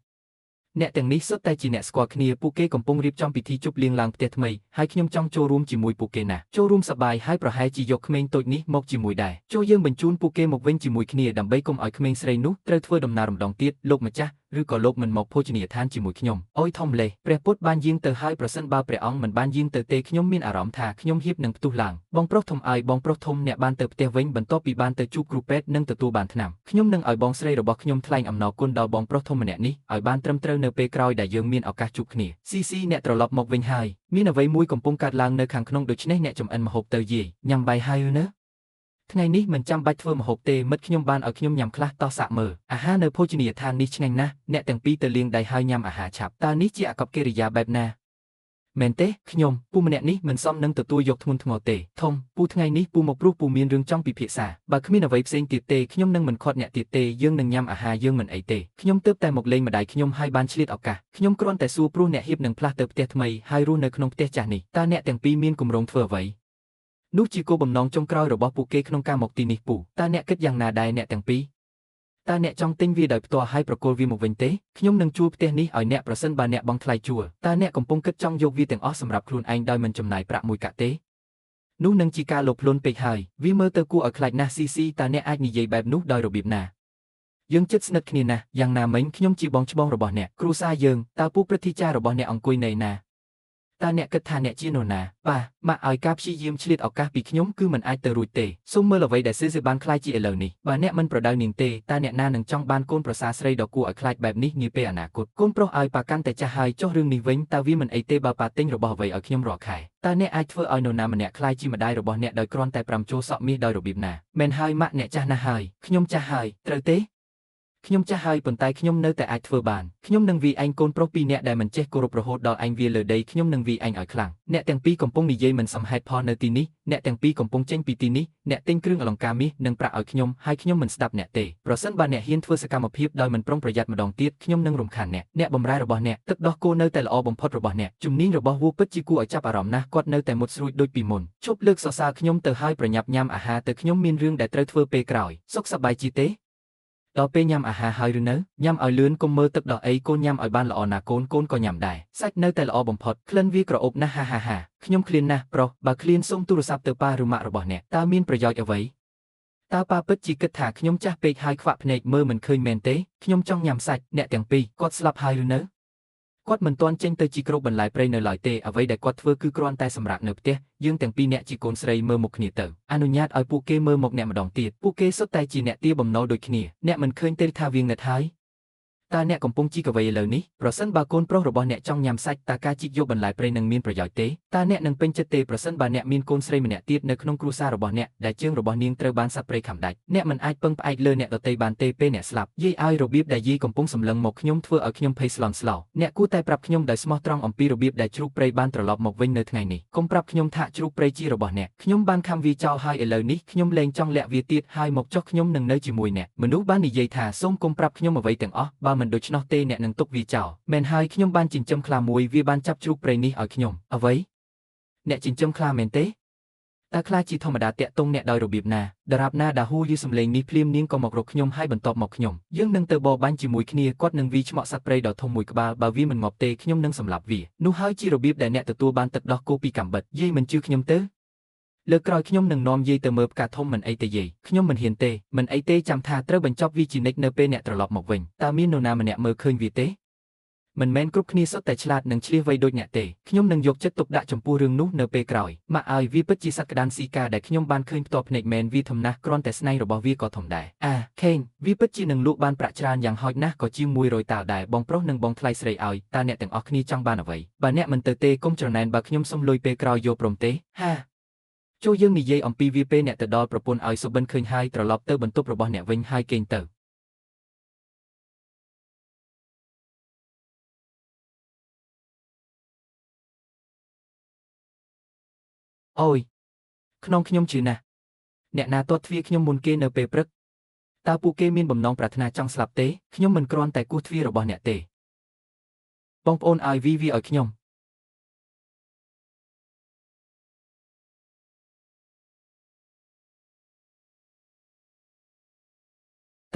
A: អ្នកទាំងនេះសុទ្ធតែជាអ្នកស្គាល់គ្នាពួកគេកំពុងរៀបចំពិធីជប់លៀងឡើងផ្ទះថ្មីហើយខ្ញុំចង់ចូលរួមជាមួយពួកគេណាស់ចូលរួមសប្បាយហើយប្រហែលជាយកក្មេងតូចនេះមកជាមួយដែរចូលយើងបញ្ជូនពួកគេមកវិញជាមួយគ្នាដើម្បីកុំឲ្យក្មេងស្រីនោះត្រូវធ្វើដំណើរម្ដងទៀតលោកម្ចាស់ឬក៏លោកមិនមកភោជនីយដ្ឋានជាមួយខ្ញុំអូយធំលេះព្រះពុទ្ធបានយាងទៅហើយប្រសិនបើព្រះអង្គមិនបានយាងទៅទេខ្ញុំមានអារម្មណ៍ថាខ្ញុំហៀបនឹងផ្ទុះឡើងបងប្រុសធំឲ្យបងប្រុសធំអ្នកបានទៅផ្ទះវិញបន្ទាប់ពីបានទៅជួបគ្រូពេទ្យនិងទទួលបានថ្នាំខ្ញុំនឹងឲ្យបងស្រីរបស់ខ្ញុំថ្លែងអំណរគុណដល់បងប្រុសធំម្នាក់នេះឲ្យបានត្រឹមត្រូវនៅពេលក្រោយដែលយើងមានឱកាសជួបគ្នាស៊ីស៊ីអ្នកត្រឡប់មកវិញហើយមានអ្វីមួយកំពុងកើតឡើងនៅខាងក្នុងដូច្នេះអ្នកចំអិនម្ហូបទៅយាយញ៉ាំបាយហើយនៅថ្ងៃនេះមិនចាំបាច់ធ្វើម្ហូបទេមិត្តខ្ញុំបានឲ្យខ្ញុំញ៉ាំខ្លះតោះសាកមើលអាហារនៅភោជនីយដ្ឋាននេះឆ្ងាញ់ណាស់អ្នកទាំងពីរទៅលាងដៃហើយញ៉ាំអាហារឆាប់តើនេះជាអាកប្បកិរិយាបែបណាមែនទេខ្ញុំពូម្នាក់នេះមិនសមនឹងទទួលយកធ្ងន់ធ្ងរទេធំពូថ្ងៃនេះពូមកព្រោះពូមានរឿងចង់ពិភាក្សាបើគ្មានអ្វីផ្សេងទៀតទេខ្ញុំនឹងមិនខាត់អ្នកទៀតទេយើងនឹងញ៉ាំអាហារយើងមិនអីទេខ្ញុំទើបតែមកលេងម្ដាយខ្ញុំហើយបានឆ្លៀតឱកាសខ្ញុំគ្រាន់តែសួរព្រោះអ្នកហៀបនឹងផ្លាស់ទៅផ្ទះថ្មីហើយរស់នៅក្នុងផ្ទះចាស់នេះតើអ្នកទាំងពីរមានគម្រោងធ្វើអ្វីនោះជាគោលបំណងចុងក្រោយរបស់ពួកគេក្នុងការមកទីនេះពូតើអ្នកគិតយ៉ាងណាដែរអ្នកទាំងពីរតើអ្នកចង់ទិញវាដោយផ្ទាល់ហើយប្រគល់វាមកវិញទេខ្ញុំនឹងជួលផ្ទះនេះឲ្យអ្នកប្រសិនបើអ្នកបង់ថ្លៃជួលតើអ្នកកំពុងគិតចង់យកវាទាំងអស់សម្រាប់ខ្លួនឯងដោយមិនចំណាយប្រាក់មួយកាក់ទេនោះនឹងជាការលោភលន់ពេកហើយវាមើលទៅគួរឲ្យខ្លាចណាស់ស៊ីស៊ីតើអ្នកអាចនិយាយបែបនោះដោយរបៀបណាយើងជិតស្និទ្ធគ្នាណាស់យ៉ាងណាមិញខ្ញុំជាបងច្បងរបស់អ្នកគ្រួសារយើងតើពួកព្រឹទ្ធាចារ្យរបស់អ្នកអង្គុយនៅណាតើអ្នកគិតថាអ្នកជានរណាប៉ាម៉ាក់ឲ្យការព្យាយាមឆ្លៀតឱកាសពីខ្ញុំគឺមិនអាចទៅរួចទេសូមមើលអ្វីដែលសេសេបានក្លាយជាឥឡូវនេះបើអ្នកមិនប្រដៅនាងទេតើអ្នកណានឹងចង់បានកូនប្រសាស្រីដ៏គួរឲ្យខ្លាចបែបនេះនាពេលអនាគតកូនប្រុសឲ្យប៉ាកាន់តែចាស់ហើយចុះរឿងនេះវិញតើវាមិនអីទេបើប៉ាទិញរបស់អ្វីឲ្យខ្ញុំរាល់ខែតើអ្នកអាចធ្វើឲ្យនរណាម្នាក់ក្លាយជាម្ដាយរបស់អ្នកដោយគ្រាន់តែប្រាំចូលសក់មាសដោយរបៀបណាមែនហើយម៉ាក់អ្នកចាស់ណាស់ហើយខ្ញុំចាស់ហើយត្រូវទេខ្ញុំចាស់ហើយប៉ុន្តែខ្ញុំនៅតែអាចធ្វើបានខ្ញុំនឹងវាយឯងកូនប្រុសពីរនាក់ដែលមិនចេះគោរពរហូតដល់ឯងវាលើដីខ្ញុំនឹងវាយឯងឲ្យខ្លាំងអ្នកទាំងពីរកំពុងនិយាយមិនសមហេតុផលនៅទីនេះអ្នកទាំងពីរកំពុងចេញពីទីនេះអ្នកទិញគ្រឿងអលង្ការមាសនិងប្រាក់ឲ្យខ្ញុំហើយខ្ញុំមិនស្ដាប់អ្នកទេប្រសិនបើអ្នកហ៊ានធ្វើសកម្មភាពដោយមិនប្រុងប្រយ័ត្នម្ដងទៀតខ្ញុំនឹងរំខានអ្នកអ្នកបំរែរបស់អ្នកទឹកដោះគោនៅតែល្អបំផុតរបស់អ្នកជំនាញរបស់វូពិតជាគួរឲ្យចាប់អារម្មណ៍ណាស់គាត់នៅតែមុតស្រួចដូចពីមុនឈប់លើកសរសើរខ្ញុំទៅហើយប្រញាប់ញ៉ាំអាហារទៅខ្ញុំមានរឿងដែលត្រូវធ្វើពេលក្រោយសុខសប្បាយជាទេដល់ពេលញ៉ាំអាហារហើយឬនៅញ៉ាំឲ្យលឿនកុំមើលទឹកដោះអីកូនញ៉ាំឲ្យបានល្អណាស់កូនកូនក៏ញ៉ាំដែរសាច់នៅតែល្អបំផុតក្លិនវាក្រអូបណាស់ហាហាហាខ្ញុំឃ្លានណាស់ប្រុសបើឃ្លានសូមទូរស័ព្ទទៅប៉ាឬម៉ាក់របស់អ្នកតើមានប្រយោជន៍អ្វីតើប៉ាពិតជាគិតថាខ្ញុំចាស់ពេកហើយខ្វាក់ភ្នែកមើលមិនឃើញមែនទេខ្ញុំចង់ញ៉ាំសាច់អ្នកទាំងពីរគាត់ស្លាប់ហើយឬនៅគាត់មិនទាន់ចេញទៅជីគ្របបន្លែព្រៃនៅឡើយទេអ្វីដែលគាត់ធ្វើគឺគ្រាន់តែសម្រាកនៅផ្ទះយើងទាំងពីរអ្នកជាកូនស្រីមើលមុខគ្នាទៅអនុញ្ញាតឲ្យពួកគេមើលមកអ្នកម្ដងទៀតពួកគេសុទ្ធតែជាអ្នកទាបំណុលដូចគ្នាអ្នកមិនឃើញទេថាវាងឹតហើយតើអ្នកកំពុងជីកអ្វីឥឡូវនេះប្រសិនបើកូនប្រុសរបស់អ្នកចង់ញ៉ាំសាច់តើការជីកយកបន្លែព្រៃនឹងមានប្រយោជន៍ទេតើអ្នកនឹងពេញចិត្តទេប្រសិនបើអ្នកមានកូនស្រីម្នាក់ទៀតនៅក្នុងគ្រួសាររបស់អ្នកដែលជើងរបស់នាងត្រូវបានសត្វព្រៃខាំដាច់អ្នកមិនអាចពឹងផ្អែកលើអ្នកដទៃបានទេពេលអ្នកស្លាប់យាយឲ្យរបៀបដែលយាយកំពុងសម្លឹងមកខ្ញុំធ្វើឲ្យខ្ញុំភ័យស្លន់ស្លោអ្នកគួរតែប្រាប់ខ្ញុំដោយស្មោះត្រង់អំពីរបៀបដែលជ្រូកព្រៃបានត្រឡប់មកវិញនៅថ្ងៃនេះកុំប្រាប់ខ្ញុំថាជ្រូកព្រៃជារបស់អ្នកខ្ញុំបានខំវាចោលហើយឥឡូវនេះខ្ញុំលែងចង់លាក់វាទៀតហើយមកចុះខ្ញុំនឹងនៅជាមួយអ្នកមនុស្សបាននិយាយថាសូមកុំប្រាប់ខ្ញុំអ្វីទាំងអស់បើមិនដូច្នោះទេអ្នកនឹងទុកវាចោលមែនហើយខ្ញុំបានចិញ្ចឹមខ្លាមួយវាបានចាប់ជ្រូកព្រៃនេះឲ្យខ្ញុំអ្វីអ្នកចិញ្ចឹមខ្លាមែនទេតើខ្លាជាធម្មតាតាក់ទងអ្នកដោយរបៀបណាដរាបណាដាហ៊ូយឺសំឡេងនេះភ្លាមនាងក៏មករកខ្ញុំហើយបន្ទាប់មកខ្ញុំយើងនឹងទៅបរបាញ់ជាមួយគ្នាគាត់នឹងវាយឆ្មក់សត្វព្រៃដ៏ធំមួយក្បាលបើវាមិនងាប់ទេខ្ញុំនឹងសម្លាប់វានោះហើយជារបៀបដែលអ្នកទទួលបានទឹកដោះគោពីកាំបិតយាយមិនជឿខ្ញុំទេលើកក្រោយខ្ញុំនឹងនាំយាយទៅមើលផ្កាធំមិនអីទេយាយខ្ញុំមិនហ៊ានទេមិនអីទេចាំថាត្រូវបញ្ចប់វាជានិច្ចនៅពេលអ្នកត្រឡប់មកវិញតើមាននរណាម្នាក់មើលឃើញវាទេ មិនមែនគ្រប់គ្នាសុទ្ធតែឆ្លាតនិងឈ្លាសវៃដូចអ្នកទេខ្ញុំនឹងយកចិត្តទុកដាក់ចំពោះរឿងនោះនៅពេលក្រោយម៉ាក់ឲ្យវាពិតជាសត្វក្តានស៊ីកាដែលខ្ញុំបានឃើញផ្ទាល់ភ្នែកមែនវាធំណាស់គ្រាន់តែស្នែងរបស់វាក៏ធំដែរអាខេងវាពិតជានឹងលក់បានប្រាក់ច្រើនយ៉ាងហោចណាស់ក៏ជាង100តាលដែរបងប្រុសនិងបងថ្លៃស្រីឲ្យតើអ្នកទាំងអស់គ្នាចង់បានអ្វីបើអ្នកមិនទៅទេកុំច្រណែនបើខ្ញុំសុំលុយពេលក្រោយយកព្រមទេហាចូលយើងនិយាយអំពីវាពេលអ្នកទៅដល់ប្រពន្ធឲ្យសុបិនឃើញហើយត្រឡប់ទៅបន្ទប់របស់អ្នកវិញហើយគេងទៅអូយក្នុងខ្ញុំជឿណាស់អ្នកណាទាត់ទ្វារខ្ញុំមុនគេនៅពេលព្រឹកតើពួកគេមានបំណងប្រាថ្នាចង់ស្លាប់ទេខ្ញុំមិនគ្រាន់តែគោះទ្វាររបស់អ្នកទេបងប្អូនឲ្យវីវីឲ្យខ្ញុំត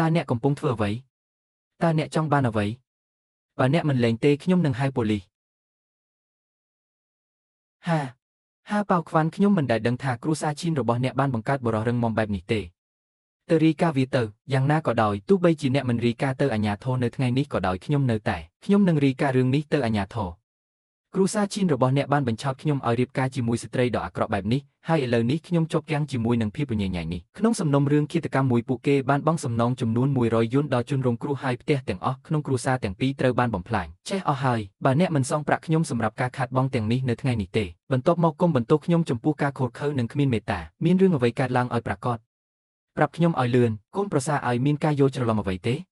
A: ើអ្នកកំពុងធ្វើអ្វីតើអ្នកចង់បានអ្វីបើអ្នកមិនលែងទេខ្ញុំនឹងហៅប៉ូលីសហាហាប៉ៅខ្វាន់ខ្ញុំមិនដែលដឹងថាគ្រួសារឈីនរបស់អ្នកបានបង្កើតបុរសរឹងមាំបែបនេះទេទៅរីកាវាទៅយ៉ាងណាក៏ដោយទោះបីជាអ្នកមិនរីកាទៅអាជ្ញាធរនៅថ្ងៃនេះក៏ដោយខ្ញុំនៅតែខ្ញុំនឹងរីការឿងនេះទៅអាជ្ញាធរគ្រួសារឈីនរបស់អ្នកបានបញ្ឆោតខ្ញុំឲ្យរៀបការជាមួយស្ត្រីដ៏អាក្រក់បែបនេះហើយឥឡូវនេះខ្ញុំជាប់គាំងជាមួយនឹងភាពញញែនេះក្នុងសំណុំរឿងឃាតកម្មមួយពួកគេបានបង់សំណងចំនួន100យួនដល់ជនរងគ្រោះហើយផ្ទះទាំងអស់ក្នុងគ្រួសារទាំងពីរត្រូវបានបំផ្លាញចេះអស់ហើយបើអ្នកមិនសងប្រាក់ខ្ញុំសម្រាប់ការខាតបង់ទាំងនេះនៅថ្ងៃនេះទេបន្ទាប់មកគុំបន្ទោសខ្ញុំចំពោះការខូចខើនិងគ្មានមេត្តាមានរឿងអ្វីកើតឡើងឲ្យប្រាកដប្រាប់ខ្ញុំឲ្យលឿនកូនប្រសាឲ្យមានការយល់ច្រឡំអ្វីទ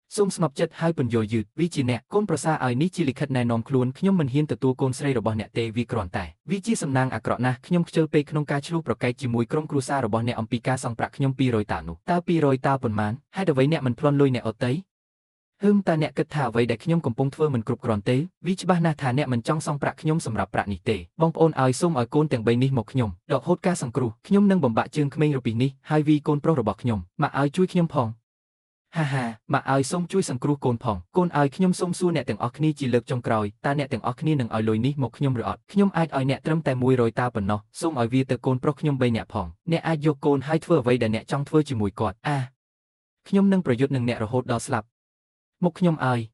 A: េសូមស្ងប់ចិត្តហើយពន្យល់យឺតវាជាអ្នកកូនប្រសាឲ្យនេះជាលិខិតណែនាំខ្លួនខ្ញុំមិនហ៊ានទទួលកូនស្រីរបស់អ្នកទេវាគ្រាន់តែវាជាសំណាងអាក្រក់ណាស់ខ្ញុំខ្ជិលពេកក្នុងការឆ្លោះប្រកែកជាមួយក្រុមគ្រួសាររបស់អ្នកអំពីការសងប្រាក់ខ្ញុំ200តាលនោះតើ200តាលប៉ុន្មានហេតុអ្វីអ្នកមិនប្លន់លុយអ្នកអត់ទេហឹមតើអ្នកគិតថាអ្វីដែលខ្ញុំកំពុងធ្វើមិនគ្រប់គ្រាន់ទេវាច្បាស់ណាស់ថាអ្នកមិនចង់សងប្រាក់ខ្ញុំសម្រាប់ប្រាក់នេះទេបងប្អូនឲ្យសូមឲ្យកូនទាំង3នេះមកខ្ញុំដកហូតការសង្គ្រោះខ្ញុំនឹងបំបាក់ជើងក្មេងរូបនេះហើយវីកូនប្រុសរបស់ខ្ញុំមកឲ្យជួយខ្ញុំផងហាហាម៉ាក់ឲ្យសូមជួយសង្គ្រោះកូនផងកូនឲ្យខ្ញុំសូមសួរអ្នកទាំងអស់គ្នាជាលើកចុងក្រោយតើអ្នកទាំងអស់គ្នានឹងឲ្យលុយនេះមកខ្ញុំឬអត់ខ្ញុំអាចឲ្យអ្នកត្រឹមតែ100តាលប៉ុណ្ណោះសូមឲ្យវាទៅកូនប្រុសខ្ញុំ3នាក់ផងអ្នកអាចយកកូនហើយធ្វើអ្វីដែលអ្នកចង់ធ្វើជាមួយគាត់អាខ្ញុំនឹងប្រយុទ្ធនឹងអ្នករហូតដល់ស្លាប់មកខ្ញុំឲ្យ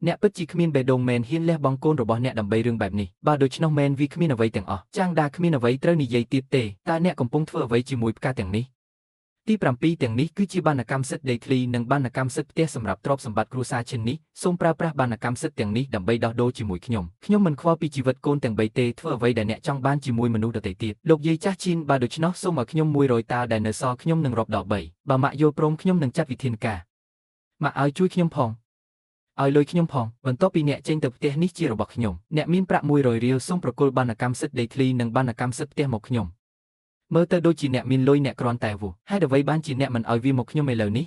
A: អ្នកពិតជាគ្មានបេះដូងមែនហ៊ានលះបង់កូនរបស់អ្នកដើម្បីរឿងបែបនេះបើដូច្នោះមែនវាគ្មានអ្វីទាំងអស់ចាងដាគ្មានអ្វីត្រូវនិយាយទៀតទេតើអ្នកកំពុងធ្វើអ្វីជាមួយផ្កាទាំងនេះទី7ទាំងនេះគឺជាបណ្ណកម្មសិទ្ធិដីធ្លីនិងបណ្ណកម្មសិទ្ធិផ្ទះសម្រាប់ទ្រព្យសម្បត្តិគ្រួសារឈិននេះសូមប្រើប្រាស់បណ្ណកម្មសិទ្ធិទាំងនេះដើម្បីដោះដូរជាមួយខ្ញុំខ្ញុំមិនខ្វល់ពីជីវិតកូនទាំង3ទេធ្វើអ្វីដែលអ្នកចង់បានជាមួយមនុស្សដទៃទៀតលោកយាយចាស់ឈិនបើដូច្នោះសូមឲ្យខ្ញុំ100តាលដែលនៅសល់ខ្ញុំនឹងរាប់ដល់3បើម៉ាក់យល់ព្រមខ្ញុំនឹងចាត់វិធានការម៉ាក់ឲ្យជួយខ្ញុំផងឲ្យលុយខ្ញុំផងបន្ទាប់ពីអ្នកចេញទៅផ្ទះនេះជារបស់ខ្ញុំអ្នកមានប្រាក់100រៀលសូមប្រគល់បណ្ណកម្មសិទ្ធិដីធ្លីនិងបណ្ណកម្មសិទ្ធិផ្ទះមកខ្ញុំមើលទៅដូចជាអ្នកមានលុយអ្នកគ្រាន់តែវោះហេតុអ្វីបានជាអ្នកមិនឲ្យវាមកខ្ញុំឥឡូវនេះ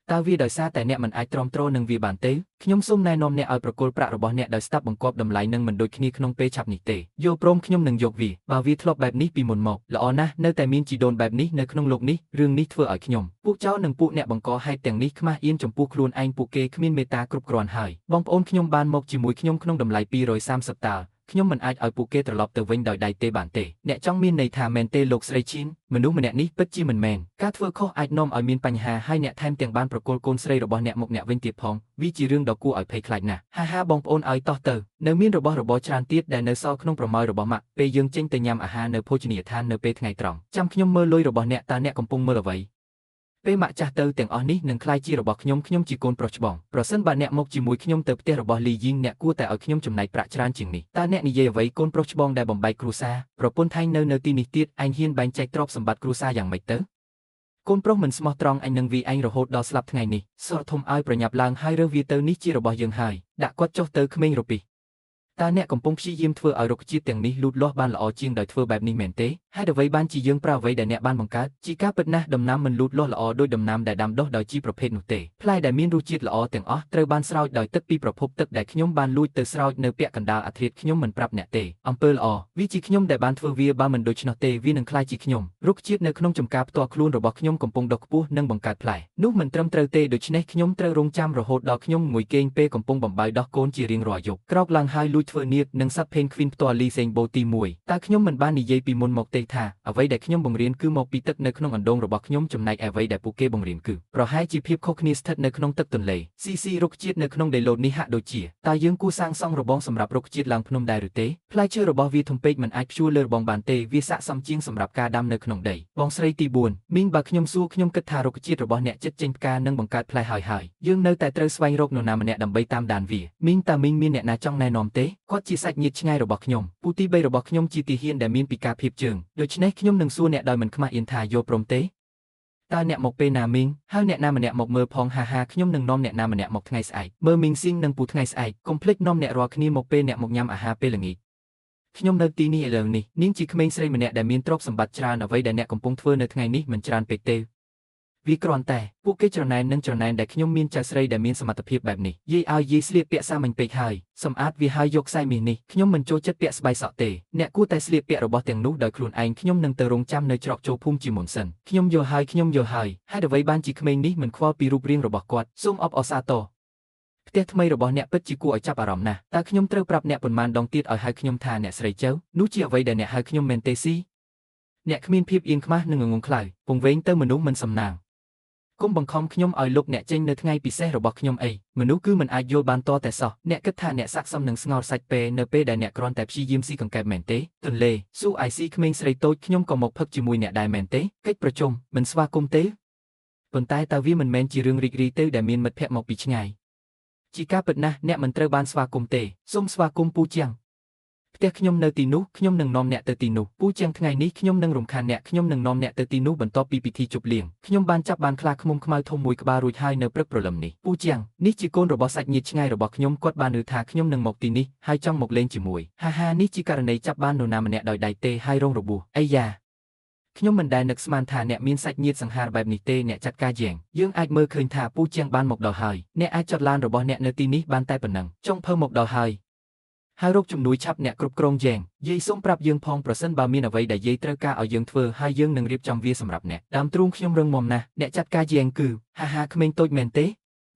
A: តើវាដោយសារតែអ្នកមិនអាចទ្រាំទ្រនឹងវាបានទេខ្ញុំសូមណែនាំអ្នកឲ្យប្រគល់ប្រាក់របស់អ្នកដោយស្ដាប់បង្គាប់តម្លៃនឹងមិនដូចគ្នាក្នុងពេលឆាប់នេះទេយល់ព្រមខ្ញុំនឹងយកវាបើវាធ្លាប់បែបនេះពីមុនមកល្អណាស់នៅតែមានជីដូនបែបនេះនៅក្នុងលោកនេះរឿងនេះធ្វើឲ្យខ្ញុំពួកចៅនិងពួកអ្នកបង្កហេតុទាំងនេះខ្មាស់អៀនចំពោះខ្លួនឯងពួកគេគ្មានមេត្តាគ្រប់គ្រាន់ហើយបងប្អូនខ្ញុំបានមកជាមួយខ្ញុំក្នុងតម្លៃ230តាលខ្ញុំមិនអាចឲ្យពួកគេត្រឡប់ទៅវិញដោយដៃទេបានទេអ្នកចង់មានន័យថាមែនទេលោកស្រីឈីនមនុស្សម្នាក់នេះពិតជាមិនមែនការធ្វើខុសអាចនាំឲ្យមានបញ្ហាហើយអ្នកថែមទាំងបានប្រគល់កូនស្រីរបស់អ្នកមកអ្នកវិញទៀតផងវាជារឿងដ៏គួរឲ្យភ័យខ្លាចណាស់ហាហាបងប្អូនឲ្យតោះទៅនៅមានរបស់របរច្រើនទៀតដែលនៅសល់ក្នុងប្រម៉ោយរបស់ម៉ាក់ពេលយើងចេញទៅញ៉ាំអាហារនៅភោជនីយដ្ឋាននៅពេលថ្ងៃត្រង់ចាំខ្ញុំមើលលុយរបស់អ្នកតើអ្នកកំពុងមើលអ្វីពេលម៉ាក់ចាស់ទៅទាំងអស់នេះនឹងក្លាយជារបស់ខ្ញុំខ្ញុំជាកូនប្រុសច្បងប្រសិនបើអ្នកមកជាមួយខ្ញុំទៅផ្ទះរបស់លីយីងអ្នកគួរតែឲ្យខ្ញុំចំណែកប្រាក់ច្រើនជាងនេះតើអ្នកនិយាយអ្វីកូនប្រុសច្បងដែលបំបែកគ្រួសារប្រពន្ធថៃនៅទីនេះទៀតឯងហ៊ានបែងចែកទ្រព្យសម្បត្តិគ្រួសារយ៉ាងម៉េចទៅកូនប្រុសមិនស្មោះត្រង់អញនឹងវាឯងរហូតដល់ស្លាប់ថ្ងៃនេះសរធំឲ្យប្រញាប់ឡើងហើយរើសវាទៅនេះជារបស់យើងហើយដាក់គាត់ចុះទៅក្មេងរពីតើអ្នកកំពុងព្យាយាមធ្វើឲ្យរុក្ខជាតិទាំងនេះលូតលាស់បានល្អជាងដោយធ្វើបែបនេះមែនទេហេតុអ្វីបានជាយើងប្រើអ្វីដែលអ្នកបានបង្កើតជាការពិតណាស់ដំណាំមិនលូតលាស់ល្អដូចដំណាំដែលដាំដុះដោយជីប្រភេទនោះទេផ្លែដែលមានរសជាតិល្អទាំងអស់ត្រូវបានស្រោចដោយទឹកពីប្រភពទឹកដែលខ្ញុំបានលួចទៅស្រោចនៅពាក់កណ្ដាលអាធ្រាត្រខ្ញុំមិនប្រាប់អ្នកទេអំពើល្អវាជាខ្ញុំដែលបានធ្វើវាបើមិនដូច្នោះទេវានឹងក្លាយជាខ្ញុំរុក្ខជាតិនៅក្នុងចំការផ្ទាល់ខ្លួនរបស់ខ្ញុំកំពុងដុះខ្ពស់និងបង្កើតផ្លែនោះមិនត្រឹមត្រូវទេដូច្នេះខ្ញុំត្រូវរងចាំរហូតដល់ខ្ញុំងុយគេងពេលកំពុងបំបៅដោះកូនជារៀងរាល់យប់ក្រោកឡើងហើយលួចធ្វើនាគនិងសត្វផេនខ្វីនផ្ទាល់លីសេងបូទី1តើខ្ញុំមិនបាននិយាយពីមុនមកទេ ទេថាអ្វីដែលខ្ញុំបង្រៀនគឺមកពីទឹកនៅក្នុងអណ្ដូងរបស់ខ្ញុំចំណែកឯអ្វីដែលពួកគេបង្រៀនគឺប្រហែលជាភាពខុសគ្នាស្ថិតនៅក្នុងទឹកទន្លេស៊ីស៊ីរុក្ខជាតិនៅក្នុងដីឡូតនេះហាក់ដូចជាតើយើងគួរសាងសង់របងសម្រាប់រុក្ខជាតិឡើងភ្នំដែរឬទេផ្លែឈើរបស់វាធំពេកមិនអាចព្យួរលើរបងបានទេវាស័ក្តិសមជាងសម្រាប់ការដាំនៅក្នុងដីបងស្រីទី4មីងបើខ្ញុំសួរខ្ញុំគិតថារុក្ខជាតិរបស់អ្នកចិត្តចេញផ្កានិងបង្កើតផ្លែហើយហើយយើងនៅតែត្រូវស្វែងរកនរណាម្នាក់ដើម្បីតាមដានវាមីងតើមីងមានអ្នកណាចង់ណែនាំទេគាត់ជាសាច់ញាតិឆ្ងាយរបស់ខ្ញុំពូទី3របស់ខ្ញុំជាទាហានដែលមានពិការភាពជើងដូច្នេះខ្ញុំនឹងសួរអ្នកដោយមិនខ្មាស់អៀនថាយល់ព្រមទេតើអ្នកមកពេលណាមីងហើយអ្នកណាម្នាក់មកមើលផងហាហាខ្ញុំនឹងនាំអ្នកណាម្នាក់មកថ្ងៃស្អែកមើលមីងស៊ីងនិងពូថ្ងៃស្អែកកុំភ្លេចនាំអ្នករាល់គ្នាមកពេលអ្នកមកញ៉ាំអាហារពេលល្ងាចខ្ញុំនៅទីនេះឥឡូវនេះនាងជាក្មេងស្រីម្នាក់ដែលមានទ្រព្យសម្បត្តិច្រើនអ្វីដែលអ្នកកំពុងធ្វើនៅថ្ងៃនេះមិនច្រើនពេកទេវាគ្រាន់តែពួកគេច្រណែននិងច្រណែនដែលខ្ញុំមានចៅស្រីដែលមានសមត្ថភាពបែបនេះយាយឲ្យយាយស្លៀកពាក់សាមញ្ញពេកហើយសម្អាតវាហើយយកខ្សែមាសនេះខ្ញុំមិនចូលចិត្តពាក់ស្បៃសក់ទេអ្នកគួរតែស្លៀកពាក់របស់ទាំងនោះដោយខ្លួនឯងខ្ញុំនឹងទៅរងចាំនៅច្រកចូលភូមិជាមុនសិនខ្ញុំយល់ហើយខ្ញុំយល់ហើយហេតុអ្វីបានជាក្មេងនេះមិនខ្វល់ពីរូបរាងរបស់គាត់សូមអបអរសាទរផ្ទះថ្មីរបស់អ្នកពិតជាគួរឲ្យចាប់អារម្មណ៍ណាស់តើខ្ញុំត្រូវប្រាប់អ្នកប៉ុន្មានដងទៀតឲ្យហៅខ្ញុំថាអ្នកស្រីចៅនោះជាអ្វីដែលអ្នកហៅខ្ញុំមែនទេស៊ីអ្នកគ្មានភាពអៀនខ្មាស់និងងងខ្លៅពងវែងទៅមនុស្សមិនសំណាងគុំបង្ខំខ្ញុំឲ្យលុបអ្នកចេញនៅថ្ងៃពិសេសរបស់ខ្ញុំអីមនុស្សគឺមិនអាចយល់បានតតែសោះអ្នកគិតថាអ្នកស័ក្តិសមនឹងស្ងោរសាច់ពេនៅពេលដែលអ្នកគ្រាន់តែព្យាយាមស៊ីកង្កែបមែនទេទន្លេស៊ូអាយស៊ីក្មេងស្រីតូចខ្ញុំក៏មកផឹកជាមួយអ្នកដែរមែនទេកិច្ចប្រជុំមិនស្វាគមន៍ទេប៉ុន្តែតើវាមិនមែនជារឿងរីករាយទេដែលមានមិត្តភក្តិមកពីឆ្ងាយជាការពិតណាស់អ្នកមិនត្រូវបានស្វាគមន៍ទេសូមស្វាគមន៍ពូជាងផ្ទះខ្ញុំនៅទីនោះខ្ញុំនឹងនាំអ្នកទៅទីនោះពូជាងថ្ងៃនេះខ្ញុំនឹងរំខានអ្នកខ្ញុំនឹងនាំអ្នកទៅទីនោះបន្ទាប់ពីពិធីជប់លៀងខ្ញុំបានចាប់បានខ្លាឃ្មុំខ្មៅធំមួយក្បាលរួចហើយនៅព្រឹកព្រលឹមនេះពូជាងនេះជាកូនរបស់សាច់ញាតិឆ្ងាយរបស់ខ្ញុំគាត់បានឮថាខ្ញុំនឹងមកទីនេះហើយចង់មកលេងជាមួយហាហានេះជាករណីចាប់បាននរណាម្នាក់ដោយដៃទេហើយរងរបួសអីយ៉ាខ្ញុំមិនដែលនឹកស្មានថាអ្នកមានសាច់ញាតិសង្ហារបែបនេះទេអ្នកចាត់ការយ៉ាងយើងអាចមើលឃើញថាពូជាងបានមកដល់ហើយអ្នកអាចចតឡានរបស់អ្នកនៅទីនេះបានតែប៉ុណ្ណឹងចុងភៅមកដល់ហើយហើយរកជំនួយឆាប់អ្នកគ្រប់គ្រងយ៉ាងយាយសូមប្រាប់យើងផងប្រសិនបើមានអ្វីដែលយាយត្រូវការឲ្យយើងធ្វើហើយយើងនឹងរៀបចំវាសម្រាប់អ្នកដើមទ្រូងខ្ញុំរឹងមាំណាស់អ្នកចាត់ការយ៉ាងគឺហាហាក្មេងតូចមែនទេ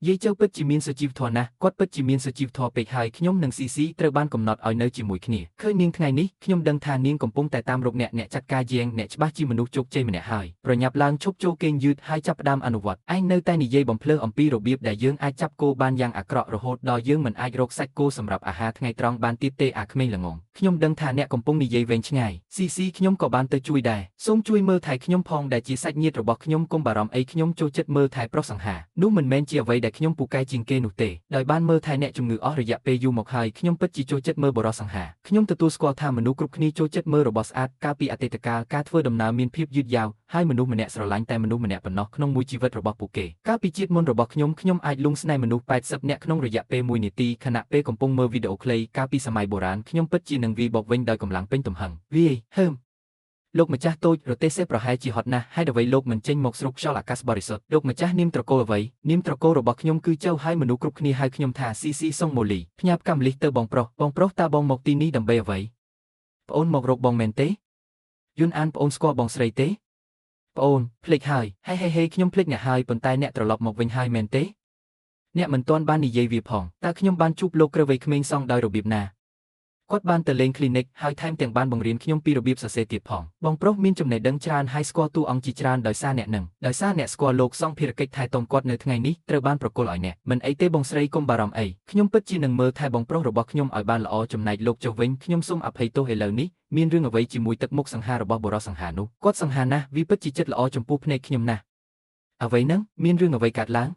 A: យាយចៅពិតជាមានសុជីវធម៌ណាស់គាត់ពិតជាមានសុជីវធម៌ពេកហើយខ្ញុំនិងស៊ីស៊ីត្រូវបានកំណត់ឲ្យនៅជាមួយគ្នាឃើញនាងថ្ងៃនេះខ្ញុំដឹងថានាងកំពុងតែតាមរកអ្នកអ្នកចាត់ការយ៉ាងអ្នកច្បាស់ជាមនុស្សជោគជ័យម្នាក់ហើយប្រញាប់ឡើងឈប់ចូលគេងយឺតហើយចាប់ផ្ដើមអនុវត្តឯងនៅតែនិយាយបំភ្លើអំពីរបៀបដែលយើងអាចចាប់គោបានយ៉ាងអាក្រក់រហូតដល់យើងមិនអាចរកសាច់គោសម្រាប់អាហារថ្ងៃត្រង់បានទៀតទេអាក្មេងល្ងងខ្ញុំដឹងថាអ្នកកំពុងនិយាយវែងឆ្ងាយស៊ីស៊ីខ្ញុំក៏បានទៅជួយដែរសូមជួយមើលថែខ្ញុំផងដែលជាសាច់ញាតិរបស់ខ្ញុំកុំបារម្ភអីខ្ញុំចូលចិត្តមើលថែប្រុសសង្ហានោះមិនមែនជាអ្វីដែលខ្ញុំពូកែជាងគេនោះទេដោយបានមើលថែអ្នកជំងឺអស់រយៈពេលយូរមកហើយខ្ញុំពិតជាចូលចិត្តមើលបុរសសង្ហាខ្ញុំទទួលស្គាល់ថាមនុស្សគ្រប់គ្នាចូលចិត្តមើលរបស់ស្អាតកាលពីអតីតកាលការធ្វើដំណើរមានភាពយឺតយ៉ាវហើយមនុស្សម្នាក់ស្រឡាញ់តែមនុស្សម្នាក់ប៉ុណ្ណោះក្នុងមួយជីវិតរបស់ពួកគេកាលពីជាតិមុនរបស់ខ្ញុំខ្ញុំអាចលង់ស្នេហ៍មនុស្ស80នាក់ក្នុងរយៈពេល1នាទីខណៈពេលកំពុងមើលវីដេអូខ្លីកាលពីសម័យបុរាណខ្ញុំពិតជានឹងវាយបកវិញដោយកម្លាំងពេញទំហឹងវាយហើមលោកម្ចាស់តូចរទេះសេះប្រហែលជាហត់ណាស់ហេតុអ្វីលោកមិនចេញមកស្រូបខ្យល់អាកាសបរិសុទ្ធលោកម្ចាស់នាមត្រកូលអ្វីនាមត្រកូលរបស់ខ្ញុំគឺចៅហើយមនុស្សគ្រប់គ្នាហៅខ្ញុំថាស៊ីស៊ីសុងម៉ូលីផ្ញើកម្មលិះទៅបងប្រុសបងប្រុសតើបងមកទីនេះដើម្បីអ្វីប្អូនមករកបងមែនទេយុនអានប្អូនស្គាល់បងស្រីទេប្អូនភ្លេចហើយហេហេហេខ្ញុំភ្លេចអ្នកហើយប៉ុន្តែអ្នកត្រឡប់មកវិញហើយមែនទេអ្នកមិនទាន់បាននិយាយវាផងតើខ្ញុំបានជួបលោកក្រវៃក្មេងសងដោយរបៀបណាគាត់បានទៅលេងគ្លីនិកហើយថែមទាំងបានបង្រៀនខ្ញុំពីរបៀបសរសេរទៀតផងបងប្រុសមានចំណេះដឹងច្រើនហើយស្គាល់តួអង្គជាច្រើនដោយសារអ្នកនឹងដោយសារអ្នកស្គាល់លោកសងភារកិច្ចថែទាំគាត់នៅថ្ងៃនេះត្រូវបានប្រគល់ឲ្យអ្នកមិនអីទេបងស្រីកុំបារម្ភអីខ្ញុំពិតជានឹងមើលថែបងប្រុសរបស់ខ្ញុំឲ្យបានល្អចំណែកលោកចុះវិញខ្ញុំសូមអភ័យទោសឥឡូវនេះមានរឿងអ្វីជាមួយទឹកមុខសង្ហារបស់បុរសសង្ហានោះគាត់សង្ហាណាស់វាពិតជាចិត្តល្អចំពោះភ្នែកខ្ញុំណាស់អ្វីហ្នឹងមានរឿងអ្វីកើតឡើង